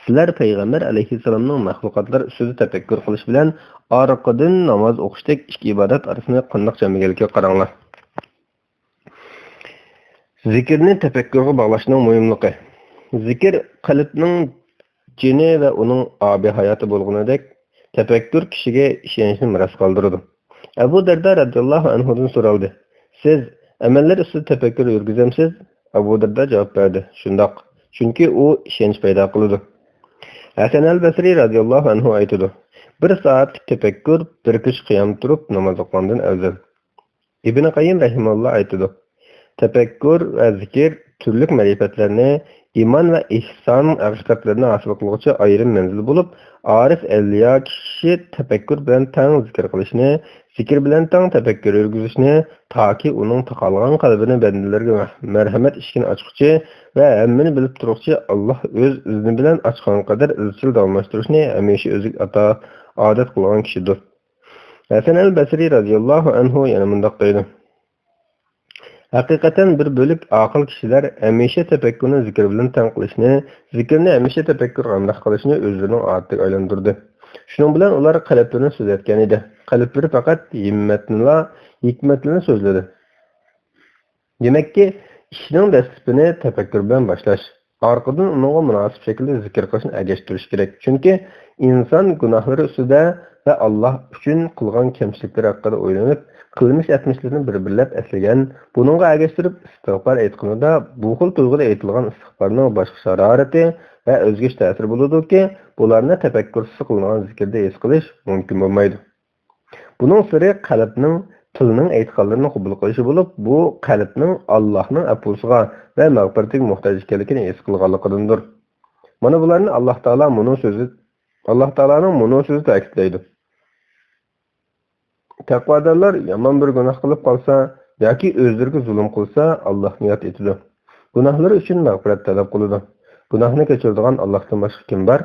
سىلەر پەيغەمبەر ئەلەيھىسسالامنىڭ مەخلۇقاتلار ئۈستىدە تەپەككۇر قىلىش بىلەن ئارقىدىن ناماز ئوقۇشتەك ئىككى ئىبادەت ئارىسىنى قانداق جەم ئىگىلىككە قاراڭلار. زىكىرنى تەپەككۇرغا باغلاشنىڭ مۇھىملىقى. زىكىر قەلبنىڭ جېنى ۋە ئۇنىڭ ئابى ھاياتى بولغىنىدەك، تەپەككۇر كىشىگە ئىشەنچنى مىراس قالدۇرىدۇ. ئەبۇ دەردە رەزىياللاھۇ ئەنھۇدىن سورالدى: سىز ئەمەللەر ئۈستىدە تەپەككۇر يۈرگۈزەمسىز؟ ئەبۇ دەردە جاۋاب بەردى: شۇنداق، چۈنكى ئۇ ئىشەنچ پەيدا قىلىدۇ. ھەسەن ئەل بەسرى رەزىياللاھۇ ئەنھۇ ئېيتىدۇ: بىر سائەتلىك تەپەككۇر بىر كېچە قىيام تۇرۇپ ناماز ئوقۇغاندىن ئەۋزەل. ئىبن قەييىم رەھىمەھۇللا ئېيتىدۇ: تەپەككۇر ۋە زىكىر تۈرلۈك مەرىپەتلەرنى، ئىمان ۋە ئېھسان ھەقىقەتلىرىنى ھاسىل قىلغۇچى ئايرىم مەنزىل بولۇپ، ئارىف ئەۋلىيا كىشى تەپەككۇر بىلەن تەڭ زىكىر قىلىشنى، زىكىر بىلەن تەڭ تەپەككۇر يۈرگۈزۈشنى، تاكى ئۇنىڭ تاقالغان قەلبىنى بەندىلەرگە مەھ-، مەرھەمەت ئىشىكىنى ئاچقۇچى ۋە ھەممىنى بىلىپ تۇرغۇچى ئاللاھ ئۆز ئىزنى بىلەن ئاچقان قەدەر ئىزچىل داۋاملاشتۇرۇشنى ھەمىشە ئۆزىگە ئاتا-، ئادەت قىلغان كىشىدۇر. ھەسەن ئەل بەسرى رەزىياللاھۇ ئەنھۇ يەنە مۇنداق دەيدۇ: ھەقىقەتەن بىر بۆلەك ئاقىل كىشىلەر ھەمىشە تەپەككۇرنى زىكىر بىلەن تەڭ قىلىشنى، زىكىرنى ھەمىشە تەپەككۇر ھەمراھ قىلىشنى ئۆزلىرىنىڭ ئادىتىگە ئايلاندۇردى. شۇنىڭ بىلەن ئۇلار قەلبلىرىنى سۆزلەتكەن ئىدى. قەلبلىرى پەقەت ھىممەتنىلا، ھېكمەتنىلا سۆزلىدى. دېمەككى، ئىشنىڭ دەسلىپىنى تەپەككۇر بىلەن باشلاش، ئارقىدىن ئۇنىڭغا مۇناسىپ شەكىلدە زىكىر قىلىشنى ئەگەشتۈرۈش كېرەك. چۈنكى ئىنسان گۇناھلىرى ئۈستىدە ۋە ئاللاھ ئۈچۈن قىلغان كەمچىلىكلىرى ھەققىدە ئويلىنىپ، قىلمىش-ئەتمىشلىرىنى بىر-بىرلەپ ئەسلىگەن، بۇنىڭغا ئەگەشتۈرۈپ ئىستىغپار ئېيتقىنىدا، بۇ خىل تۇيغۇدا ئېيتىلغان ئىستىغپارنىڭ باشقا شارارىتى ۋە ئۆزگىچە تەسىرى بولىدۇكى، بۇلارنى تەپەككۇرسىز قىلىنغان زىكىردە ھېس قىلىش مۇمكىن بولمايدۇ. بۇنىڭ سىرى قەلبنىڭ تىلنىڭ ئېيتقانلىرىنى قوبۇل قىلىشى بولۇپ، بۇ قەلبنىڭ ئاللاھنىڭ ئەپۇسىغا ۋە مەغپىرىتىگە موھتاج ئىكەنلىكىنى ھېس قىلغانلىقىدىندۇر. مانا بۇلارنى ئاللاھ تائالا مۇنۇ سۆزى، ئاللاھ تائالانىڭ مۇنۇ سۆزى تەكىتلەيدۇ: تەقۋادارلار يامان بىر گۇناھ قىلىپ قالسا ياكى ئۆزلىرىگە زۇلۇم قىلسا، ئاللاھنى ياد ئېتىدۇ. گۇناھلىرى ئۈچۈن مەغپىرەت تەلەپ قىلىدۇ. گۇناھنى كەچۈرىدىغان ئاللاھتىن باشقا كىم بار؟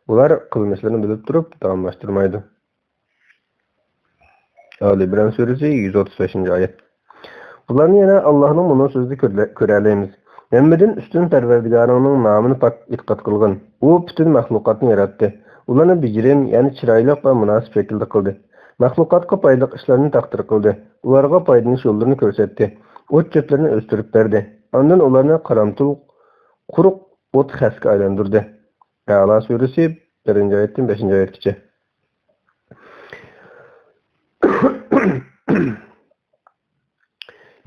ئۇلار قىلمىشلىرىنى بىلىپ تۇرۇپ داۋاملاشتۇرمايدۇ. ئالى ئىمران سۈرىسى، يۈز ئوتتۇز بەشىنچى ئايەت. بۇلارنى يەنە ئاللاھنىڭ مۇنۇ سۆزىدە كۆرلە-، كۆرەلەيمىز: ھەممىدىن ئۈستۈن پەرۋەردىگارىڭنىڭ نامىنى پاك ئېتىقاد قىلغىن. ئۇ پۈتۈن مەخلۇقاتنى ياراتتى. ئۇلارنى بېجىرىم، يەنى چىرايلىق ۋە مۇناسىپ شەكىلدە قىلدى. مەخلۇقاتقا پايدىلىق ئىشلارنى تەقدىر قىلدى. ئۇلارغا پايدىلىنىش يوللىرىنى كۆرسەتتى. ئوت-چۆپلىرىنى ئۆستۈرۈپ بەردى. ئاندىن ئۇلارنى قارامتۇل، قۇرۇق ئوت خەسكە ئايلاندۇردى. ئەلا سۈرىسى، بىرىنچى ئايەتتىن بەشىنچى ئايەتكىچە.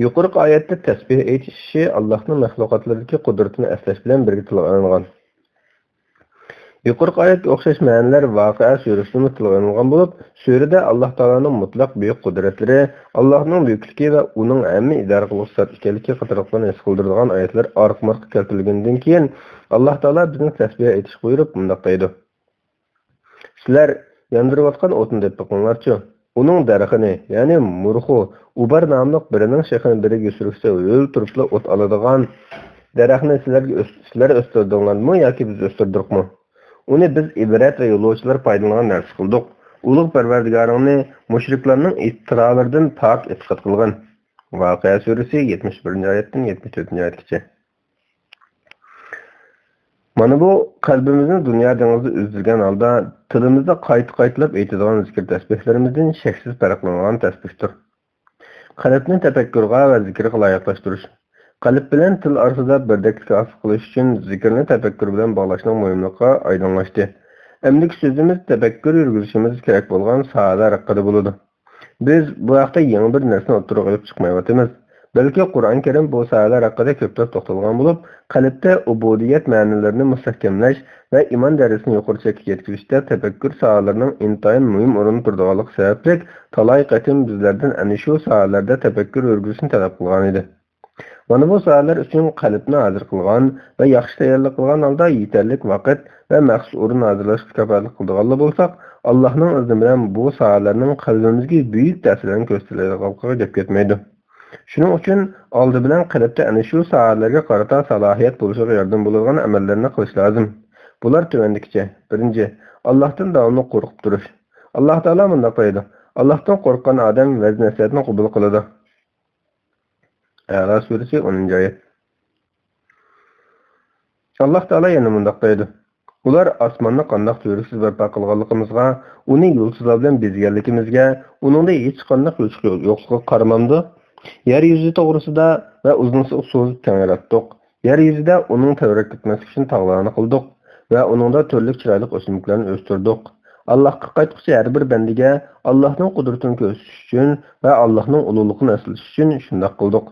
يۇقىرىقى ئايەتتە تەسبىھ ئېيتىش ئىشى ئاللاھنىڭ مەخلۇقاتلىرىدىكى قۇدرىتىنى ئەسلەش بىلەن بىرگە تىلغا ئېلىنغان. يۇقىرىقى ئايەتكە ئوخشاش مەنىلەر ۋاقىئە سۈرىسىدىمۇ تىلغا ئېلىنغان بولۇپ، سۈرىدە ئاللاھ تائالانىڭ مۇتلەق بۈيۈك قۇدرەتلىرى، ئاللاھنىڭ بۈيۈكلۈكى ۋە ئۇنىڭ ھەممە ئىدارە قىلغۇچى زات ئىكەنلىكى قاتارلىقلارنى ھېس قىلدۇرىدىغان ئايەتلەر ئارقىمۇ-ئارقا كەلتۈرۈلگەندىن كېيىن، ئاللاھ تائالا بىزنى تەسبىھ ئېيتىشقا بۇيرۇپ، مۇنداق دەيدۇ: سىلەر ياندۇرۇۋاتقان ئوتنى دەپ بېقىڭلارچۇ. ئۇنىڭ دەرىخىنى، يەنى مۇرخۇ، ئۇبار ناملىق بىرىنىڭ شېخىنى بىرىگە سۈركىسە ھۆل تۇرۇپلا ئوت ئالىدىغان دەرەخنى سىلەرگە ئۆس-، سىلەر ئۆستۈردۈڭلارمۇ ياكى بىز ئۆستۈردۇقمۇ؟ ئۇنى بىز ئىبرەت ۋە يولۇچىلار پايدىلىنىدىغان نەرسە قىلدۇق. ئۇلۇغ پەرۋەردىگارىڭنى مۇشرىكلارنىڭ ئىپتىرالىرىدىن پاك ئېتىقاد قىلغىن. ۋەقىئە سۈرىسى يەتمىش بىرىنچى ئايەتتىن يەتمىش تۆتىنچى ئايەتكىچە. مانا بۇ قەلبىمىزنى دۇنيا دېڭىزىدا ئۈزدۈرگەن ھالدا، تىلىمىزدا قايتا-قايتىلاپ ئېيتىدىغان زىكىر تەسبىھلىرىمىزدىن شەكسىز پەرقلىنىدىغان تەسبىھتۇر. قەلبنى تەپەككۇرغا ۋە زىكىرغا لايىقلاشتۇرۇش. قەلب بىلەن تىل ئارىسىدا بىردەكلىك ھاسىل قىلىش ئۈچۈن زىكىرنى تەپەككۇر بىلەن باغلاشنىڭ مۇھىملىقىغا ئايدىڭلاشتى. ئەمدىكى سۆزىمىز تەپەككۇر يۈرگۈزۈشىمىز كېرەك بولغان ساھەلەر ھەققىدە بولىدۇ. بىز بۇ ھەقتە يېڭى بىر نەرسىنى ئوتتۇرىغا قويۇپ چىقمايۋاتىمىز. بەلكى قۇرئان كەرىم بۇ ساھەلەر ھەققىدە كۆپلەپ توختالغان بولۇپ، قەلبتە ئۇبۇدىيەت مەنىلىرىنى مۇستەھكەملەش ۋە ئىمان دەرىجىسىنى يۇقىرى چەككە يەتكۈزۈشتە تەپەككۇر ساھەلىرىنىڭ ئىنتايىن مۇھىم ئورۇندا تۇرىدىغانلىقى سەۋەبلىك، تالاي قېتىم بىزلەردىن ئەنە شۇ ساھەلەردە تەپەككۇر يۈرگۈزۈشنى تەلەپ قىلغانىدى. مانا بۇ ساھەلەر ئۈچۈن قەلبنى ھازىر قىلغان ۋە ياخشى تەييارلىق قىلغان ھالدا يېتەرلىك ۋاقىت ۋە مەخسۇس ئورۇن ھازىرلاشقا كاپالەتلىك قىلىدىغانلا بولساق، ئاللاھنىڭ ئىزنى بىلەن بۇ ساھەلەرنىڭ قەلبىمىزگە بۈيۈك تەسىرلەرنى كۆرسىتەلەيدىغانلىقىغا گەپ كەتمەيدۇ. شۇنىڭ ئۈچۈن ئالدى بىلەن قەلبتە ئەنە شۇ ساھەلەرگە قارىتا سالاھىيەت بولۇشىغا ياردەم بولىدىغان ئەمەللەرنى قىلىش لازىم. بۇلار تۆۋەندىكىچە: بىرىنچى، ئاللاھتىن داۋاملىق قورقۇپ تۇرۇش. ئاللاھ تائالا مۇنداق دەيدۇ: «ئاللاھتىن قورققان ئادەم ۋەز-نەسىھەتنى قوبۇل قىلىدۇ.» ئەئلا سۈرىسى، ئونىنچى ئايەت. ئاللاھ تائالا يەنە مۇنداق دەيدۇ: «ئۇلار ئاسماننى قانداق تۈۋرۈكسىز بەرپا قىلغانلىقىمىزغا، ئۇنى يۇلتۇزلار بىلەن بېزىگەنلىكىمىزگە، ئۇنىڭدا ھېچقانداق يوچۇق يوقلۇقىغا قارىمامدۇ؟ يەر يۈزى توغرىسىدا ۋە ئۇزۇنلۇقىغا سوزۇپ كەڭ ياراتتۇق. يەر يۈزىدە ئۇنىڭ تەۋرەپ كەتمەسلىكى ئۈچۈن تاغلارنى قىلدۇق ۋە ئۇنىڭدا تۈرلۈك چىرايلىق ئۆسۈملۈكلەرنى ئۆستۈردۇق. ئاللاھقا قايتقۇچى ھەر بىر بەندىگە ئاللاھنىڭ قۇدرىتىنى كۆرسىتىش ئۈچۈن ۋە ئاللاھنىڭ ئۇلۇغلۇقىنى ئەسلىتىش ئۈچۈن شۇنداق قىلدۇق.»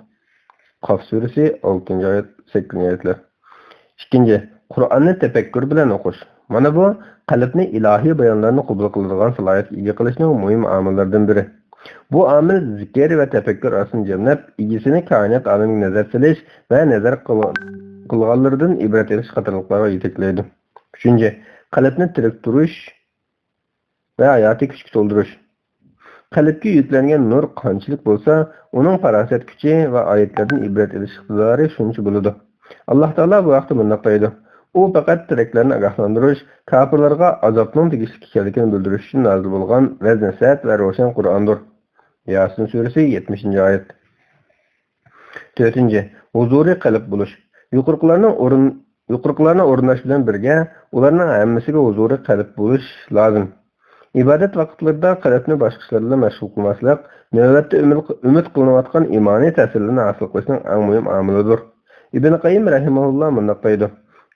قاف سۈرىسى، ئالتىنچى ئايەت، سەككىزىنچى ئايەتلەر. ئىككىنچى، قۇرئاننى تەپەككۇر بىلەن ئوقۇش. مانا بۇ قەلبنى ئىلاھىي بايانلارنى قوبۇل قىلىدىغان سالاھىيەتكە ئىگە قىلىشنىڭ مۇھىم ئامىللىرىدىن بىرى. بۇ ئامىل زىكىر ۋە تەپەككۇر ئارىسىنى جەملەپ، ئىگىسىنى كائىنات ئالىمىگە نەزەر سېلىش ۋە نەزەر قىل-، قىلغانلىرىدىن ئىبرەت ئېلىش قاتارلىقلارغا يېتەكلەيدۇ. ئۈچىنچى، قەلبنى تىرىك تۇرۇش ۋە ھاياتىي كۈچكە تولدۇرۇش. قەلبكە يۈكلەنگەن نۇر قانچىلىك بولسا، ئۇنىڭ پاراسەت كۈچى ۋە ئايەتلەردىن ئىبرەت ئېلىش ئىقتىدارى شۇنچە بولىدۇ. ئاللاھ تائالا بۇ ھەقتە مۇنداق دەيدۇ: «ئۇ پەقەت تىرىكلەرنى ئاگاھلاندۇرۇش، كاپىرلارغا ئازابنىڭ تېگىشلىك ئىكەنلىكىنى بىلدۈرۈش ئۈچۈن نازىل بولغان ۋەز-نەسىھەت ۋە روشەن قۇرئاندۇر.» ياسىن سۈرىسى، يەتمىشىنچى ئايەت. تۆتىنچى، ھۇزۇرىي قەلب بولۇش. يۇقىرىقىلارنىڭ ئورۇن-، يۇقىرىقىلارنى ئورۇنداش بىلەن بىرگە، ئۇلارنىڭ ھەممىسىگە ھۇزۇرىي قەلب بولۇش لازىم. ئىبادەت ۋاقىتلىرىدا قەلبنى باشقا ئىشلار بىلەن مەشغۇل قىلماسلىق، نۆۋەتتە ئۈمىد، ئۈمىد قىلىنىۋاتقان ئىمانىي تەسىرلەرنى ھاسىل قىلىشنىڭ ئەڭ مۇھىم ئامىلىدۇر. ئىبن قەييىم رەھىمەھۇللا مۇنداق دەيدۇ: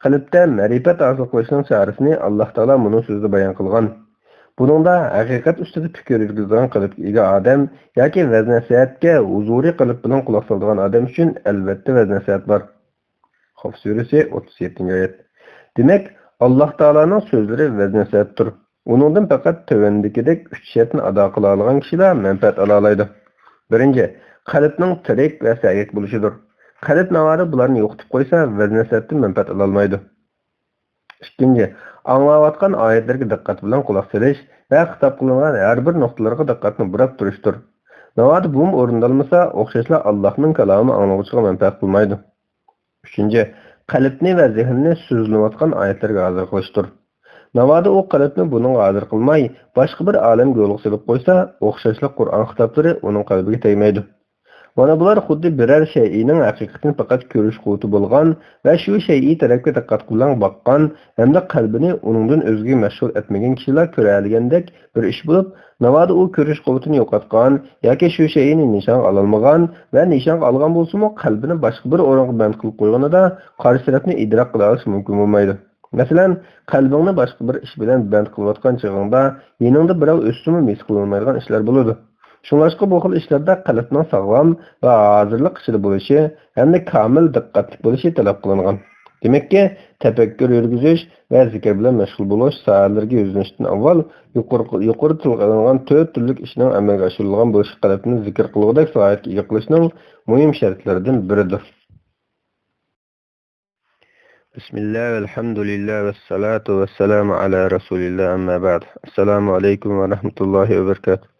«قەلبتە مەرىپەت ھاسىل قىلىشنىڭ چارىسىنى ئاللاھ تائالا مۇنۇ سۆزدە بايان قىلغان: بۇنىڭدا ھەقىقەت ئۈستىدە پىكىر يۈرگۈزىدىغان قەلبكە ئىگە ئادەم ياكى ۋەز-نەسىھەتكە ھۇزۇرىي قەلب بىلەن قۇلاق سالىدىغان ئادەم ئۈچۈن ئەلۋەتتە ۋەز-نەسىھەت بار.» قاف سۈرىسى، ئوتتۇز يەتتىنچى ئايەت. دېمەك، ئاللاھ تائالانىڭ سۆزلىرى ۋەز-نەسىھەتتۇر. ئۇنىڭدىن پەقەت تۆۋەندىكىدەك ئۈچ شەرتنى ئادا قىلالىغان كىشىلەر مەنپەئەت ئالالايدۇ. بىرىنچى، قەلبنىڭ تىرىك ۋە سەگەك بولۇشىدۇر. قەلب ناۋادا بۇلارنى يوقىتىپ قويسا، ۋەز-نەسىھەتتىن مەنپەئەت ئالالمايدۇ. ئىككىنچى، ئاڭلاۋاتقان ئايەتلەرگە دىققەت بىلەن قۇلاق سېلىش ۋە خىتاب قىلىنغان ھەر بىر نۇقتىلارغا دىققەتنى بۇراپ تۇرۇشتۇر. ناۋادا بۇمۇ ئورۇندالمىسا، ئوخشاشلا ئاللاھنىڭ كالامى ئاڭلىغۇچىغا مەنپەئەت قىلمايدۇ. ئۈچىنچى، قەلبنى ۋە زېھىننى سۆزلىنىۋاتقان ئايەتلەرگە ھازىر قىلىشتۇر. ناۋادا ئۇ قەلبنى بۇنىڭغا ھازىر قىلماي، باشقا بىر ئالەمگە يولغا سېلىپ قويسا، ئوخشاشلا قۇرئان خىتابلىرى ئۇنىڭ قەلبىگە تەگمەيدۇ. مانا بۇلار خۇددى بىرەر شەيئىنىڭ ھەقىقىتىنى پەقەت كۆرۈش قۇۋۋىتى بولغان ۋە شۇ شەيئى تەرەپكە دىققەت بىلەن باققان ھەمدە قەلبىنى ئۇنىڭدىن ئۆزگىگە مەشغۇل ئەتمىگەن كىشىلەر كۆرەلىگەندەك بىر ئىش بولۇپ، ناۋادا ئۇ كۆرۈش قۇۋۋىتىنى يوقاتقان ياكى شۇ شەيئىنى نىشانغا ئالالمىغان ۋە نىشانغا ئالغان بولسىمۇ، قەلبىنى باشقا بىر ئورۇنغا بەند قىلىپ قويغىنىدا، قارشى تەرەپنى ئىدراك قىلالىشى مۇمكىن بولمايدۇ. مەسىلەن، قەلبىڭنى باشقا بىر ئىش بىلەن بەند قىلىۋاتقان چېغىڭدا، يېنىڭدا بىراۋ ئۆتسىمۇ ھېس قىلىنمايدىغان ئىشلار بولىدۇ. شۇڭلاشقا بۇ خىل ئىشلاردا قەلبنىڭ ساغلام ۋە ھازىرلىق ئىچىدە بولۇشى ھەمدە كامىل دىققەتلىك بولۇشى تەلەپ قىلىنغان. دېمەككى، تەپەككۇر يۈرگۈزۈش ۋە زىكىر بىلەن مەشغۇل بولۇش ساھەلىرىگە يۈزلىنىشتىن ئاۋۋال يۇقىرىقى، يۇقىرىدا تىلغا ئېلىنغان تۆت تۈرلۈك ئىشنىڭ ئەمەلگە ئاشۇرۇلغان بولۇشى قەلبنى زىكىر قىلغۇدەك سالاھىيەتكە ئىگە قىلىشنىڭ مۇھىم شەرتلىرىدىن بىرىدۇر. بىسمىللا، ۋەلھەمدۇلىللا، ۋەسسالاتۇ ۋەسسالامۇ ئالا رەسۇلىللا، ئەمما بەئد. ئەسسالامۇ ئەلەيكۇم ۋە رەھمەتۇللاھى ۋە بەرىكاتۇھ.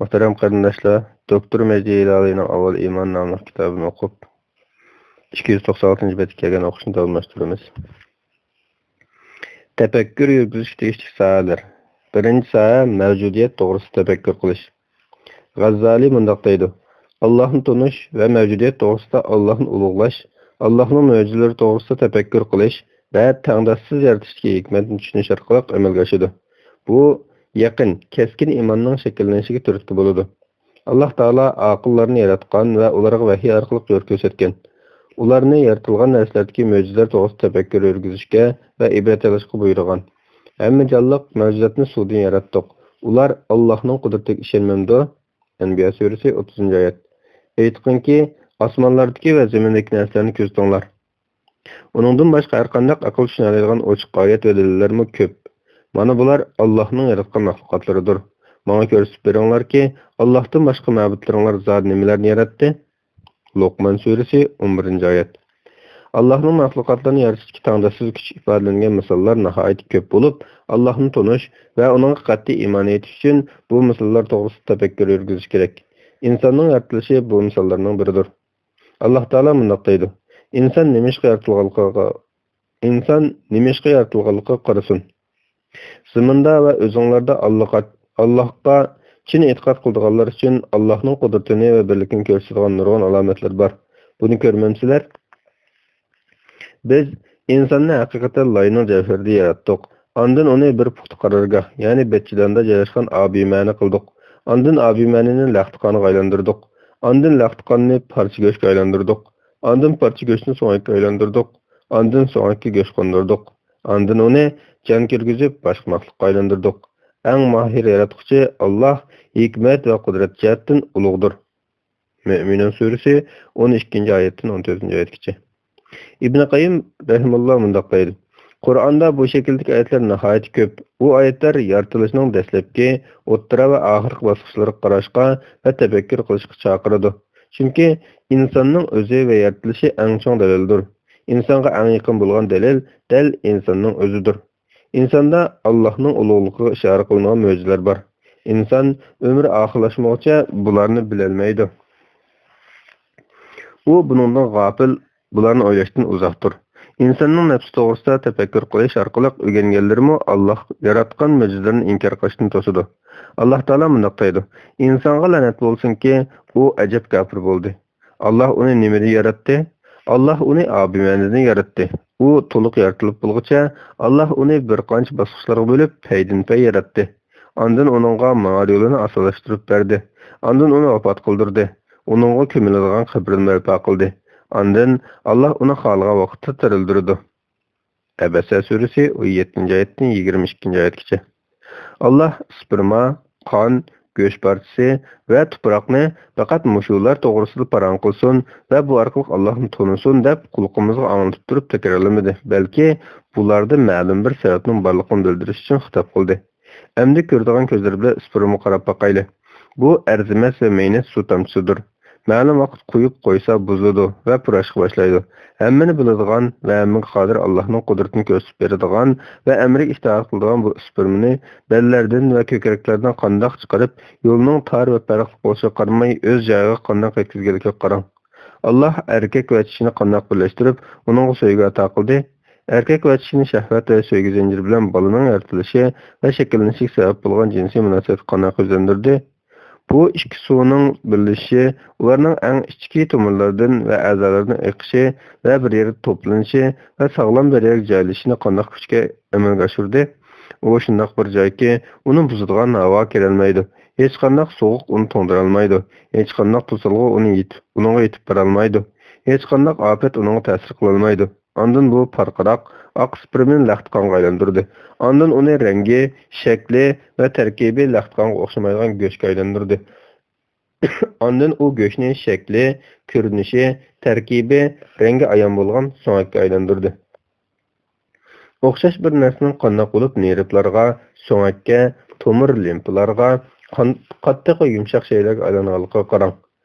مۇھتەرەم قېرىنداشلار، دوكتور مەجدى ھىلالىنىڭ ئاۋۋال ئىمان ناملىق كىتابىنى ئوقۇپ، ئىككى يۈز توقسان ئالتىنچى بەتكە كەلگەن ئوقۇشنى داۋاملاشتۇرىمىز. تەپەككۇر يۈرگۈزۈشكە تېگىشلىك ساھەلەر. بىرىنچى ساھە، مەۋجۇدىيەت توغرىسىدا تەپەككۇر قىلىش. غەززالى مۇنداق دەيدۇ: ئاللاھنى تونۇش ۋە مەۋجۇدىيەت توغرىسىدا ئاللاھنى ئۇلۇغلاش، ئاللاھنىڭ مۆجىزىلىرى توغرىسىدا تەپەككۇر قىلىش ۋە تەڭداشسىز يارىتىشتىكى ھېكمەتنى چۈشىنىش ئارقىلىق ئەمەلگە ئاشىدۇ. بۇ يېقىن، كەسكىن ئىماننىڭ شەكىللىنىشىگە تۈرتكە بولىدۇ. ئاللاھ تائالا ئاقىللارنى ياراتقان ۋە ئۇلارغا ۋەھىي ئارقىلىق يول كۆرسەتكەن. ئۇلارنى يارىتىلغان نەرسىلەردىكى مۆجىزىلەر توغرىسىدا تەپەككۇر يۈرگۈزۈشكە ۋە ئىبرەت ئېلىشقا بۇيرۇغان. ھەممە جانلىق مەۋجۇداتنى سۇدىن ياراتتۇق. ئۇلار ئاللاھنىڭ قۇدرىتىگە ئىشەنمەمدۇ؟ ئەنبىيا سۈرىسى، ئوتتۇزىنچى ئايەت. ئېيتقىنكى، ئاسمانلاردىكى ۋە زېمىندىكى نەرسىلەرنى كۆزىتىڭلار. ئۇنىڭدىن باشقا ھەرقانداق ئەقىل چۈشىنەلەيدىغان ئوچۇق ئايەت ۋە دەلىللەرمۇ كۆپ. مانا بۇلار ئاللاھنىڭ ياراتقان مەخلۇقاتلىرىدۇر. ماڭا كۆرسىتىپ بېرىڭلاركى، ئاللاھتىن باشقا مەبۇدلىرىڭلار زادى نېمىلەرنى ياراتتى؟ لوقمان سۈرىسى، ئون بىرىنچى ئايەت. ئاللاھنىڭ مەخلۇقاتلىرىنى يارىتىشتىكى تەڭداشسىز كۈچى ئىپادىلەنگەن مىساللار ناھايىتى كۆپ بولۇپ، ئاللاھنى تونۇش ۋە ئۇنىڭغا قەتئىي ئىمان ئېيتىش ئۈچۈن بۇ مىساللار توغرىسىدا تەپەككۇر يۈرگۈزۈش كېرەك. ئىنساننىڭ يارىتىلىشى بۇ مىساللارنىڭ بىرىدۇر. ئاللاھ تائالا مۇنداق دەيدۇ: ئىنسان نېمىشقا يارىتىلغانلىقىغا، ئىنسان نېمىشقا يارىتىلغانلىقىغا قارىسۇن. زېمىندا ۋە ئۆزۈڭلاردا ئاللاھقا، ئاللاھقا چىن ئېتىقاد قىلىدىغانلار ئۈچۈن ئاللاھنىڭ قۇدرىتىنى ۋە بىرلىكىنى كۆرسىتىدىغان نۇرغۇن ئالامەتلەر بار. بۇنى كۆرمەمسىلەر؟ بىز ئىنساننى ھەقىقەتەن لاينىڭ جەۋھىرىدىن ياراتتۇق. ئاندىن ئۇنى بىر پۇختا قارارگاھ، يەنى بەتچىداندا جايلاشقان ئابىمەنى قىلدۇق. ئاندىن ئابىمەنىنى لەختىخانىغا ئايلاندۇردۇق. ئاندىن لەختىخاننى پارچە گۆشكە ئايلاندۇردۇق. ئاندىن پارچە گۆشنى سۆڭەككە ئايلاندۇردۇق. ئاندىن سۆڭەككە گۆش قوندۇردۇق. ئاندىن ئۇنى جان كىرگۈزۈپ، باشقا مەخلۇققا ئايلاندۇردۇق. ئەڭ ماھىر ياراتقۇچى ئاللاھ ھېكمەت ۋە قۇدرەت جەھەتتىن ئۇلۇغدۇر. مۆمىنۇن سۈرىسى، ئون ئىككىنچى ئايەتتىن ئون تۆتىنچى ئايەتكىچە. ئىبنى قەييىم رەھىمەھۇللاھ مۇنداق دەيدۇ: قۇرئاندا بۇ شەكىلدىكى ئايەتلەر ناھايىتى كۆپ. ئۇ ئايەتلەر يارىتىلىشنىڭ دەسلەپكى، ئوتتۇرا ۋە ئاخىرقى باسقۇچلىرىغا قاراشقا ۋە تەپەككۇر قىلىشقا چاقىرىدۇ. چۈنكى ئىنساننىڭ ئۆزى ۋە يارىتىلىشى ئەڭ چوڭ دەلىلدۇر. ئىنسانغا ئەڭ يېقىن بولغان دەلىل دەل ئىنساننىڭ ئۆزىدۇر. ئىنساندا ئاللاھنىڭ ئۇلۇغلۇقىغا ئىشارە قىلىنغان مۆجىزىلەر بار. ئىنسان ئۆمرى ئاخىرلاشمىغۇچە بۇلارنى بىلەلمەيدۇ. ئۇ بۇنىڭدىن غاپىل، بۇلارنى ئويلاشتىن ئۇزاقتۇر. ئىنساننىڭ نەپسى توغرىسىدا تەپەككۇر قىلىش ئارقىلىق ئۆگەنگەنلىرىمۇ ئاللاھ ياراتقان مۆجىزىلەرنى ئىنكار قىلىشتىن توسىدۇ. ئاللاھ تائالا مۇنداق دەيدۇ: ئىنسانغا لەنەت بولسۇنكى، ئۇ ئەجەب كاپىر بولدى. ئاللاھ ئۇنى نېمىدىن ياراتتى؟ ئاللاھ ئۇنى ئابىمەنىدىن ياراتتى. ئۇ تولۇق يارىتىلىپ بولغۇچە، ئاللاھ ئۇنى بىر قانچە باسقۇچلارغا بۆلۈپ، پەيدىنپەي ياراتتى. ئاندىن ئۇنىڭغا ماڭار يولىنى ئاسانلاشتۇرۇپ بەردى. ئاندىن ئۇنى ۋاپات قىلدۇردى. ئۇنىڭغا كۆمۈلىدىغان قەبرىنى بەرپا قىلدى. ئاندىن ئاللاھ ئۇنى خالىغان ۋاقىتتا تىرىلدۈرىدۇ. ئەبەسە سۈرىسى، ئون يەتتىنچى ئايەتتىن يىگىرمە ئىككىنچى ئايەتكىچە. ئاللاھ سپېرما، قان، گۆش پارچىسى ۋە تۇپراقنى پەقەت مۇشۇلار توغرىسىدا پاراڭ قىلسۇن ۋە بۇ ئارقىلىق ئاللاھنى تونۇسۇن دەپ قۇلىقىمىزغا ئاڭلىتىپ تۇرۇپ تەكرارلىمىدى، بەلكى بۇلاردا مەلۇم بىر سەۋەبنىڭ بارلىقىنى بىلدۈرۈش ئۈچۈن خىتاب قىلدى. ئەمدى كۆرىدىغان كۆزلىرى بىلەن سپېرمىغا قاراپ باقايلى. بۇ ئەرزىمەس ۋە مەينەت سۇ تامچىسىدۇر. مەلۇم ۋاقىت قويۇپ قويسا بۇزۇلىدۇ ۋە پۇراشقا باشلايدۇ. ھەممىنى بىلىدىغان ۋە ھەممىگە قادىر ئاللاھنىڭ قۇدرىتىنى كۆرسىتىپ بېرىدىغان ۋە ئەمرىگە ئىتائەت قىلىدىغان بۇ سپېرمىنى بەللەردىن ۋە كۆكرەكلەردىن قانداق چىقىرىپ، يولنىڭ تار ۋە پەرقلىق بولۇشىغا قارىماي، ئۆز جايىغا قانداق يەتكۈزگەنلىكىگە قاراڭ. ئاللاھ ئەركەك ۋە چىشىنى قانداق بىرلەشتۈرۈپ، ئۇنىڭغا سۆيگۈ ئاتا قىلدى؟ ئەركەك ۋە چىشىنى شەھۋەت ۋە سۆيگۈ زەنجىرى بىلەن بالىنىڭ يارىتىلىشى ۋە شەكىللىنىشىگە سەۋەب بولغان جىنسىي مۇناسىۋەتكە قانداق يۈزلەندۈردى؟ بۇ ئىككى سۇنىڭ بىرلىشىشى، ئۇلارنىڭ ئەڭ ئىچكى تومۇرلاردىن ۋە ئەزالىرىدىن ئېقىشى ۋە بىر يەردە توپلىنىشى ۋە ساغلام بىر يەرگە جايلىشىشىنى قانداق كۈچكە ئەمەلگە ئاشۇردى؟ ئۇ شۇنداق بىر جايكى، ئۇنى بۇزىدىغان ھاۋا كىرەلمەيدۇ. ھېچقانداق سوغۇق ئۇنى توڭدۇرالمايدۇ. ھېچقانداق توسالغۇ ئۇنى يېتىپ، ئۇنىڭغا يېتىپ بارالمايدۇ. ھېچقانداق ئاپەت ئۇنىڭغا تەسىر قىلالمايدۇ. ئاندىن بۇ پارقىراق ئاق سپېرمىنى لەختىقانغا ئايلاندۇردى. ئاندىن ئۇنى رەڭگى، شەكلى ۋە تەركىبى لەختىقانغا ئوخشىمايدىغان گۆشكە ئايلاندۇردى. ئاندىن ئۇ گۆشنى شەكلى، كۆرۈنۈشى، تەركىبى، رەڭگى ئايان بولغان سۆڭەككە ئايلاندۇردى. ئوخشاش بىر نەرسىنىڭ قانداق بولۇپ نېرۋىلارغا، سۆڭەككە، تومۇر لىمفىلارغا، قان-، قاتتىق ۋە يۇمشاق شەيئىلەرگە ئايلانغانلىقىغا قاراڭ.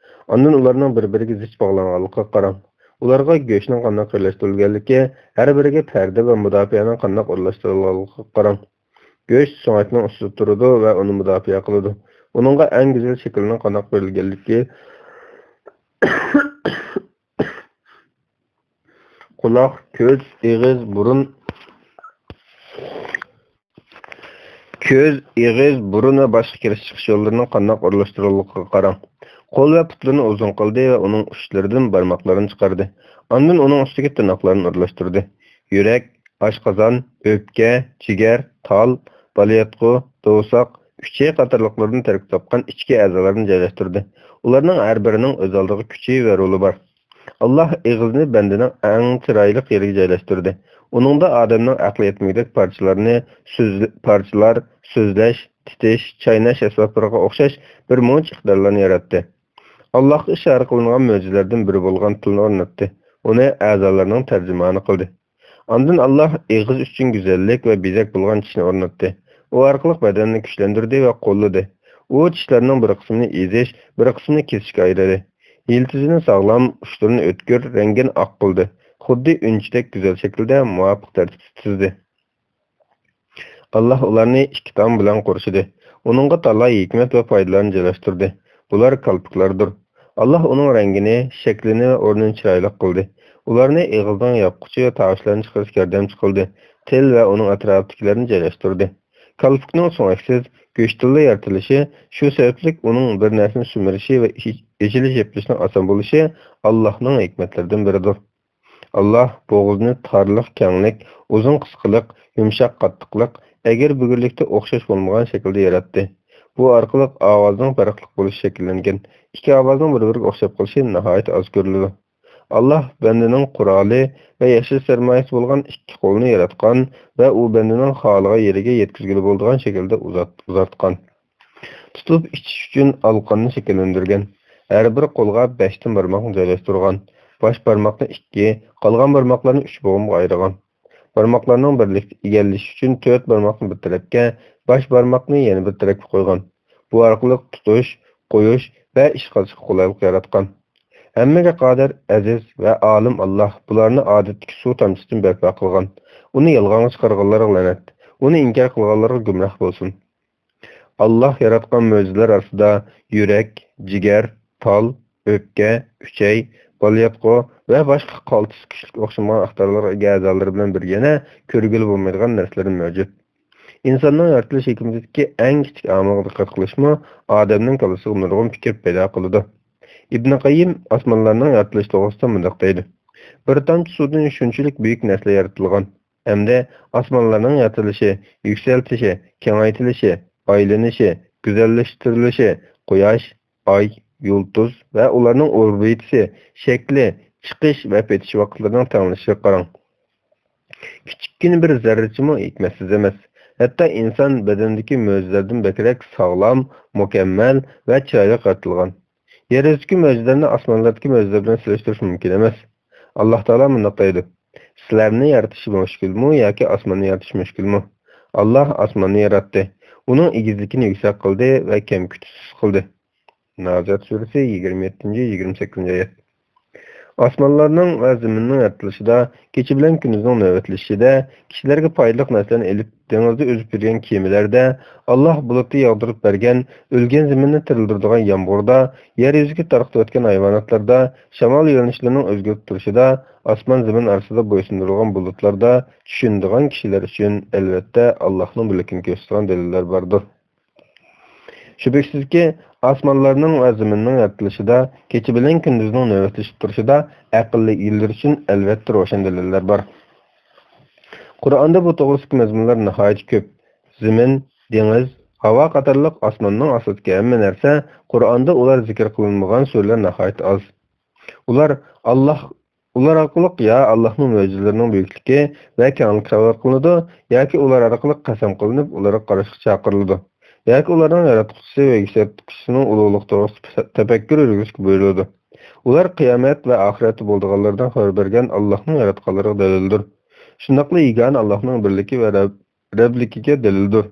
ئاندىن ئۇلارنىڭ بىر-بىرىگە زىچ باغلانغانلىقىغا قاراڭ. ئۇلارغا گۆشنىڭ قانداق يۆلەشتۈرۈلگەنلىكى، ھەر بىرىگە پەردە ۋە مۇداپىئەنىڭ قانداق ئورۇنلاشتۇرۇلغانلىقىغا قاراڭ. گۆش سۆڭەكنىڭ ئۈستىدە تۇرىدۇ ۋە ئۇنى مۇداپىئە قىلىدۇ. ئۇنىڭغا ئەڭ گۈزەل شەكىلنىڭ قانداق بېرىلگەنلىكى، قۇلاق، كۆز، ئېغىز، بۇرۇن، كۆز، ئېغىز، بۇرۇن ۋە باشقا كىرىش-چىقىش يوللىرىنىڭ قانداق ئورۇنلاشتۇرۇلغانلىقىغا قاراڭ. قول ۋە پۇتلىرىنى ئۇزۇن قىلدى ۋە ئۇنىڭ ئۇچلىرىدىن بارماقلىرىنى چىقاردى. ئاندىن ئۇنىڭ ئۈستىگە تىرناقلارنى ئورۇنلاشتۇردى. يۈرەك، ئاشقازان، ئۆپكە، جىگەر، تال، بالىياتقۇ، دوۋساق، ئۈچەي قاتارلىقلاردىن تەركىب تاپقان ئىچكى ئەزالارنى جايلاشتۇردى. ئۇلارنىڭ ھەر بىرىنىڭ ئۆز ئالدىغا كۈچى ۋە رولى بار. ئاللاھ ئېغىزنى بەندىنىڭ ئەڭ چىرايلىق يېرىگە جايلاشتۇردى. ئۇنىڭدا ئادەمنىڭ ئەقلى يەتمىگۈدەك پارچىلارنى سۆزلە-، پارچىلار، سۆزلەش، تىتىش، چايناش ئەسۋابلىرىغا ئوخشاش بىر مۇنچە ئىقتىدارلارنى ياراتتى. ئاللاھقا ئىشارە قىلىنغان مۆجىزىلەردىن بىرى بولغان تىلنى ئورناتتى. ئۇنى ئەزالارنىڭ تەرجىمانى قىلدى. ئاندىن ئاللاھ ئېغىز ئۈچۈن گۈزەللىك ۋە بېزەك بولغان چىشنى ئورناتتى. ئۇ ئارقىلىق بەدەننى كۈچلەندۈردى ۋە قوللىدى. ئۇ چىشلارنىڭ بىر قىسمىنى ئېزىش، بىر قىسمىنى كېسىشكە ئايرىدى. يىلتىزىنى ساغلام، ئۇچلىرىنى ئۆتكۈر، رەڭگىنى ئاق قىلدى. خۇددى ئۈنچىدەك گۈزەل شەكىلدە مۇۋاپىق تەرتىپتە تۈزدى. ئاللاھ ئۇلارنى ئىككى تام بىلەن قورشىدى. ئۇنىڭغا تالاي ھېكمەت ۋە پايدىلارنى جايلاشتۇردى. بۇلار كالپۇكلاردۇر. ئاللاھ ئۇنىڭ رەڭگىنى، شەكلىنى ۋە ئورنىنى چىرايلىق قىلدى. ئۇلارنى ئېغىزنىڭ ياپقۇچى ۋە تاۋۇشلارنى چىقىرىشقا ياردەمچى قىلدى. تىل ۋە ئۇنىڭ ئەتراپىدىكىلەرنى جايلاشتۇردى. كالپۇكنىڭ سۆڭەكسىز، گۆشتىنلا يارىتىلىشى، شۇ سەۋەبلىك ئۇنىڭ بىر نەرسىنى سۈمۈرۈشى ۋە ئېچىلىش-يېپىلىشىنىڭ ئاسان بولۇشى ئاللاھنىڭ ھېكمەتلىرىدىن بىرىدۇر. ئاللاھ بوغۇزنى تارلىق، كەڭلىك، ئۇزۇن، قىسقىلىق، يۇمشاق، قاتتىقلىق، ئەگرى-بۈگرىلىكتە ئوخشاش بولمىغان شەكىلدە ياراتتى. بۇ ئارقىلىق ئاۋازنىڭ پەرقلىق بولۇشى شەكىللەنگەن. ئىككى ئاۋازنىڭ بىر-بىرىگە ئوخشاپ قېلىشى ناھايىتى ئاز كۆرۈلىدۇ. ئاللاھ بەندىنىڭ قورالى ۋە ياشاش سەرمايىسى بولغان ئىككى قولنى ياراتقان ۋە ئۇ بەندىنىڭ خالىغان يېرىگە يەتكۈزگىلى بولىدىغان شەكىلدە ئۇزارت-، ئۇزارتقان. تۇتۇپ ئىچىش ئۈچۈن ئالقاننى شەكىللەندۈرگەن. ھەر بىر قولغا بەشتىن بارماقنى جايلاشتۇرغان. باش بارماقنى ئىككى، قالغان بارماقلارنى ئۈچ بوغۇمغا ئايرىغان. بارماقلارنىڭ بىرلىكتە ئىگىلىشى ئۈچۈن تۆت بارماقنى بىر تەرەپكە، باش بارماقنى يەنە بىر تەرەپكە قويغان. بۇ ئارقىلىق تۇتۇش، قويۇش ۋە ئىش قىلىشقا قولايلىق ياراتقان. ھەممىگە قادىر، ئەزىز ۋە ئالىم ئاللاھ بۇلارنى ئادەتتىكى سۇ تامچىسىدىن بەرپا قىلغان. ئۇنى يالغانغا چىقارغانلارغا لەنەت. ئۇنى ئىنكار قىلغانلارغا گۇمراھ بولسۇن. ئاللاھ ياراتقان مۆجىزىلەر ئارىسىدا يۈرەك، جىگەر، تال، ئۆپكە، ئۈچەي، بالىياتقۇ ۋە باشقا قالتىس كۈچلۈك ئوخشىمىغان ئىقتىدارلارغا ئىگە ئەزالىرى بىلەن بىرگە يەنە كۆرگىلى بولمايدىغان نەرسىلەرمۇ مەۋجۇت. ئىنساننىڭ يارىتىلىش ھېكمىتىدىكى ئەڭ كىچىك ئامىلغا دىققەت قىلىشمۇ ئادەمنىڭ كاللىسىغا نۇرغۇن پىكىر پەيدا قىلىدۇ. ئىبن قەييىم ئاسمانلارنىڭ يارىتىلىشى توغرىسىدا مۇنداق دەيدۇ: بىر تامچە سۇدىن شۇنچىلىك بۈيۈك نەرسىلەر يارىتىلغان. ئەمدى ئاسمانلارنىڭ يارىتىلىشى، يۈكسەلتىلىشى، كېڭەيتىلىشى، ئايلىنىشى، گۈزەللەشتۈرۈلۈشى، قۇياش، ئاي، يۇلتۇز ۋە ئۇلارنىڭ ئوربىتىسى، شەكلى، چىقىش ۋە پېتىش ۋاقىتلىرىنىڭ تەڭلىشىگە قاراڭ. كىچىككىنە بىر زەررىچىمۇ ھېكمەتسىز ئەمەس. ھەتتا ئىنسان بەدىنىدىكى مۆجىزىلەردىن بەكرەك ساغلام، مۇكەممەل ۋە چىرايلىق يارىتىلغان. يەر يۈزىدىكى مۆجىزىلەرنى ئاسمانلاردىكى مۆجىزىلەر بىلەن سېلىشتۇرۇش مۇمكىن ئەمەس. ئاللاھ تائالا مۇنداق دەيدۇ: سىلەرنى يارىتىش مۈشكۈلمۇ ياكى ئاسماننى يارىتىش مۈشكۈلمۇ؟ ئاللاھ ئاسماننى ياراتتى. ئۇنىڭ ئېگىزلىكىنى يۈكسەك قىلدى ۋە كەمكۈتۈشسىز قىلدى. نازىئات سۈرىسى، يىگىرمە يەتتىنچى، يىگىرمە سەككىزىنچى ئايەت. ئاسمانلارنىڭ ۋە زېمىننىڭ يارىتىلىشىدا، كېچە بىلەن كۈندۈزنىڭ نۆۋەتلىشىشىدە، كىشىلەرگە پايدىلىق نەرسىلەرنى ئېلىپ دېڭىزدا ئۈزۈپ يۈرگەن كېمىلەردە، ئاللاھ بۇلۇتتا ياغدۇرۇپ بەرگەن ئۆلگەن زېمىننى تىرىلدۈرىدىغان يامغۇردا، يەر يۈزىگە تارقىتىۋەتكەن ھايۋاناتلاردا، شامال يۆنىلىشلىرىنىڭ ئۆزگىرىپ تۇرۇشىدا، ئاسمان زېمىن ئارىسىدا بويسۇندۇرۇلغان بۇلۇتلاردا چۈشىنىدىغان كىشىلەر ئۈچۈن، ئەلۋەتتە، ئاللاھنىڭ بىرلىكىنى كۆرسىتىدىغان دەلىللەر باردۇر. شۈبھىسىزكى، ئاسمانلارنىڭ ۋە زېمىننىڭ يارىتىلىشىدا، كېچە بىلەن كۈندۈزنىڭ نۆۋەتلىشىپ تۇرۇشىدا ئەقىللىك ئىگىلەر ئۈچۈن ئەلۋەتتە روشەن دەلىللەر بار. قۇرئاندا بۇ توغرىسىدىكى مەزمۇنلار ناھايىتى كۆپ. زېمىن، دېڭىز، ھاۋا قاتارلىق ئاسماننىڭ ئاستىدىكى ھەممە نەرسە، قۇرئاندا ئۇلار زىكىر قىلىنمىغان سۈرىلەر ناھايىتى ئاز. ئۇلار ئاللاھ ئۇلار ئارقىلىق يا ئاللاھنىڭ مۆجىزىلىرىنىڭ بۈيۈكلۈكى ۋە كەڭلىكى خەۋەر قىلىنىدۇ، ياكى ئۇلار ئارقىلىق قەسەم قىلىنىپ، ئۇلارغا قاراشقا چاقىرىلىدۇ، ياكى ئۇلارنىڭ ياراتقۇچىسى ۋە يۈكسەلتكۈچىسىنىڭ ئۇلۇغلۇقى توغرىسىدا تەپەككۇر يۈرگۈزۈشكە بۇيرۇلىدۇ. ئۇلار قىيامەت ۋە ئاخىرەتتە بولىدىغانلاردىن خەۋەر بەرگەن ئاللاھنىڭ ياراتقانلىرىغا دەلىلدۇر. شۇنداقلا يېگانە ئاللاھنىڭ بىرلىكى ۋە رەب-، رەبلىكىگە دەلىلدۇر.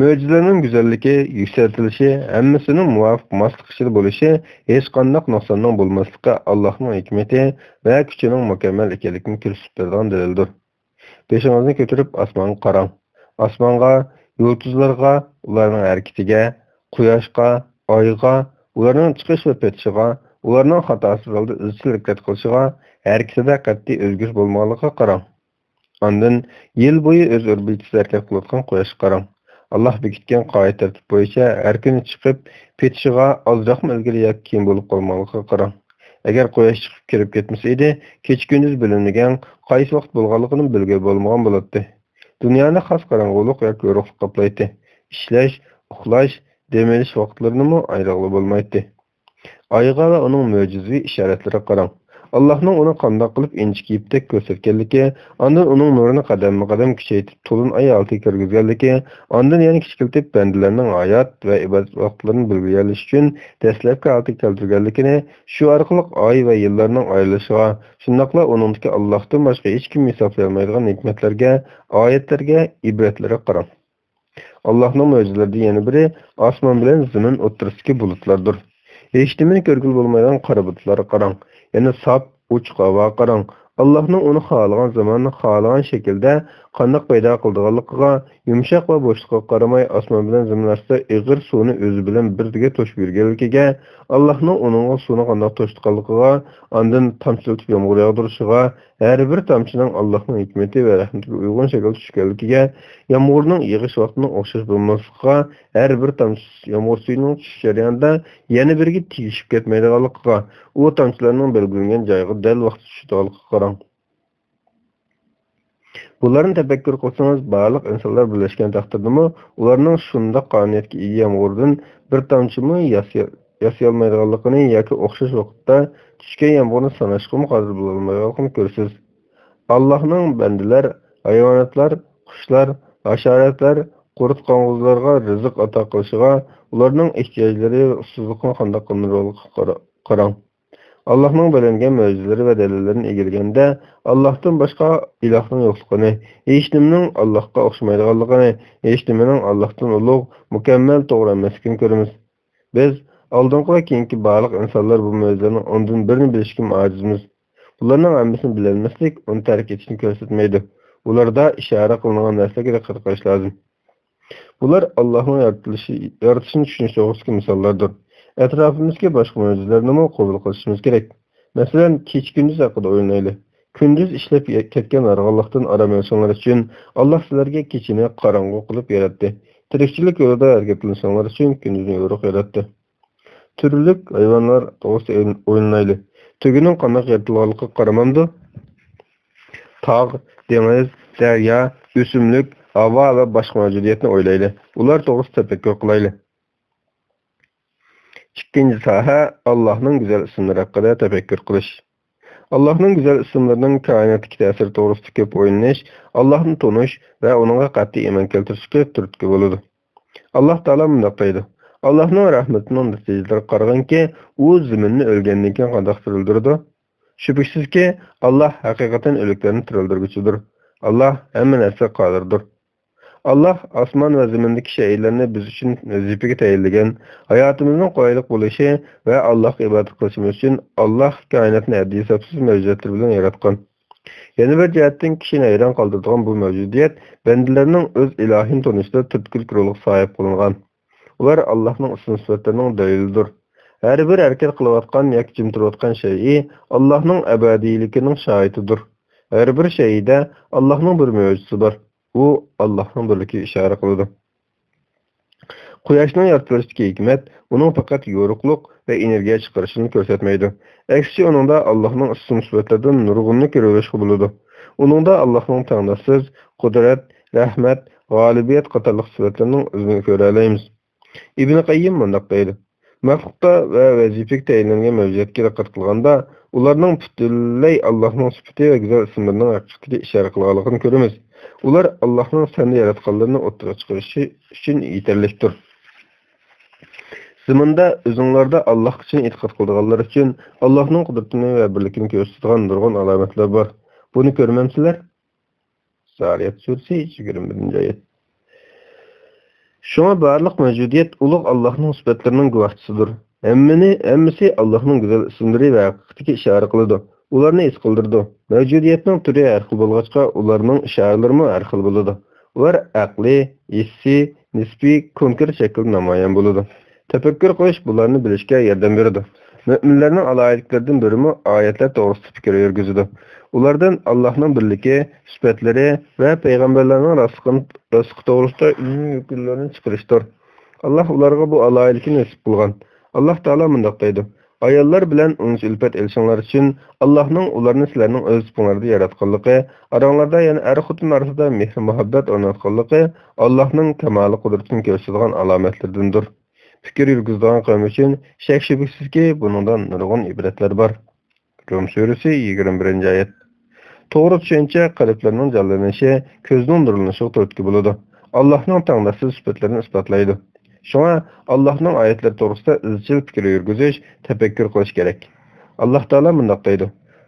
مۆجىزىلەرنىڭ گۈزەللىكى، يۈكسەلتىلىشى، ھەممىسىنىڭ مۇۋاپىق ماسلىق ئىچىدە بولۇشى، ھېچقانداق نۇقساننىڭ بولماسلىقى ئاللاھنىڭ ھېكمىتى ۋە كۈچىنىڭ مۇكەممەل ئىكەنلىكىنى كۆرسىتىپ بېرىدىغان دەلىلدۇر. بېشىڭىزنى كۆتۈرۈپ ئاسمانغا قاراڭ. ئاسمانغا، يۇلتۇزلارغا، ئۇلارنىڭ ھەرىكىتىگە، قۇياشقا، ئايغا، ئۇلارنىڭ چىقىش ۋە پېتىشىغا، ئۇلارنىڭ خاتاسىز ھالدا ئىزچىل ھەرىكەت قىلىشىغا، ھەرىكىتىدە قەتئىي ئۆزگىرىش بولمىغانلىقىغا قاراڭ. ئاندىن يىل بويى ئۆز ئوربىتىسىدا ھەرىكەت قىلىۋاتقان قۇياشقا قاراڭ. ئاللاھ بېكىتكەن قائىدە-تەرتىپ بويىچە ھەر كۈنى چىقىپ پېتىشىغا ئازراقمۇ ئىلگىرى ياكى كېيىن بولۇپ قالمىغانلىقىغا قاراڭ. ئەگەر قۇياش چىقىپ كىرىپ كەتمىسە ئىدى، كېچە-كۈندۈز بۆلۈنمىگەن قايسى ۋاقىت بولغانلىقىنى بىلگىلى بولمىغان بولاتتى. دۇنيانى خاس قاراڭغۇلۇق ياكى يورۇقلۇق قاپلايتتى. ئىشلەش، ئۇخلاش، دەم ئېلىش ۋاقىتلىرىنىمۇ ئايرىغىلى بولمايتتى. ئايغا ۋە ئۇنىڭ مۆجىزىۋى ئىشارەتلىرىگە قاراڭ. ئاللاھنىڭ ئۇنى قانداق قىلىپ ئىنچىكە يىپتەك كۆرسەتكەنلىكى، ئاندىن ئۇنىڭ نۇرىنى قەدەممۇ قەدەم كۈچەيتىپ، تولۇن ئاي ھالىتىگە كىرگۈزگەنلىكى، ئاندىن يەنە كىچىكلىتىپ، بەندىلەرنىڭ ھايات ۋە ئىبادەت ۋاقىتلىرىنى بىلگىلى يېتىش ئۈچۈن دەسلەپكى ھالىتىگە كەلتۈرگەنلىكىنى، شۇ ئارقىلىق ئاي ۋە يىللارنىڭ ئايرىلىشىغا، شۇنداقلا ئۇنىڭدىكى ئاللاھتىن باشقا ھېچكىم ھېسابلىيالمايدىغان ھېكمەتلەرگە، ئايەتلەرگە، ئىبرەتلەرگە قاراڭ. ئاللاھنىڭ مۆجىزىلىرىدىن يەنە بىرى ئاسمان بىلەن زېمىن ئوتتۇرىسىدىكى بۇلۇتلاردۇر. ھېچنېمىنى كۆرگىلى بولمايدىغان قارا بۇلۇتلارغا قاراڭ. يەنە ساپ، ئوچۇق ھاۋاغا قاراڭ. ئاللاھنىڭ ئۇنى خالىغان زاماندا، خالىغان شەكىلدە قانداق پەيدا قىلىدىغانلىقىغا، يۇمشاق ۋە بوشلۇقىغا قارىماي، ئاسمان بىلەن زېمىن ئارىسىدا ئېغىر سۇنى ئۆزى بىلەن بىردىگە توشۇپ يۈرگەنلىكىگە، ئاللاھنىڭ ئۇنىڭغا سۇنى قانداق توشۇتقانلىقىغا، ئاندىن تامچىلىتىپ يامغۇر ياغدۇرۇشىغا، ھەر بىر تامچىنىڭ ئاللاھنىڭ ھېكمىتى ۋە رەھمىتىگە ئۇيغۇن شەكىلدە چۈشكەنلىكىگە، يامغۇرنىڭ يېغىش ۋاقتىنىڭ ئوخشاش بولماسلىقىغا، ھەر بىر تامچە يامغۇر سۈيىنىڭ چۈشۈش جەريانىدا يەنە بىرىگە تېگىشىپ كەتمەيدىغانلىقىغا، ئۇ تامچىلارنىڭ بەلگىلەنگەن جايىغا دەل ۋاقتىدا چۈشىدىغانلىقىغا قاراڭ. بۇلارنى تەپەككۇر قىلسىڭىز، بارلىق ئىنسانلار بىرلەشكەن تەقدىردىمۇ، ئۇلارنىڭ شۇنداق قانۇنىيەتكە ئىگە يامغۇردىن بىر تامچىمۇ ياسىيا-، ياسىيالمايدىغانلىقىنى ياكى ئوخشاش ۋاقىتتا چۈشكەن يامغۇرنى ساناشقىمۇ قادىر بولالمايدىغانلىقىنى كۆرىسىز. ئاللاھنىڭ بەندىلەر، ھايۋاناتلار، قۇشلار، ھاشاراتلار، قۇرت-قاڭغۇزلارغا رىزىق ئاتا قىلىشىغا، ئۇلارنىڭ ئېھتىياجلىرى ۋە ئۇسسۇزلۇقىنى قانداق قىلدۇرغانلىقىغا قارا-، قاراڭ. ئاللاھنىڭ بەلگىلىگەن مۆجىزىلىرى ۋە دەلىللىرىنى ئىگىلىگەندە، ئاللاھتىن باشقا ئىلاھنىڭ يوقلۇقىنى، ھېچنېمىنىڭ ئاللاھقا ئوخشىمايدىغانلىقىنى، ھېچنېمىنىڭ ئاللاھتىن ئۇلۇغ، مۇكەممەل، توغرا ئەمەسلىكىنى كۆرىمىز. بىز، ئالدىنقى ۋە كېيىنكى بارلىق ئىنسانلار بۇ مۆجىزىلەرنىڭ ئوندىن بىرىنى بىلىشكىمۇ ئاجىزمىز. بۇلارنىڭ ھەممىسىنى بىلەلمەسلىك، ئۇنى تەرك ئېتىشنى كۆرسەتمەيدۇ. ئۇلاردا ئىشارە قىلىنغان نەرسىلەرگە دىققەت قىلىش لازىم. بۇلار ئاللاھنىڭ يارىتىلىشى، يارىتىشنى چۈشىنىش توغرىسىدىكى مىساللاردۇر. ئەتراپىمىزدىكى باشقا مۆجىزىلەرنىمۇ قوبۇل قىلىشىمىز كېرەك. مەسىلەن، كېچە-كۈندۈز ھەققىدە ئويلايلى. كۈندۈز ئىشلەپ كەتكەن ھارغىنلىقتىن ئارام ئېلىشىڭلار ئۈچۈن، ئاللاھ سىلەرگە كېچىنى قاراڭغۇ قىلىپ ياراتتى. تىرىكچىلىك يولىدا ھەرىكەتلىنىشىڭلار ئۈچۈن كۈندۈزنى يورۇق ياراتتى. تۈرلۈك ھايۋانلار توغرىسىدا ئويلىنايلى. تۆگىنىڭ قانداق يارىتىلغانلىقىغا قارىمامدۇ؟ تاغ، دېڭىز، دەريا، ئۆسۈملۈك، ھاۋا ۋە باشقا مەۋجۇدىيەتنى ئويلايلى. ئۇلار توغرىسىدا تەپەككۇر قىلايلى. ئىككىنچى ساھە، ئاللاھنىڭ گۈزەل ئىسىملىرى ھەققىدە تەپەككۇر قىلىش. ئاللاھنىڭ گۈزەل ئىسىملىرىنىڭ كائىناتتىكى تەسىرى توغرىسىدا كۆپ ئويلىنىش ئاللاھنى تونۇش ۋە ئۇنىڭغا قەتئىي ئىمان كەلتۈرۈشكە تۈرتكە بولىدۇ. ئاللاھ تائالا مۇنداق دەيدۇ: «ئاللاھنىڭ رەھمىتىنىڭ نەتىجىلىرىگە قارىغىنكى، ئۇ زېمىننى ئۆلگەندىن كېيىن قانداق تىرىلدۈرىدۇ؟ شۈبھىسىزكى، ئاللاھ ھەقىقەتەن ئۆلۈكلەرنى تىرىلدۈرگۈچىدۇر. ئاللاھ ھەممە نەرسىگە قادىردۇر.» ئاللاھ ئاسمان ۋە زېمىندىكى شەيئىلەرنى بىز ئۈچۈن ۋەزىپىگە تەيىنلىگەن، ھاياتىمىزنىڭ قولايلىق بولۇشى ۋە ئاللاھقا ئىبادەت قىلىشىمىز ئۈچۈن ئاللاھ كائىناتنى ھەددى-ھېسابسىز مەۋجۇداتلىرى بىلەن ياراتقان. يەنە بىر جەھەتتىن، كىشىنى ھەيران قالدۇرىدىغان بۇ مەۋجۇدىيەت بەندىلەرنىڭ ئۆز ئىلاھىنى تونۇشىدا تۈرتكىلىك رولغا ساھىب قىلىنغان. ئۇلار ئاللاھنىڭ ئىسىم-سۈپەتلىرىنىڭ دەلىلىدۇر. ھەر بىر ھەرىكەت قىلىۋاتقان ياكى جىم تۇرۇۋاتقان شەيئى ئاللاھنىڭ ئەبەدىيلىكىنىڭ شاھىتىدۇر. ھەر بىر شەيئىدە ئاللاھنىڭ بىر مۆجىزىسى بار. ئۇ ئاللاھنىڭ بىرلىكىگە ئىشارە قىلىدۇ. قۇياشنىڭ يارىتىلىشىدىكى ھېكمەت ئۇنىڭ پەقەت يورۇقلۇق ۋە ئېنېرگىيە چىقىرىشىنى كۆرسەتمەيدۇ. ئەكسىچە، ئۇنىڭدا ئاللاھنىڭ ئىسىم-سۈپەتلىرىدىن نۇرغۇنىنى كۆرۈۋېلىشقا بولىدۇ. ئۇنىڭدا ئاللاھنىڭ تەڭداشسىز، قۇدرەت، رەھمەت، غالىبىيەت قاتارلىق سۈپەتلىرىنىڭ ئىزىنى كۆرەلەيمىز. ئىبن قەييىم مۇنداق دەيدۇ: مەخلۇققا ۋە ۋەزىپىگە تەيىنلەنگەن مەۋجۇدىيەتكە دىققەت قىلغاندا، ئۇلارنىڭ پۈتۈنلەي ئاللاھنىڭ سۈپىتى ۋە گۈزەل ئىسىملىرىنىڭ ھەقىقىتىگە ئىشارە قىلغانلىقىنى كۆرىمىز. ئۇلار ئاللاھنىڭ سەندە ياراتقانلىرىنى ئوتتۇرىغا چىقىرىشى ئۈچۈن يېتەرلىكتۇر. زېمىندا ئۆزۈڭلاردا ئاللاھقا چىن ئېتىقاد قىلىدىغانلار ئۈچۈن ئاللاھنىڭ قۇدرىتىنى ۋە بىرلىكىنى كۆرسىتىدىغان نۇرغۇن ئالامەتلەر بار. بۇنى كۆرمەمسىلەر؟ زارىيات سۈرىسى، يىگىرمە بىرىنچى ئايەت. شۇڭا بارلىق مەۋجۇدىيەت ئۇلۇغ ئاللاھنىڭ سۈپەتلىرىنىڭ گۇۋاھچىسىدۇر. ھەممىنى، ھەممىسى ئاللاھنىڭ گۈزەل ئىسىملىرى ۋە ھەقىقىتىگە ئىشارە قىلىدۇ. ئۇلارنى ھېس قىلدۇرىدۇ. مەۋجۇدىيەتنىڭ تۈرى ھەر خىل بولغاچقا، ئۇلارنىڭ ئىشارىلىرىمۇ ھەر خىل بولىدۇ. ئۇلار ئەقلىي، ھېسسىي، نىسپىي، كونكرېت شەكىلدە نامايان بولىدۇ. تەپەككۇر قىلىش بۇلارنى بىلىشكە ياردەم بېرىدۇ. مۆمىنلەرنىڭ ئالاھىدىلىكلىرىدىن بىرىمۇ ئايەتلەر توغرىسىدا پىكىر يۈرگۈزىدۇ. ئۇلاردىن ئاللاھنىڭ بىرلىكى، سۈپەتلىرى ۋە پەيغەمبەرلەرنىڭ راستلىقىنى، راستلىقى توغرىسىدا ئىلمىي ھۆكۈملەرنى چىقىرىشتۇر. ئاللاھ ئۇلارغا بۇ ئالاھىدىلىكنى نېسىپ قىلغان. ئاللاھ تائالا مۇنداق دەيدۇ: ئاياللار بىلەن ئۇنس-ئۈلپەت ئېلىشىڭلار ئۈچۈن ئاللاھنىڭ ئۇلارنى سىلەرنىڭ ئۆز پۇتۇڭلاردا ياراتقانلىقى، ئاراڭلاردا، يەنى ئەر-خوتۇن ئارىسىدا مېھرى-مۇھەببەت ئورناتقانلىقى ئاللاھنىڭ كامالى قۇدرىتىنى كۆرسىتىدىغان ئالامەتلىرىدىندۇر. پىكىر يۈرگۈزىدىغان قەۋم ئۈچۈن شەك-شۈبھىسىزكى، بۇنىڭدا نۇرغۇن ئىبرەتلەر بار. رۇم سۈرىسى، يىگىرمە بىرىنچى ئايەت. توغرا چۈشەنچە قەلبلەرنىڭ جانلىنىشى، كۆزنىڭ نۇرلىنىشىغا تۈرتكە بولىدۇ. ئاللاھنىڭ تەڭداشسىز سۈپەتلىرىنى ئىسپاتلايدۇ. شۇڭا ئاللاھنىڭ ئايەتلىرى توغرىسىدا ئىزچىل پىكىر يۈرگۈزۈش، تەپەككۇر قىلىش كېرەك. ئاللاھ تائالا مۇنداق دەيدۇ: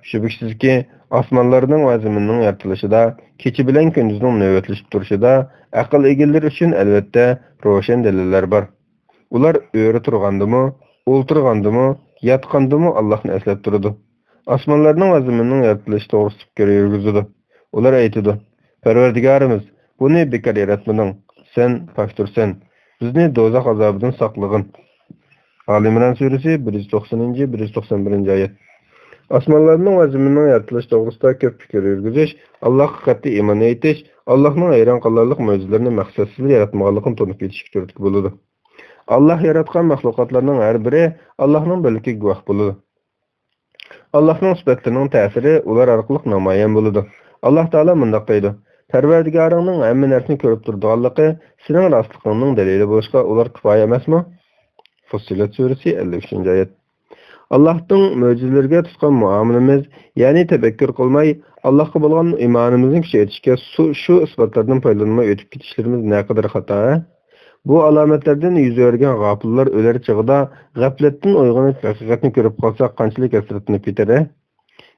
شۈبھىسىزكى، ئاسمانلارنىڭ ۋە زېمىننىڭ يارىتىلىشىدا، كېچە بىلەن كۈندۈزنىڭ نۆۋەتلىشىپ تۇرۇشىدا ئەقىل ئىگىلىرى ئۈچۈن ئەلۋەتتە روشەن دەلىللەر بار. ئۇلار ئۆرە تۇرغاندىمۇ، ئولتۇرغاندىمۇ، ياتقاندىمۇ ئاللاھنى ئەسلەپ تۇرىدۇ. ئاسمانلارنىڭ ۋە زېمىننىڭ يارىتىلىشى توغرىسىدا پىكىر يۈرگۈزىدۇ. ئۇلار ئېيتىدۇ: پەرۋەردىگارىمىز، بۇنى بىكار ياراتمىدىڭ، سەن پاكتۇرسەن، بىزنى دوزاخ ئازابىدىن ساقلىغىن. ئالى ئىمران سۈرىسى، بىر يۈز توقسىنىنچى، بىر يۈز توقسان بىرىنچى ئايەت. ئاسمانلارنىڭ ۋە زېمىننىڭ يارىتىلىشى توغرىسىدا كۆپ پىكىر يۈرگۈزۈش، ئاللاھقا قەتئىي ئىمان ئېيتىش، ئاللاھنىڭ ھەيران قالارلىق مۆجىزىلىرىنى مەقسەتسىز ياراتمىغانلىقىنى تونۇپ يېتىشكە تۈرتكە بولىدۇ. ئاللاھ ياراتقان مەخلۇقاتلارنىڭ ھەر بىرى ئاللاھنىڭ بىرلىكىگە گۇۋاھ بولىدۇ. ئاللاھنىڭ سۈپەتلىرىنىڭ تەسىرى ئۇلار ئارقىلىق نامايان بولىدۇ. ئاللاھ تائالا مۇنداق دەيدۇ: پەرۋەردىگارىڭنىڭ ھەممە نەرسىنى كۆرۈپ تۇرىدىغانلىقى، سېنىڭ راستلىقىڭنىڭ دەلىلى بولۇشقا ئۇلار كۇپايە ئەمەسمۇ؟ فۇسسىلەت سۈرىسى، ئەللىك ئۈچىنچى ئايەت. ئاللاھنىڭ مۆجىزىلىرىگە تۇتقان مۇئامىلىمىز، يەنى تەپەككۇر قىلماي، ئاللاھقا بولغان ئىمانىمىزنى كۈچەيتىشكە سۇ-، شۇ ئىسپاتلاردىن پايدىلانماي ئۆتۈپ كېتىشلىرىمىز نەقەدەر خاتا، ھە؟ بۇ ئالامەتلەردىن يۈز ئۆرۈگەن غاپىللار ئۆلەر چېغىدا غەپلەتتىن ئويغىنىپ، ھەقىقەتنى كۆرۈپ قالسا قانچىلىك ھەسرەتلىنىپ كېتەر، ھە؟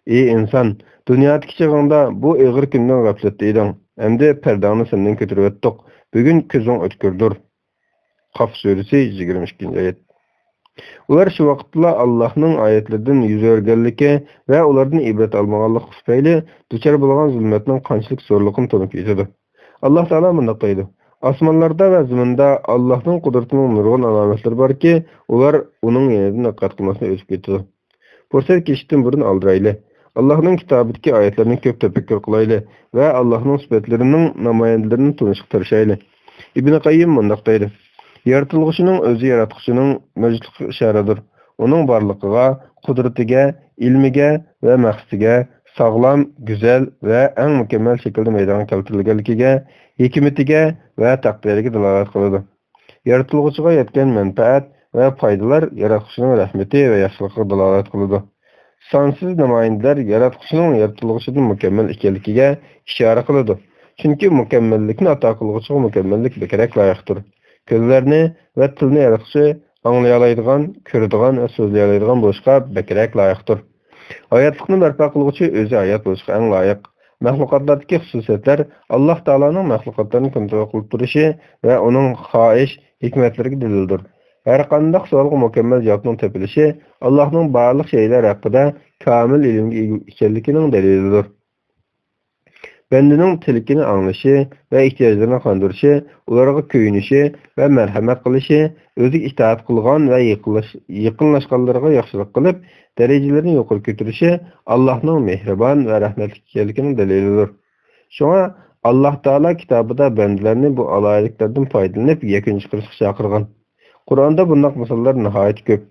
ئى ئىنسان، دۇنيادىكى چېغىڭدا بۇ ئېغىر كۈندىن غەپلەتتە ئىدىڭ. ئەمدى پەردەڭنى سەندىن كۆتۈرۈۋەتتۇق. بۈگۈن كۆزۈڭ ئۆتكۈردۇر. قاف سۈرىسى، يىگىرمە ئىككىنچى ئايەت. ئۇلار شۇ ۋاقىتتىلا ئاللاھنىڭ ئايەتلىرىدىن يۈز ئۆرۈگەنلىكى ۋە ئۇلاردىن ئىبرەت ئالمىغانلىقى تۈپەيلى دۇچار بولغان زۇلمەتنىڭ قانچىلىك زورلۇقىنى تونۇپ يېتىدۇ. ئاللاھ تائالا مۇنداق دەيدۇ: ئاسمانلاردا ۋە زېمىندا ئاللاھنىڭ قۇدرىتىنىڭ نۇرغۇن ئالامەتلىرى باركى، ئۇلار ئۇنىڭ يېنىدىن دىققەت قىلماستىن ئۆتۈپ كېتىدۇ. پۇرسەت كېچىشتىن بۇرۇن ئالدىرايلى. ئاللاھنىڭ كىتابىدىكى ئايەتلىرىنى كۆپ تەپەككۇر قىلايلى ۋە ئاللاھنىڭ سۈپەتلىرىنىڭ نامايەندىلىرىنى تونۇشقا تىرىشايلى. ئىبنى قەييىم مۇنداق دەيدۇ: يارىتىلغۇچىنىڭ ئۆزى ياراتقۇچىنىڭ مەۋجۇتلۇقىغا ئىشارىدۇر. ئۇنىڭ بارلىقىغا، قۇدرىتىگە، ئىلمىگە ۋە مەقسىتىگە، ساغلام، گۈزەل ۋە ئەڭ مۇكەممەل شەكىلدە مەيدانغا كەلتۈرۈلگەنلىكىگە، ھېكمىتىگە ۋە تەقدىرىگە دالالەت قىلىدۇ. يارىتىلغۇچىغا يەتكەن مەنپەئەت ۋە پايدىلار ياراتقۇچىنىڭ رەھمىتى ۋە ياخشىلىقىغا دالالەت قىلىدۇ. سانسىز نامايەندىلەر ياراتقۇچىنىڭ يارىتىلغۇچىدىن مۇكەممەل ئىكەنلىكىگە ئىشارە قىلىدۇ. چۈنكى مۇكەممەللىكنى ئاتا قىلغۇچىغا مۇكەممەللىك بەكرەك لايىقتۇر. كۆزلەرنى ۋە تىلنى ياراتقۇچى ئاڭلىيالايدىغان، كۆرىدىغان ۋە سۆزلىيەلەيدىغان بولۇشقا بەكرەك لايىقتۇر. ھاياتلىقنى بەرپا قىلغۇچى ئۆزى ھايات بولۇشقا ئەڭ لايىق. مەخلۇقاتلاردىكى خۇسۇسىيەتلەر ئاللاھ تائالانىڭ مەخلۇقاتلارنى كونترول قىلىپ تۇرۇشى ۋە ئۇنىڭ خاھىش، ھېكمەتلىرىگە دەلىلدۇر. ھەرقانداق سوئالغا مۇكەممەل جاۋابنىڭ تېپىلىشى ئاللاھنىڭ بارلىق شەيئىلەر ھەققىدە كامىل ئىلىمگە ئىگە ئىكەنلىكىنىڭ دەلىلىدۇر. بەندىنىڭ تىلىكىنى ئاڭلىشى ۋە ئېھتىياجلىرىنى قاندۇرۇشى، ئۇلارغا كۆيۈنۈشى ۋە مەرھەمەت قىلىشى، ئۆزىگە ئىتائەت قىلغان ۋە يېقىنلاش-، يېقىنلاشقانلىرىغا ياخشىلىق قىلىپ، دەرىجىلىرىنى يۇقىرى كۆتۈرۈشى ئاللاھنىڭ مېھرىبان ۋە رەھمەتلىك ئىكەنلىكىنىڭ دەلىلىدۇر. شۇڭا ئاللاھ تائالا كىتابىدا بەندىلەرنى بۇ ئالاھىدىلىكلەردىن پايدىلىنىپ يەكۈن چىقىرىشقا چاقىرغان. قۇرئاندا بۇنداق مىساللار ناھايىتى كۆپ.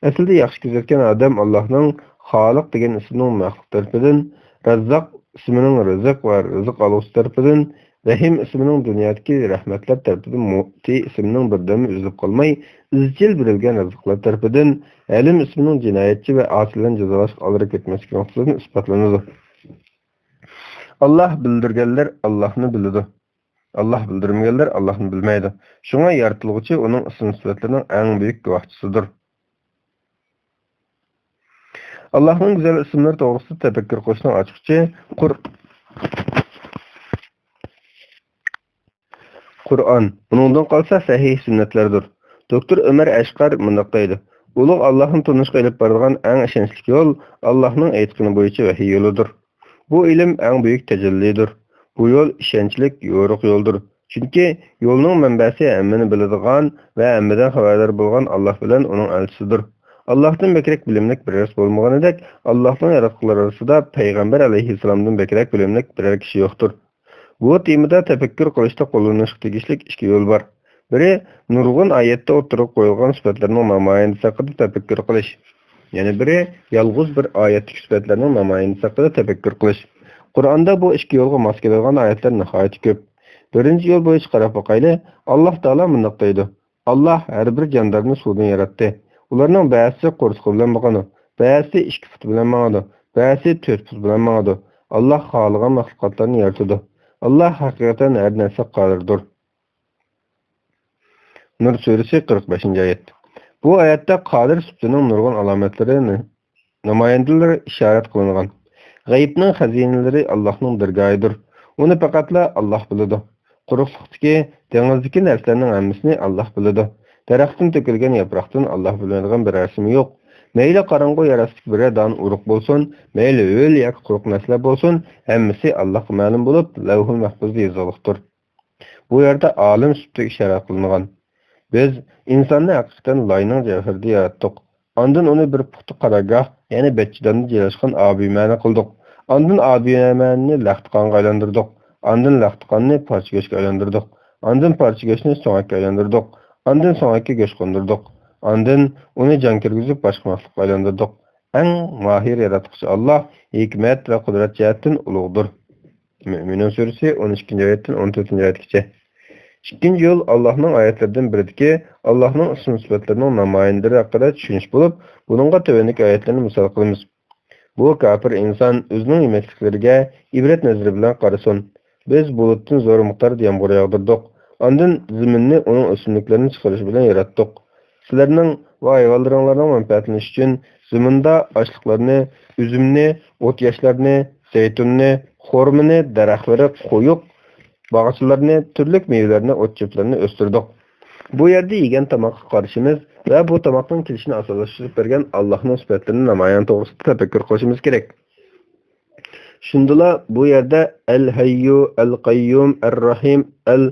ئەسلىدە ياخشى كۆزەتكەن ئادەم ئاللاھنىڭ خالىق دېگەن ئىسمىنىڭ مەخلۇق تەرىپىدىن، رەززاق ئىسمىنىڭ رىزىق ۋە رىزىق ئالغۇچى تەرىپىدىن، رەھىم ئىسمىنىڭ دۇنيادىكى رەھمەتلەر تەرىپىدىن، مۇئتى ئىسمىنىڭ بىردەممۇ ئۈزۈلۈپ قالماي ئىزچىل بېرىلگەن رىزىقلار تەرىپىدىن، ھەلىم ئىسمىنىڭ جىنايەتچى ۋە ئاسىيلارنى جازالاشقا ئالدىراپ كەتمەسلىكى نۇقتىسىدىن ئىسپاتلىنىدۇ. ئاللاھ بىلدۈرگەنلەر ئاللاھنى بىلىدۇ. ئاللاھ بىلدۈرمىگەنلەر ئاللاھنى بىلمەيدۇ. شۇڭا يارىتىلغۇچى ئۇنىڭ ئىسىم-سۈپەتلىرىنىڭ ئەڭ بۈيۈك گۇۋاھچىسىدۇر. ئاللاھنىڭ گۈزەل ئىسىملىرى توغرىسىدا تەپەككۇر قىلىشنىڭ ئاچقۇچى قۇر-، قۇرئان، ئۇنىڭدىن قالسا سەھىھ سۈننەتلەردۇر. دوكتور ئۆمەر ئەشقەر مۇنداق دەيدۇ: ئۇلۇغ ئاللاھنى تونۇشقا ئېلىپ بارىدىغان ئەڭ ئىشەنچلىك يول ئاللاھنىڭ ئېيتقىنى بويىچە ۋەھىي يولىدۇر. بۇ ئىلىم ئەڭ بۈيۈك تەجەللىدۇر. بۇ يول ئىشەنچلىك، يورۇق يولدۇر. چۈنكى يولنىڭ مەنبەسى ھەممىنى بىلىدىغان ۋە ھەممىدىن خەۋەردار بولغان ئاللاھ بىلەن ئۇنىڭ ئەلچىسىدۇر. ئاللاھتىن بەكرەك بىلىملىك بىرەرسى بولمىغىنىدەك، ئاللاھنىڭ ياراتقۇلىرى ئارىسىدا پەيغەمبەر ئەلەيھىسسالامدىن بەكرەك بىلىملىك بىرەر كىشى يوقتۇر. بۇ تېمىدا تەپەككۇر قىلىشتا قوللىنىشقا تېگىشلىك ئىككى يول بار. بىرى، نۇرغۇن ئايەتتە ئوتتۇرىغا قويۇلغان سۈپەتلەرنىڭ نامايەندىسى ھەققىدە تەپەككۇر قىلىش. يەنە بىرى، يالغۇز بىر ئايەتتىكى سۈپەتلەرنىڭ نامايەندىسى ھەققىدە تەپەككۇر قىلىش. قۇرئاندا بۇ ئىككى يولغا ماس كېلىدىغان ئايەتلەر ناھايىتى كۆپ. بىرىنچى يول بويىچە قاراپ باقايلى. ئاللاھ تائالا مۇنداق دەيدۇ: «ئاللاھ ھەر بىر جاندارنى سۇدىن ياراتتى. ئۇلارنىڭ بەزىسى قورسىقى بىلەن ماڭىدۇ، بەزىسى ئىككى پۇتى بىلەن ماڭىدۇ، بەزىسى تۆت پۇتى بىلەن ماڭىدۇ. ئاللاھ خالىغان مەخلۇقاتلارنى يارىتىدۇ. ئاللاھ ھەقىقەتەن ھەر نەرسىگە قادىردۇر.» نۇر سۈرىسى، قىرىق بەشىنچى ئايەت. بۇ ئايەتتە قادىر سۈپىتىنىڭ نۇرغۇن ئالامەتلىرى، نامايەندىلىرى ئىشارەت قىلىنغان. غەيىبنىڭ خەزىنىلىرى ئاللاھنىڭ دەرگاھىدۇر. ئۇنى پەقەتلا ئاللاھ بىلىدۇ. قۇرۇقلۇقتىكى، دېڭىزدىكى نەرسىلەرنىڭ ھەممىسىنى ئاللاھ بىلىدۇ. دەرەختىن تۆكۈلگەن ياپراقتىن ئاللاھ بىلمەيدىغان بىرەرسىمۇ يوق. مەيلى قاراڭغۇ يەر ئاستىدىكى بىرەر دانە ئۇرۇق بولسۇن، مەيلى ھۆل ياكى قۇرۇق نەرسىلەر بولسۇن، ھەممىسى ئاللاھقا مەلۇم بولۇپ، لەۋھۇل مەھپۇزدا يېزىلغۇلۇقتۇر. بۇ يەردە ئالىم سۈپىتىگە ئىشارە قىلىنغان. بىز ئىنساننى ھەقىقەتەن لاينىڭ جەۋھىرىدە ياراتتۇق. ئاندىن ئۇنى بىر پۇختا قارارگاھ، يەنى بەتچىداندا جايلاشقان ئابىمەنە قىلدۇق. ئاندىن ئابىمەنىنى لەختە قانغا ئايلاندۇردۇق. ئاندىن لەختە قاننى پارچە گۆشكە ئايلاندۇردۇق. ئاندىن پارچە گۆشنى سۆڭەككە ئايلاندۇردۇق. ئاندىن سۆڭەككە گۆش قوندۇردۇق. ئاندىن ئۇنى جان كىرگۈزۈپ باشقا مەخلۇققا ئايلاندۇردۇق. ئەڭ ماھىر ياراتقۇچى ئاللاھ ھېكمەت ۋە قۇدرەت جەھەتتىن ئۇلۇغدۇر. مۆمىنۇن سۈرىسى، ئون ئىككىنچى ئايەتتىن ئون تۆتىنچى ئايەتكىچە. ئىككىنچى يول ئاللاھنىڭ ئايەتلىرىدىن بىرىدىكى ئاللاھنىڭ ئىسىم سۈپەتلىرىنىڭ نامايەندىلىرى ھەققىدە چۈشىنىش بولۇپ، بۇنىڭغا تۆۋەندىكى ئايەتلەرنى مىسال قىلىمىز. بۇ كاپىر ئىنسان ئۆزىنىڭ يېمەكلىكلىرىگە ئىبرەت نەزىرى بىلەن قارىسۇن. بىز بۇلۇتتىن زور مىقداردا يامغۇر ياغدۇردۇق. ئاندىن زېمىننى ئۇنىڭ ئۆسۈملۈكلىرىنى چىقىرىشى بىلەن ياراتتۇق. سىلەرنىڭ ۋە ھايۋانلىرىڭلارنىڭ مەنپەئەتلىنىشى ئۈچۈن زېمىندا ئاشلىقلارنى، ئۈزۈمنى، ئوت-ياشلارنى، زەيتۇننى، خورمىنى، دەرەخلىرى قويۇق باغچىلارنى، تۈرلۈك مېۋىلەرنى، ئوت-چۆپلەرنى ئۆستۈردۇق. بۇ يەردە يېگەن تاماققا قارىشىمىز ۋە بۇ تاماقنىڭ كېلىشىنى ئاساسلاشتۇرۇپ بەرگەن ئاللاھنىڭ سۈپەتلىرىنى نامايان توغرىسىدا تەپەككۇر قىلىشىمىز كېرەك. شۇندىلا بۇ يەردە ئەل ھەييۇ، ئەل قەييۇم، ئەر رەھىم، ئەل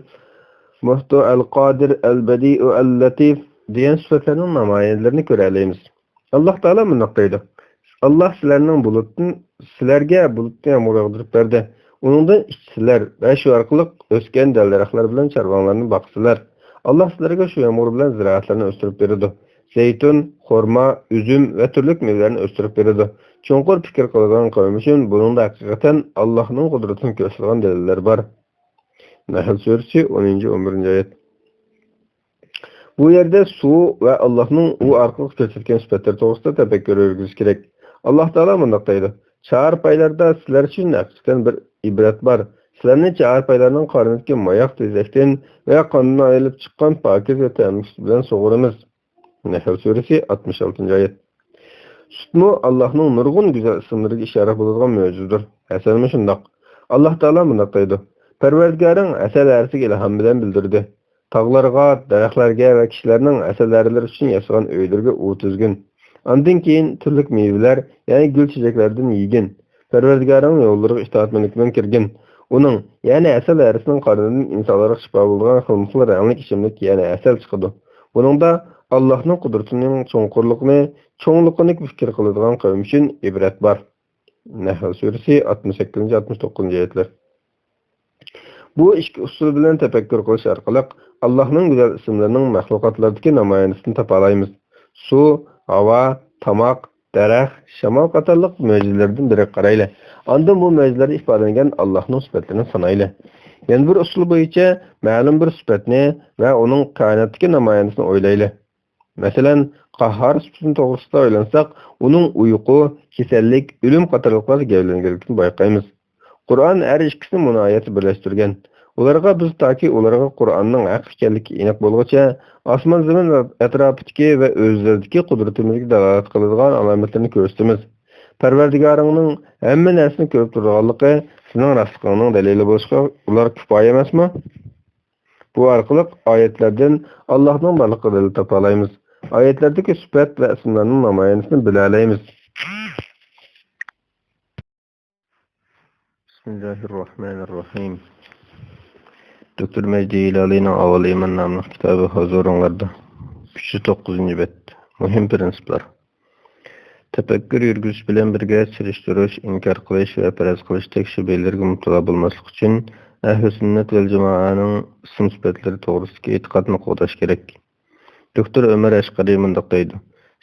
مۇھتۇ، ئەل قادىر، ئەل بەدىئۇ، ئەل لەتىف دېگەن سۈپەتلەرنىڭ نامايەندىلىرىنى كۆرەلەيمىز. ئاللاھ تائالا مۇنداق دەيدۇ: «ئاللاھ سىلەرنىڭ بۇلۇتتىن، سىلەرگە بۇلۇتتىن يامغۇر ياغدۇرۇپ بەردى. ئۇنىڭدىن ئىچتىسىلەر ۋە شۇ ئارقىلىق ئۆسكەن دەل-دەرەخلەر بىلەن چارۋاڭلارنى باقىسىلەر. ئاللاھ سىلەرگە شۇ يامغۇر بىلەن زىرائەتلەرنى ئۆستۈرۈپ بېرىدۇ. زەيتۇن، خورما، ئۈزۈم ۋە تۈرلۈك مېۋىلەرنى ئۆستۈرۈپ بېرىدۇ. چوڭقۇر پىكىر قىلىدىغان قەۋم ئۈچۈن بۇنىڭدا ھەقىقەتەن ئاللاھنىڭ قۇدرىتىنى كۆرسىتىدىغان دەلىللەر بار.» نەھل سۈرىسى، ئون ئون بىرىنچى ئايەت. بۇ يەردە سۇ ۋە ئاللاھنىڭ ئۇ ئارقىلىق كۆرسەتكەن سۈپەتلىرى توغرىسىدا تەپەككۇر يۈرگۈزۈش كېرەك. ئاللاھ تائالا مۇنداق دەيدۇ: «چارپايلاردا سىلەر ئۈچۈن ھەقىقەتەن بىر ئىبرەت بار. سىلەرنى چارپايلارنىڭ قارنىدىكى ماياق تېزەكتىن ۋە قاندىن ئايرىلىپ چىققان پاكىز ۋە تەملىك سۈت بىلەن سۇغۇرىمىز.» نەھل سۈرىسى، ئاتمىش ئالتىنچى ئايەت. سۈتمۇ ئاللاھنىڭ نۇرغۇن گۈزەل ئىسىملىرىگە ئىشارە بولىدىغان مۆجىزىدۇر. ھەسەلمۇ شۇنداق. ئاللاھ تائالا مۇنداق دەيدۇ: «پەرۋەردىگارىڭ ھەسەل ھەرىسىگە ئىلھام بىلەن بىلدۈردى. تاغلارغا، دەرەخلەرگە ۋە كىشىلەرنىڭ ھەسەل ھەرىلىرى ئۈچۈن ياسىغان ئۆيلىرىگە ئۇۋا تىزگىن. ئاندىن كېيىن تۈرلۈك مېۋىلەر، يەنى گۈل-چېچەكلەردىن يېگىن. پەرۋەردىگارىڭنىڭ يوللىرىغا ئىتائەتمەنلىك بىلەن كىرگىن.» ئۇنىڭ، يەنى ھەسەل ھەرىسىنىڭ قارنىدىن ئىنسانلارغا شىپا بولىدىغان خىلمۇخىل رەڭلىك ئىچىملىك، يەنى ھەسەل چىقىدۇ. بۇنىڭدا ئاللاھنىڭ قۇدرىتىنىڭ چوڭقۇرلۇقىنى، چوڭلۇقىنى پىكىر قىلىدىغان قەۋم ئۈچۈن ئىبرەت بار. نەھل سۈرىسى، ئاتمىش سەككىزىنچى، ئاتمىش توققۇزىنچى ئايەتلەر. بۇ ئىككى ئۇسۇل بىلەن تەپەككۇر قىلىش ئارقىلىق ئاللاھنىڭ گۈزەل ئىسىملىرىنىڭ مەخلۇقاتلاردىكى نامايەندىسىنى تاپالايمىز. سۇ، ھاۋا، تاماق، دەرەخ، شامال قاتارلىق مۆجىزىلىرىدىن بىرىگە قارايلى. ئاندىن بۇ مۆجىزىلەردە ئىپادىلەنگەن ئاللاھنىڭ سۈپەتلىرىنى سانايلى. يەنە بىر ئۇسۇل بويىچە مەلۇم بىر سۈپەتنى ۋە ئۇنىڭ كائىناتتىكى نامايەندىسىنى ئويلايلى. مەسىلەن، قاھھار سۈپىتىنى توغرىسىدا ئويلانساق، ئۇنىڭ ئۇيقۇ، كېسەللىك، ئۆلۈم قاتارلىقلاردا گەۋدىلەنگەنلىكىنى بايقايمىز. قۇرئان ھەر ئىككىسىنى مۇنۇ ئايەتتە بىرلەشتۈرگەن. ئۇلارغا بىز تاكى ئۇلارغا قۇرئاننىڭ ھەق ئىكەنلىكى ئېنىق بولغۇچە، ئاسمان-زېمىن ئەتراپىدىكى ۋە ئۆزلىرىدىكى قۇدرىتىمىزگە دالالەت قىلىدىغان ئالامەتلىرىنى كۆرسىتىمىز. پەرۋەردىگارىڭنىڭ ھەممە نەرسىنى كۆرۈپ تۇرىدىغانلىقى سېنىڭ راستلىقىڭنىڭ دەلىلى بولۇشقا ئۇلار كۇپايە ئەمەسمۇ؟ بۇ ئارقىلىق ئايەتلەردىن ئاللاھنىڭ بارلىقىغا دەلىل تاپالايمىز. ئايەتلەردىكى سۈپەت ۋە ئىسىملارنىڭ نامايەندىسىنى بىلەلەيمىز. بىسمىللاھىررەھمانىررەھىم. دوكتور مەجدى ھىلالىينىڭ ئاۋۋال ئىمان ناملىق كىتابى ھۇزۇرۇڭلاردا. ئۈچ يۈز توققۇزىنچى بەت. مۇھىم پىرىنسىپلار. تەپەككۇر يۈرگۈزۈش بىلەن بىرگە سېلىشتۇرۇش، ئىنكار قىلىش ۋە پەرەز قىلىشتەك شۈبھىلەرگە مۇپتىلا بولماسلىق ئۈچۈن، ئەھلى سۈننەت ۋەل جامائەنىڭ ئىسىم سۈپەتلىرى توغرىسىدىكى ئېتىقادنى قوغداش كېرەك. دوكتور ئۆمەر ئەشقەرى مۇنداق دەيدۇ: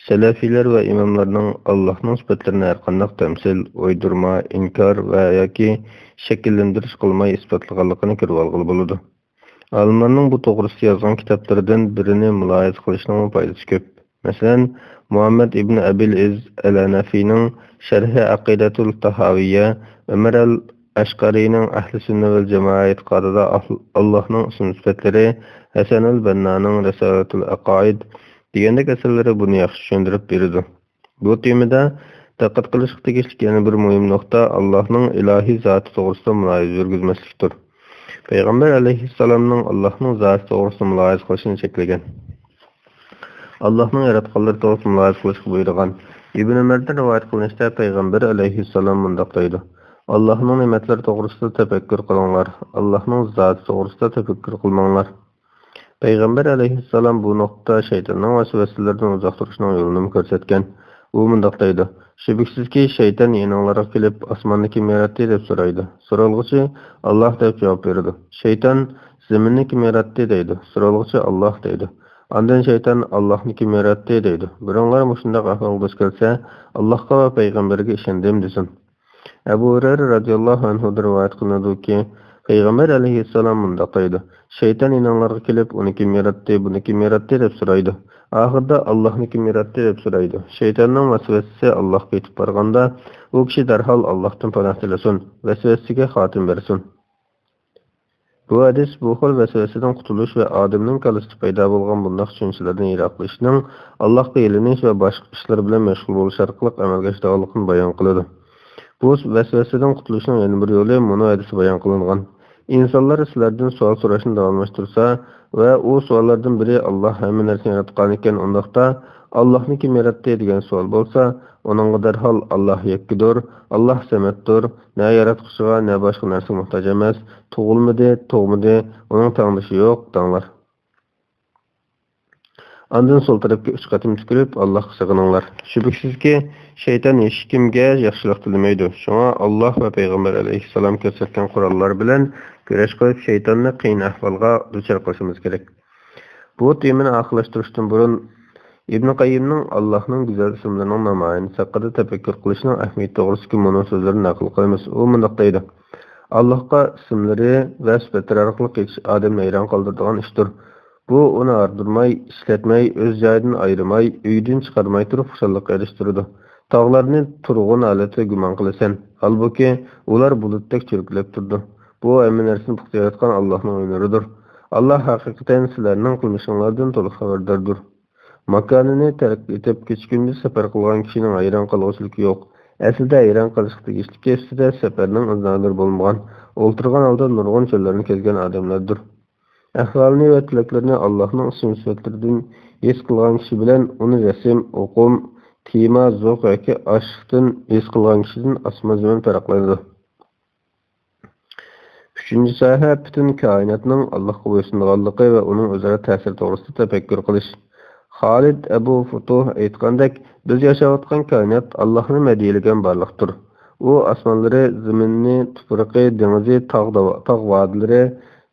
سەلەفىيلەر ۋە ئىماملارنىڭ ئاللاھنىڭ سۈپەتلىرىنى ھەرقانداق تەمسىل، ئويدۇرما، ئىنكار ۋە ياكى شەكىللەندۈرۈش قىلماي ئىسپاتلىغانلىقىنى كۆرۈۋالغىلى بولىدۇ. ئالىملارنىڭ بۇ توغرىسىدا يازغان كىتابلىرىدىن بىرىنى مۇلاھىزە قىلىشنىڭمۇ پايدىسى كۆپ. مەسىلەن، مۇھەممەد ئىبن ئەبىل ئىز ئەل ھەنەفىينىڭ شەرھى ئەقىدەتۇل تاھاۋىيە، ئۆمەر ئەل ئەشقەرىنىڭ ئەھلى سۈننە ۋەل جامائە ئېتىقادىدا ئاھ-، ئاللاھنىڭ ئىسىم سۈپەتلىرى، ھەسەن ئەل بەننانىڭ رىسالەتۇل ئەقائىد دېگەندەك ئەسەرلىرى بۇنى ياخشى چۈشەندۈرۈپ بېرىدۇ. بۇ تېمىدا دىققەت قىلىشقا تېگىشلىك يەنە بىر مۇھىم نۇقتا، ئاللاھنىڭ ئىلاھىي زاتى توغرىسىدا مۇلاھىزە يۈرگۈزمەسلىكتۇر. پەيغەمبەر ئەلەيھىسسالامنىڭ ئاللاھنىڭ زاتى توغرىسىدا مۇلاھىزە قىلىشىنى چەكلىگەن. ئاللاھنىڭ ياراتقانلىرى توغرىسىدا مۇلاھىزە قىلىشقا بۇيرۇغان. ئىبن ئۆمەردىن رىۋايەت قىلىنىشتا، پەيغەمبەر ئەلەيھىسسالام مۇنداق دەيدۇ: ئاللاھنىڭ نېمەتلىرى توغرىسىدا تەپەككۇر قىلىڭلار، ئاللاھنىڭ زاتى توغرىسىدا تەپەككۇر قىلماڭلار. پەيغەمبەر ئەلەيھىسسالام بۇ نۇقتىدا شەيتاننىڭ ۋەسۋەسىلىرىدىن ئۇزاق تۇرۇشنىڭ يولىنىمۇ كۆرسەتكەن. ئۇ مۇنداق دەيدۇ: شۈبھىسىزكى، شەيتان يېنىڭلارغا كېلىپ، ئاسماننى كىم ياراتتى؟ دەپ سورايدۇ. سورالغۇچى: ئاللاھ، دەپ جاۋاب بېرىدۇ. شەيتان: زېمىننى كىم ياراتتى؟ دەيدۇ. سورالغۇچى: ئاللاھ، دەيدۇ. ئاندىن شەيتان: ئاللاھنى كىم ياراتتى؟ دەيدۇ. بىرىڭلار مۇشۇنداق ئەھۋالغا دۇچ كەلسە، ئاللاھقا ۋە پەيغەمبەرگە ئىشەندىم دېسۇن. ئەبۇ ھۇرەيرە رەزىياللاھۇ ئەنھۇدىن رىۋايەت قىلىنىدۇكى، پەيغەمبەر ئەلەيھىسسالام مۇنداق دەيدۇ: شەيتان يېنىڭلارغا كېلىپ، ئۇنى كىم ياراتتى، بۇنى كىم ياراتتى؟ دەپ سورايدۇ. ئاخىرىدا ئاللاھنى كىم ياراتتى؟ دەپ سورايدۇ. شەيتاننىڭ ۋەسۋەسىسى ئاللاھقا يېتىپ بارغاندا، ئۇ كىشى دەرھال ئاللاھتىن پاناھ تىلىسۇن، ۋەسۋەسىسىگە خاتىمە بەرسۇن. بۇ ھەدىس بۇ خىل ۋەسۋەسىدىن قۇتۇلۇش ۋە ئادەمنىڭ كاللىسىدا پەيدا بولغان بۇنداق چۈشەنچىلەردىن يىراقلىشىشنىڭ، ئاللاھقا يېلىنىش ۋە باشقا ئىشلار بىلەن مەشغۇل بولۇش ئارقىلىق ئەمەلگە ئاشىدىغانلىقىنى بايان قىلىدۇ. بۇ ۋەسۋەسىدىن قۇتۇلۇشنىڭ يەنە بىر يولى مۇنۇ ھەدىستە بايان قىلىنغان. ئىنسانلار سىلەردىن سوئال سوراشنى داۋاملاشتۇرسا ۋە ئۇ سوئاللاردىن بىرى «ئاللاھ ھەممە نەرسىنى ياراتقانىكەن، ئۇنداقتا ئاللاھنى كىم ياراتتى؟» دېگەن سوئال بولسا، ئۇنىڭغا دەرھال «ئاللاھ يەككىدۇر، ئاللاھ سەمەتتۇر، نە ياراتقۇچىغا، نە باشقا نەرسىگە موھتاج ئەمەس، تۇغۇلمىدى، تۇغمىدى، ئۇنىڭ تەڭدىشى يوق» دەڭلار. ئاندىن سول تەرەپكە ئۈچ قېتىم تۈكۈرۈپ، ئاللاھقا سېغىنىڭلار. شۈبھىسىزكى، شەيتان ھېچكىمگە ياخشىلىق تىلىمەيدۇ. شۇڭا ئاللاھ ۋە پەيغەمبەر ئەلەيھىسسالام كۆرسەتكەن قوراللار بىلەن كۈرەش قىلىپ، شەيتاننى قىيىن ئەھۋالغا دۇچار قىلىشىمىز كېرەك. بۇ تېمىنى ئاخىرلاشتۇرۇشتىن بۇرۇن، ئىبن قەييىمنىڭ «ئاللاھنىڭ گۈزەل ئىسىملىرىنىڭ نامايەندىسى ھەققىدە تەپەككۇر قىلىشنىڭ ئەھمىيىتى» توغرىسىدىكى مۇنۇ سۆزلىرىنى نەقىل قىلىمىز. ئۇ مۇنداق دەيدۇ: «ئاللاھقا ئىسىملىرى ۋە سۈپەتلىرى ئارقىلىق يېتىش ئادەمنى ھەيران قالدۇرىدىغان ئىشتۇر. بۇ ئۇنى ھاردۇرماي، ئىشلەتمەي، ئۆز جايىدىن ئايرىماي، ئۆيىدىن چىقارماي تۇرۇپ خۇشاللىققا ئېرىشتۈرىدۇ. تاغلارنى تۇرغۇن ھالەتتە گۇمان قىلىسەن، ھالبۇكى، ئۇلار بۇلۇتتەك چۈركىلەپ تۇرىدۇ. بۇ ھەممە نەرسىنى پۇختا ياراتقان ئاللاھنىڭ ھۈنىرىدۇر. ئاللاھ ھەقىقەتەن سىلەرنىڭ قىلمىشىڭلاردىن تولۇق خەۋەرداردۇر.» ماكانىنى تەرك ئېتىپ، كېچە-كۈندۈز سەپەر قىلغان كىشىنىڭ ھەيران قالغۇسىلىكى يوق. ئەسلىدە ھەيران قېلىشقا تېگىشلىكى ئۈستىدە سەپەرنىڭ ئىزنالىرى بولمىغان، ئولتۇرغان ھالدا نۇرغۇن چۆللەرنى كەزگەن ئادەملەردۇر. ئەھۋالىنى ۋە تىلەكلىرىنى ئاللاھنىڭ ئىسىم-سۈپەتلىرىدىن ھېس قىلغان كىشى بىلەن ئۇنى رەسىم، ئۇقۇم، تېما، زوق ياكى ئاشىقتىن ھېس قىلغان كىشىدىن ئاسمان-زېمىن پەرقلىنىدۇ. ئۈچىنچى ساھە پۈتۈن كائىناتنىڭ ئاللاھقا بويسۇنىدىغانلىقى ۋە ئۇنىڭ ئۆزئارا تەسىرى توغرىسىدا تەپەككۇر قىلىش. خالىد ئەبۇ فۇتۇھ ئېيتقاندەك، بىز ياشاۋاتقان كائىنات ئاللاھنى مەدھىيەلىگەن بارلىقتۇر. ئۇ ئاسمانلىرى، زېمىننى، تۇپرىقى، دېڭىزى، تاغ داۋا-، تاغ ۋادىلىرى،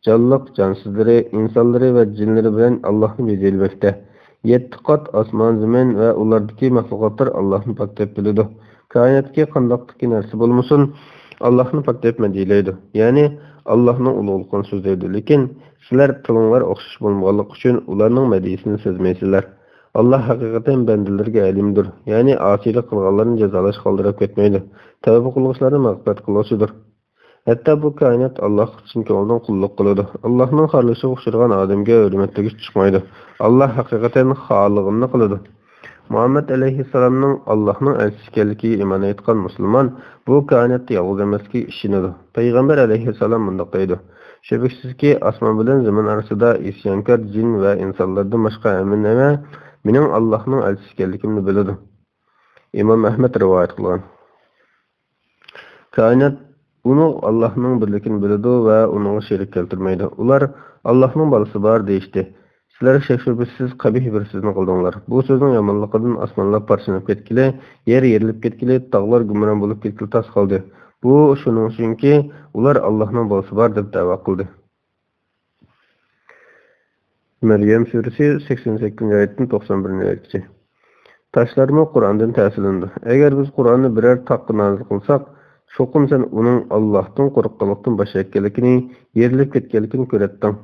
جانلىق، جانسىزلىرى، ئىنسانلىرى ۋە جىنلىرى بىلەن ئاللاھنى مەدھىيەلىمەكتە. يەتتە قات ئاسمان، زېمىن ۋە ئۇلاردىكى مەخلۇقاتلار ئاللاھنى پاك دەپ بىلىدۇ. كائىناتتىكى قانداقتىكى نەرسە بولمىسۇن، ئاللاھنى پاك دەپ مەدھىيەلەيدۇ. يەنى، ئاللاھنىڭ ئۇلۇغلۇقىنى سۆزلەيدۇ. لېكىن سىلەر تىلىڭلار ئوخشاش بولمىغانلىقى ئۈچۈن ئۇلارنىڭ مەدھىيىسىنى سەزمەيسىلەر. ئاللاھ ھەقىقەتەن بەندىلىرىگە ھەلىمدۇر. يەنى ئاسىيلىق قىلغانلارنى جازالاشقا ئالدىراپ كەتمەيدۇ. تەۋبە قىلغۇچىلارنى مەغپىرەت قىلغۇچىدۇر. ھەتتا بۇ كائىنات ئاللاھقا چىن كۆڭۈلدىن قۇللۇق قىلىدۇ. ئاللاھنىڭ خارلىشىغا ئۇچرىغان ئادەمگە ھۆرمەتلىگۈچ چىقمايدۇ. ئاللاھ ھەقىقەتەن خالىغىنىنى قىلىدۇ. مۇھەممەد ئەلەيھىسسالامنىڭ ئاللاھنىڭ ئەلچىسى ئىكەنلىكىگە ئىمان ئېيتقان مۇسۇلمان بۇ كائىناتتا يالغۇز ئەمەسلىكىگە ئىشىنىدۇ. پەيغەمبەر ئەلەيھىسسالام مۇنداق دەيدۇ: «شۈبھىسىزكى، ئاسمان بىلەن زېمىن ئارىسىدا ئىسيانكار جىن ۋە ئىنسانلاردىن باشقا ھەممە نېمە مېنىڭ ئاللاھنىڭ ئەلچىسى ئىكەنلىكىمنى بىلىدۇ.» ئىمام ئەھمەد رىۋايەت قىلغان. كائىنات ئۇلۇغ ئاللاھنىڭ بىرلىكىنى بىلىدۇ ۋە ئۇنىڭغا شېرىك كەلتۈرمەيدۇ. ئۇلار «ئاللاھنىڭ بالىسى بار» دېيىشتى. سىلەر شەك-شۈبھىسىز قەبىھ بىر سۆزنى قىلدىڭلار. بۇ سۆزنىڭ يامانلىقىدىن ئاسمانلار پارچىلىنىپ كەتكىلى، يەر يېرىلىپ كەتكىلى، تاغلار گۇمران بولۇپ كەتكىلى تاس قالدى. بۇ شۇنىڭ ئۈچۈنكى، ئۇلار ئاللاھنىڭ بالىسى بار دەپ دەۋا قىلدى. مەريەم سۈرىسى سەكسەن سەككىزىنچى ئايەتتىن توقسان بىرىنچى ئايەتكىچە. تاشلارمۇ قۇرئاندىن تەسىرلىنىدۇ. ئەگەر بىز قۇرئاننى بىرەر تاغقا نازىل قىلساق، چوقۇم سەن ئۇنىڭ ئاللاھتىن قورققانلىقتىن باش ئەگكەنلىكىنى، يېرىلىپ كەتكەنلىكىنى كۆرەتتىڭ.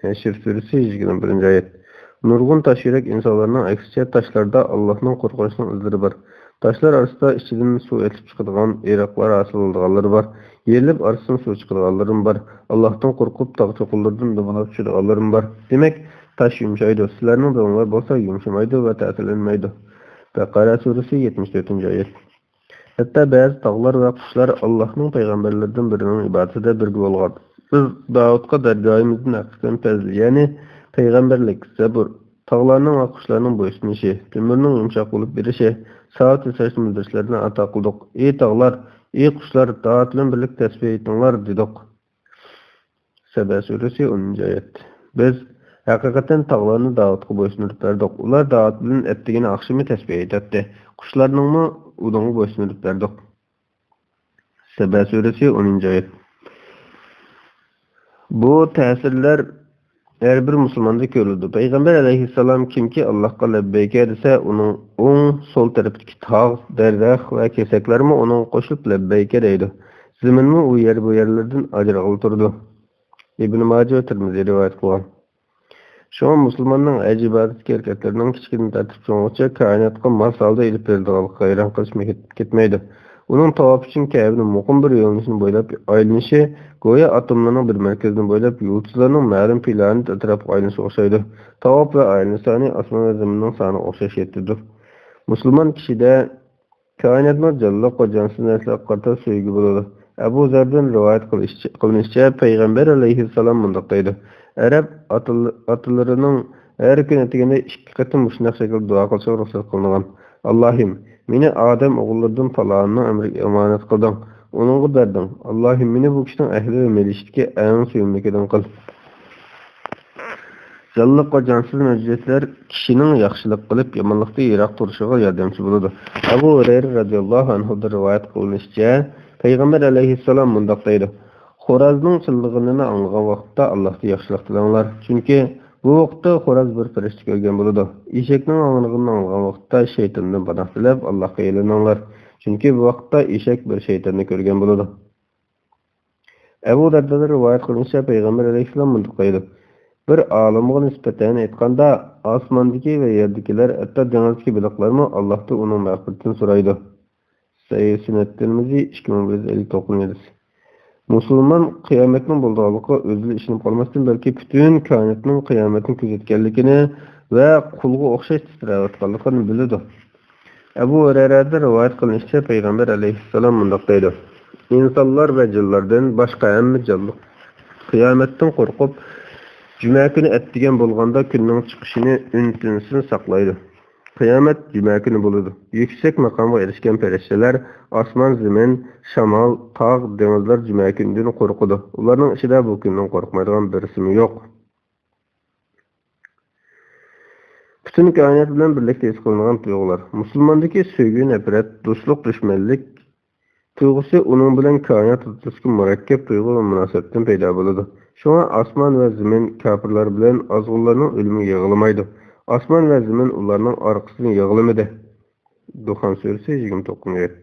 ھەشر سۈرىسى يىگىرمە بىرىنچى ئايەت. نۇرغۇن تاش يۈرەك ئىنسانلارنىڭ ئەكسىچە تاشلاردا ئاللاھنىڭ قورقۇنچىنىڭ ئىزلىرى بار. تاشلار ئارىسىدا ئىچىدىن سۇ ئېتىلىپ چىقىدىغان ئېرىقلار ھاسىل بولىدىغانلىرى بار. يېرىلىپ ئارىسىدىن سۇ چىقىدىغانلىرىمۇ بار. ئاللاھتىن قورقۇپ تاغ چوققىلىرىدىن دومىلاپ چۈشىدىغانلىرىمۇ بار. دېمەك، تاش يۇمشايدۇ، سىلەرنىڭ دىلىڭلار بولسا يۇمشىمايدۇ ۋە تەسىرلەنمەيدۇ. بەقەرە سۈرىسى يەتمىش تۆتىنچى ئايەت. ھەتتا بەزى تاغلار ۋە قۇشلار ئاللاھنىڭ پەيغەمبەرلىرىدىن بىرىنىڭ ئىبادىتىدە بىرگە بولغان. بىز داۋۇتقا دەرگاھىمىزدىن ھەقىقەتەن پەزىل، يەنى پەيغەمبەرلىك، زەبۇر، تاغلارنىڭ ۋە قۇشلارنىڭ بويسۇنۇشى، تۆمۈرنىڭ يۇمشاق بولۇپ بېرىشى، ساۋۇت ياساشنى بىلدۈرۈشلەرنى ئاتا قىلدۇق. ئى تاغلار، ئى قۇشلار، داۋۇت بىلەن بىرلىكتە تەسبىھ ئېيتىڭلار، دېدۇق. سەبە سۈرىسى ئونىنچى ئايەت. بىز ھەقىقەتەن تاغلارنى داۋۇتقا بويسۇندۇرۇپ بەردۇق. ئۇلار داۋۇت بىلەن ئەتىگىنى ئاخشىمى تەسبىھ ئېيتاتتى. قۇشلارنىڭمۇ ئۇنىڭغا بويسۇندۇرۇپ بەردۇق. سەبە سۈرىسى ئونىنچى ئايەت. بۇ تەسىرلەر ھەر بىر مۇسۇلماندا كۆرۈلىدۇ. پەيغەمبەر ئەلەيھىسسالام كىمكى ئاللاھقا لەببەيكە دېسە، ئۇنىڭ ئوڭ، سول تەرىپىدىكى تاغ، دەرەخ ۋە كېسەكلەرمۇ ئۇنىڭغا قوشۇلۇپ لەببەيكە دەيدۇ. زېمىنمۇ ئۇ يەر بۇ يەرلەردىن ئاجرىغىلى تۇرىدۇ. ئىبن ماجە ۋە تىرمىزى رىۋايەت قىلغان. شۇڭا مۇسۇلماننىڭ ھەج ئىبادەتتىكى ھەرىكەتلىرىنىڭ كىچىكىدىن تارتىپ چوڭىغىچە كائىناتقا ماس ھالدا ئېلىپ بېرىلىدىغانلىقىغا ھەيران قېلىش كەتمەيدۇ. ئۇنىڭ تاۋاپ ئۈچۈن كەبىنىڭ مۇقىم بىر يۆنىلىشىنى بويلاپ ئايلىنىشى گويا ئاتوملارنىڭ بىر مەركىزىنى بويلاپ يۇلتۇزلارنىڭ مەلۇم پلانېت ئەتراپىغا ئايلىنىشىغا ئوخشايدۇ. تاۋاپ ۋە ئايلىنىش سانى ئاسمان ۋە زېمىننىڭ سانىغا ئوخشاش يەتتىدۇر. مۇسۇلمان كىشىدە كائىناتنىڭ جانلىق ۋە جانسىز نەرسىلەرگە قارىتا سۆيگۈ بولىدۇ. ئەبۇ زەردىن رىۋايەت قىلىشىچە، قىلىنىشىچە، پەيغەمبەر ئەلەيھىسسالام مۇنداق دەيدۇ: ئەرەب ئاتىل-، ئاتىلىرىنىڭ ھەر كۈن ئەتىگەندە ئىككى قېتىم مۇشۇنداق شەكىلدە دۇئا قىلىشىغا رۇخسەت قىلىنغان. ئاللاھىم، مېنى ئادەم ئوغۇللىرىدىن پالانىنىڭ ئەمرىگە ئامانەت قىلدىڭ، ئۇنىڭغا بەردىڭ. ئاللاھىم، مېنى بۇ كىشىنىڭ ئەھلى ۋە مىللىتىدىكى ئەڭ سۆيۈملۈكىدىن قىل. جانلىق ۋە جانسىز مەۋجۇدىيەتلەر كىشىنىڭ ياخشىلىق قىلىپ، يامانلىقتىن يىراق تۇرۇشىغا ياردەمچى بولىدۇ. ئەبۇ ھۇرەيرە رەزىياللاھۇ ئەنھۇدىن رىۋايەت قىلىنىشىچە، پەيغەمبەر ئەلەيھىسسالام مۇنداق دەيدۇ: خورازنىڭ چىللىغىنىنى ئاڭلىغان ۋاقىتتا ئاللاھقا ياخشىلىق تىلەڭلار. چۈنكى بۇ ۋاقىتتا خوراز بىر پەرىشتە كۆرگەن بولىدۇ. ئېشەكنىڭ ھاڭرىغىنىنى ئاڭلىغان ۋاقىتتا شەيتاندىن پاناھ تىلەپ، ئاللاھقا يېلىنىڭلار. چۈنكى بۇ ۋاقىتتا ئېشەك بىر شەيتاننى كۆرگەن بولىدۇ. ئەبۇ دەردادىن رىۋايەت قىلىنىشىچە، پەيغەمبەر ئەلەيھىسسالام مۇنداق دەيدۇ: بىر ئالىمغا نىسبەتەن ئېيتقاندا، ئاسماندىكى ۋە يەردىكىلەر، ھەتتا دېڭىزدىكى بېلىقلارمۇ ئاللاھتىن ئۇنىڭ مەغپىرىتىنى سورايدۇ. سەھىھ سۈنەن تىرمىزى، ئىككى مىڭ بىر يۈز ئەللىك توققۇزىنچى ھەدىس. مۇسۇلمان قىيامەتنىڭ بولىدىغانلىقىغا ئۆزىلا ئىشىنىپ قالماستىن، بەلكى پۈتۈن كائىناتنىڭ قىيامەتنى كۆزەتكەنلىكىنى ۋە قۇلغا ئوخشاش تىترەۋاتقانلىقىنى بىلىدۇ. ئەبۇ ھۇرەيرەدىن رىۋايەت قىلىنىشىچە، پەيغەمبەر ئەلەيھىسسالام مۇنداق دەيدۇ: ئىنسانلار ۋە جىنلاردىن باشقا ھەممە جانلىق قىيامەتتىن قورقۇپ، جۈمە كۈنى ئەتىگەن بولغاندا كۈننىڭ چىقىشىنى ئۈن-تىنسىز ساقلايدۇ. قىيامەت جۈمە كۈنى بولىدۇ. يۈكسەك ماقامغا ئېرىشكەن پەرىشتىلەر، ئاسمان، زېمىن، شامال، تاغ، دېڭىزلار جۈمە كۈنىدىن قورقىدۇ. ئۇلارنىڭ ئىچىدە بۇ كۈندىن قورقمايدىغان بىرسىمۇ يوق. پۈتۈن كائىنات بىلەن بىرلىكتە ھېس قىلىنغان تۇيغۇلار. مۇسۇلماندىكى سۆيگۈ، نەپرەت، دوستلۇق، دۈشمەنلىك تۇيغۇسى ئۇنىڭ بىلەن كائىنات ئوتتۇرىسىدىكى مۇرەككەپ تۇيغۇ ۋە مۇناسىۋەتتىن پەيدا بولىدۇ. شۇڭا ئاسمان ۋە زېمىن كاپىرلار بىلەن ئازغۇنلارنىڭ ئۆلۈمىگە يىغلىمايدۇ. ئاسمان ۋە زېمىن ئۇلارنىڭ ئارقىسىدىن يىغلىمىدى. دۇخان سۈرىسى، يىگىرمە توققۇزىنچى ئايەت.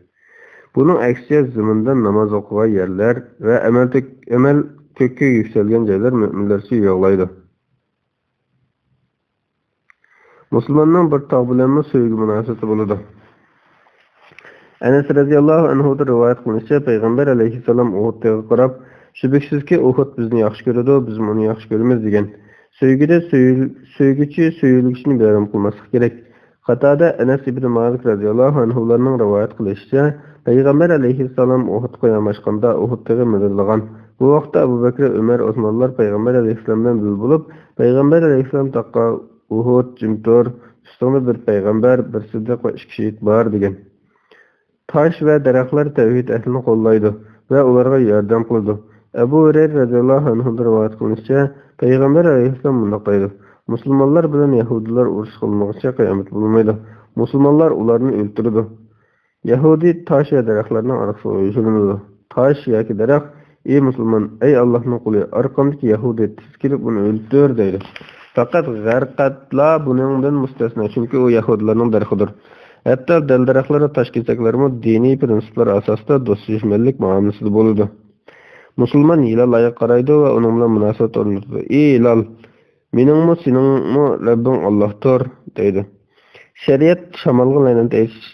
بۇنىڭ ئەكسىچە، زېمىندا ناماز ئوقۇغان يەرلەر ۋە ئەمەل تۆك-، ئەمەل كۆككە يۈكسەلگەن جايلار مۆمىنلەر ئۈچۈن يىغلايدۇ. مۇسۇلماننىڭ بىر تاغ بىلەنمۇ سۆيگۈ مۇناسىۋىتى بولىدۇ. ئەنەس رەزىياللاھۇ ئەنھۇدىن رىۋايەت قىلىنىشىچە، پەيغەمبەر ئەلەيھىسسالام ئۇھۇد تېغىغا قاراپ، شۈبھىسىزكى، ئۇھۇد بىزنى ياخشى كۆرىدۇ، بىزمۇ ئۇنى ياخشى كۆرىمىز، دېگەن. سۆيگۈدە سۆيۈل-، سۆيگۈچى سۆيۈلگۈچىنى بەيرام قىلماسلىقى كېرەك. قاتادە، ئەنەس ئىبنى مالىك رەزىياللاھۇ ئەنھۇلارنىڭ رىۋايەت قىلىشىچە، پەيغەمبەر ئەلەيھىسسالام ئۇھۇدقا ياماشقاندا، ئۇھۇد تېغى مىدىرلىغان. بۇ ۋاقىتتا ئەبۇ بەكرى، ئۆمەر، ئوسمانلار پەيغەمبەر ئەلەيھىسسالام بىلەن بىللە بولۇپ، پەيغەمبەر ئەلەيھىسسالام تاغقا، ئۇھۇد، جىم تۇر، ئۈستۈڭدە بىر پەيغەمبەر، بىر سىددىق ۋە ئىككى شېھىت بار، دېگەن. تاش ۋە دەرەخلەر تەۋھىد ئەھلىنى قوللايدۇ ۋە ئۇلارغا ياردەم قىلىدۇ. ئەبۇ ھۇرەيرە رەزىياللاھۇ ئەنھۇدىن رىۋايەت قىلىنىشىچە، پەيغەمبەر ئەلەيھىسسالام مۇنداق دەيدۇ: مۇسۇلمانلار بىلەن يەھۇدىيلار ئۇرۇش قىلمىغۇچە قىيامەت بولمايدۇ. مۇسۇلمانلار ئۇلارنى ئۆلتۈرىدۇ. يەھۇدىي تاش ۋە دەرەخلەرنىڭ ئارىسىغا يوشۇرۇنىدۇ. تاش ياكى دەرەخ: «ئى مۇسۇلمان، ئەي ئاللاھنىڭ قۇلى، ئارقامدىكى يەھۇدىي، تېز كېلىپ ئۇنى ئۆلتۈر» دەيدۇ. پەقەت غەرقەدلا بۇنىڭدىن مۇستەسنا، چۈنكى ئۇ يەھۇدىيلارنىڭ دەرىخىدۇر. ھەتتا دەل-دەرەخلەر ۋە تاش كېسەكلەرمۇ دىنىي پىرىنسىپلار ئاساسىدا دوستلىشىشمەنلىك مۇئامىلىسىدە بولىدۇ. مۇسۇلمان ھىلال ئايغا قارايدۇ ۋە ئۇنىڭ بىلەن مۇناسىۋەت ئورنىتىدۇ. «ئى ھىلال، مېنىڭمۇ، سېنىڭمۇ رەببىڭ ئاللاھتۇر» دەيدۇ. شەرىئەت شامالغا لەنەت ئېيتىش،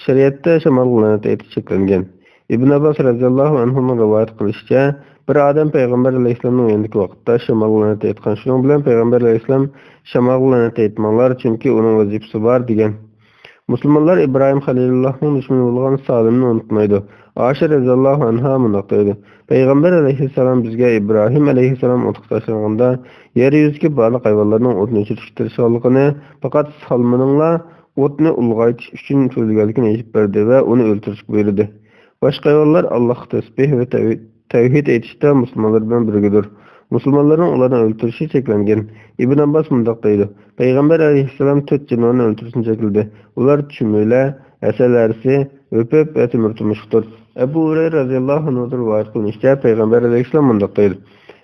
شەرىئەتتە شامالغا لەنەت ئېيتىش چەكلەنگەن. ئىبن ئابباس رەزىياللاھۇ ئەنھۇنىڭ رىۋايەت قىلىشىچە، بىر ئادەم پەيغەمبەر ئەلەيھىسسالامنىڭ يېنىدىكى ۋاقىتتا شامالغا لەنەت ئېيتقان. شۇنىڭ بىلەن پەيغەمبەر ئەلەيھىسسالام «شامالغا لەنەت ئېيتماڭلار، چۈنكى ئۇنىڭ ۋەزىپىسى بار» دېگەن. مۇسۇلمانلار ئىبراھىم خەلىلۇللاھنىڭ دۈشمىنى بولغان سالىمنى ئۇنتۇمايدۇ. ئائىشە رەزىياللاھۇ ئەنھا مۇنداق دەيدۇ: پەيغەمبەر ئەلەيھىسسالام بىزگە ئىبراھىم ئەلەيھىسسالام ئوتقا تاشلانغاندا، يەر يۈزىدىكى بارلىق ھايۋانلارنىڭ ئوتنى ئۆچۈرۈشكە تىرىشىدىغانلىقىنى، پەقەت سالمىنىڭلار ئوتنى ئۇلغايتىش ئۈچۈن چۆلگەلىكىنى ئېچىپ بەردى ۋە ئۇنى ئۆلتۈرۈشكە بۇيرۇدى. باشقا ھايۋانلار ئاللاھقا تەسبىھ ۋە تەۋ-، تەۋھىد ئېيتىشتا مۇسۇلمانلار بىلەن بىرگىدۇر. مۇسۇلمانلارنىڭ ئۇلارنى ئۆلتۈرۈشى چەكلەنگەن. ئىبن ئابباس مۇنداق دەيدۇ: پەيغەمبەر ئەلەيھىسسالام تۆت جانىۋارنى ئۆلتۈرۈشنى چەكلىدى. ئۇلار چۈمۈلە، ھەسەل ھەرىسى، ھۆپۈپ ۋە تۆمۈر تۇمشۇقتۇر. ئەبۇ ھۇرەيرە رەزىياللاھۇ ئەنھۇدىن رىۋايەت قىلىنىشىچە، پەيغەمبەر ئەلەيھىسسالام مۇنداق دەيدۇ: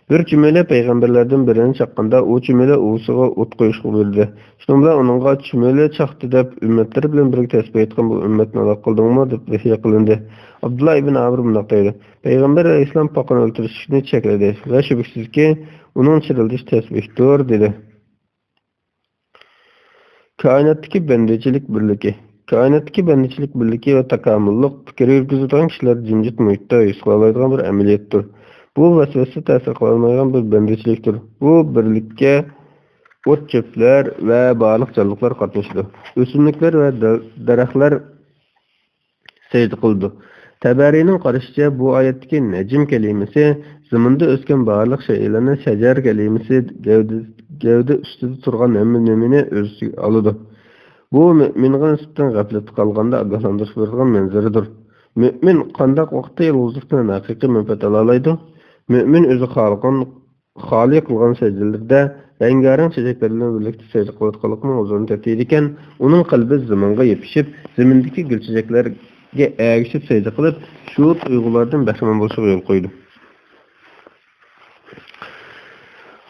بىر چۈمۈلە پەيغەمبەرلەردىن بىرىنى چاققاندا، ئۇ چۈمۈلە ئۇۋىسىغا ئوت قويۇشقا بۇيرۇدى. شۇنىڭ بىلەن ئۇنىڭغا «چۈمۈلە چاقتى» دەپ ئۈممەتلىرى بىلەن بىرگە تەسبىھ ئېيتقان بۇ ئۈممەتنى ھالاك قىلدىڭمۇ؟ دەپ ۋەھىي قىلىندى. ئابدۇللا ئىبن ئامىر مۇنداق دەيدۇ: پەيغەمبەر ئەلەيھىسسالام پاقىنى ئۆلتۈرۈشلۈكنى چەكلىدى ۋە شۈبھىسىزكى، ئۇنىڭ چىرىلدىشى تەسبىھتۇر، دېدى. كائىناتتىكى بەندىچىلىك بىرلىكى. كائىناتتىكى بەندىچىلىك بىرلىكى ۋە تاكامۇللۇق پىكىر يۈرگۈزىدىغان كىشىلەر جىمجىت مۇھىتتا ھېس قىلالايدىغان بىر ئەمەلىيەتتۇر. بۇ ۋەسۋەسە تەسىر قىلالمايدىغان بىر بەندىچىلىكتۇر. بۇ بىرلىككە ئوت-چۆپلەر ۋە بارلىق جانلىقلار قاتنىشىدۇ. ئۆسۈملۈكلەر ۋە دە-، دەرەخلەر سەجدە قىلىدۇ. تەبەرىنىڭ قارىشىچە، بۇ ئايەتتىكى نەجم كەلىمىسى زېمىندا ئۆسكەن بارلىق شەيئىلەرنى، شەجەر كەلىمىسى گەۋدە، گەۋدە ئۈستىدە تۇرغان ھەممە نېمىنى ئۆز ئىچىگە ئالىدۇ. بۇ مۆمىنغا نىسبەتەن غەپلەتتە قالغاندا ئاگاھلاندۇرۇش بېرىدىغان مەنزىرىدۇر. مۆمىن قانداق ۋاقىتتا يالغۇزلۇقتىن ھەقىقىي مەنپەئەت ئالالايدۇ؟ مۆمىن ئۆزى خالىقان خالىي قىلغان سەجدىلىرىدە رەڭگارەڭ چېچەكلەر بىلەن بىرلىكتە سەجدە قىلىۋاتقانلىقىنىڭ ھۇزۇرىنى تېتىيدىكەن، ئۇنىڭ قەلبى زېمىنغا يېپىشىپ، زېمىندىكى گۈل-چېچەكلەرگە ئەگىشىپ سەجدە قىلىپ، شۇ تۇيغۇلاردىن بەھرىمەن بولۇشىغا يول قويىدۇ.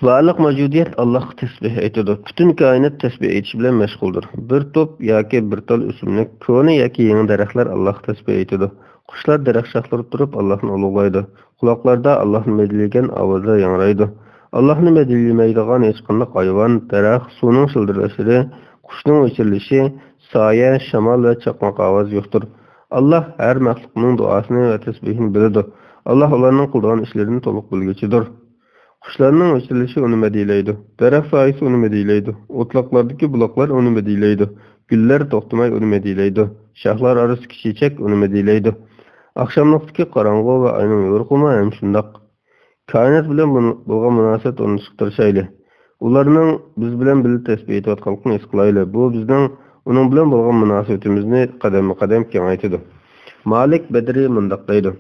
بارلىق مەۋجۇدىيەت ئاللاھقا تەسبىھ ئېيتىدۇ. پۈتۈن كائىنات تەسبىھ ئېيتىش بىلەن مەشغۇلدۇر. بىر توپ ياكى بىر تال ئۆسۈملۈك، كونا ياكى يېڭى دەرەخلەر ئاللاھقا تەسبىھ ئېيتىدۇ. قۇشلار دەرەخ شاخلىرىدا تۇرۇپ ئاللاھنى ئۇلۇغلايدۇ. قۇلاقلاردا ئاللاھنى مەدھىيلىگەن ئاۋازلار ياڭرايدۇ. ئاللاھنى مەدھىيلىمەيدىغان ھېچقانداق ھايۋان، دەرەخ، سۇنىڭ شىلدىرلاشلىرى، قۇشنىڭ ۋىچىرلىشى، سايە، شامال ۋە چاقماق ئاۋازى يوقتۇر. ئاللاھ ھەر مەخلۇقنىڭ دۇئاسىنى ۋە تەسبىھىنى بىلىدۇ. ئاللاھ ئۇلارنىڭ قىلىدىغان ئىشلىرىنى تولۇق بىلگۈچىدۇر. قۇشلارنىڭ ۋىچىرلىشى ئۇنى مەدھىيلەيدۇ. دەرەخ سايىسى ئۇنى مەدھىيلەيدۇ. ئوتلاقلاردىكى بۇلاقلار ئۇنى مەدھىيلەيدۇ. گۈللەر توختىماي ئۇنى مەدھىيلەيدۇ. شاخلار ئارىسىدىكى چېچەك ئۇنى مەدھىيلەيدۇ. ئاخشاملىقتىكى قاراڭغۇ ۋە ئاينىڭ يورۇقىمۇ ھەم شۇنداق. كائىنات بىلەن بۇن-، بولغان مۇناسىۋەت ئورنىتىشقا تىرىشايلى. ئۇلارنىڭ بىز بىلەن بىللە تەسبىھ ئېيتىۋاتقانلىقىنى ھېس قىلايلى. بۇ بىزنىڭ ئۇنىڭ بىلەن بولغان مۇناسىۋىتىمىزنى قەدەممۇ قەدەم كېڭەيتىدۇ. مالىك بەدرى مۇنداق دەيدۇ: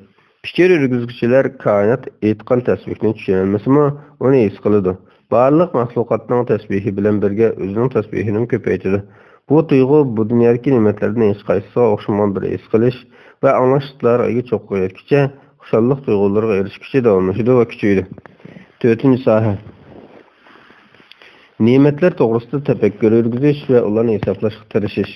پىكىر يۈرگۈزگۈچىلەر كائىنات ئېيتقان تەسبىھنى چۈشىنەلمىسىمۇ، ئۇنى ھېس قىلىدۇ. بارلىق مەخلۇقاتنىڭ تەسبىھى بىلەن بىرگە ئۆزىنىڭ تەسبىھىنىمۇ كۆپەيتىدۇ. بۇ تۇيغۇ بۇ دۇنيادىكى نېمەتلەردىن ھېچقايسىسىغا ئوخشىمىغان بىر ھېس قىلىش ۋە ئاڭلاش ئىقتىدارىغا ئىگە چوققىغا يەتكۈچە، خۇشاللىق تۇيغۇلىرىغا ئېرىشكۈچە داۋاملىشىدۇ ۋە كۈچىيىدۇ. تۆتىنچى ساھە. نېمەتلەر توغرىسىدا تەپەككۇر يۈرگۈزۈش ۋە ئۇلارنى ھېسابلاشقا تىرىشىش.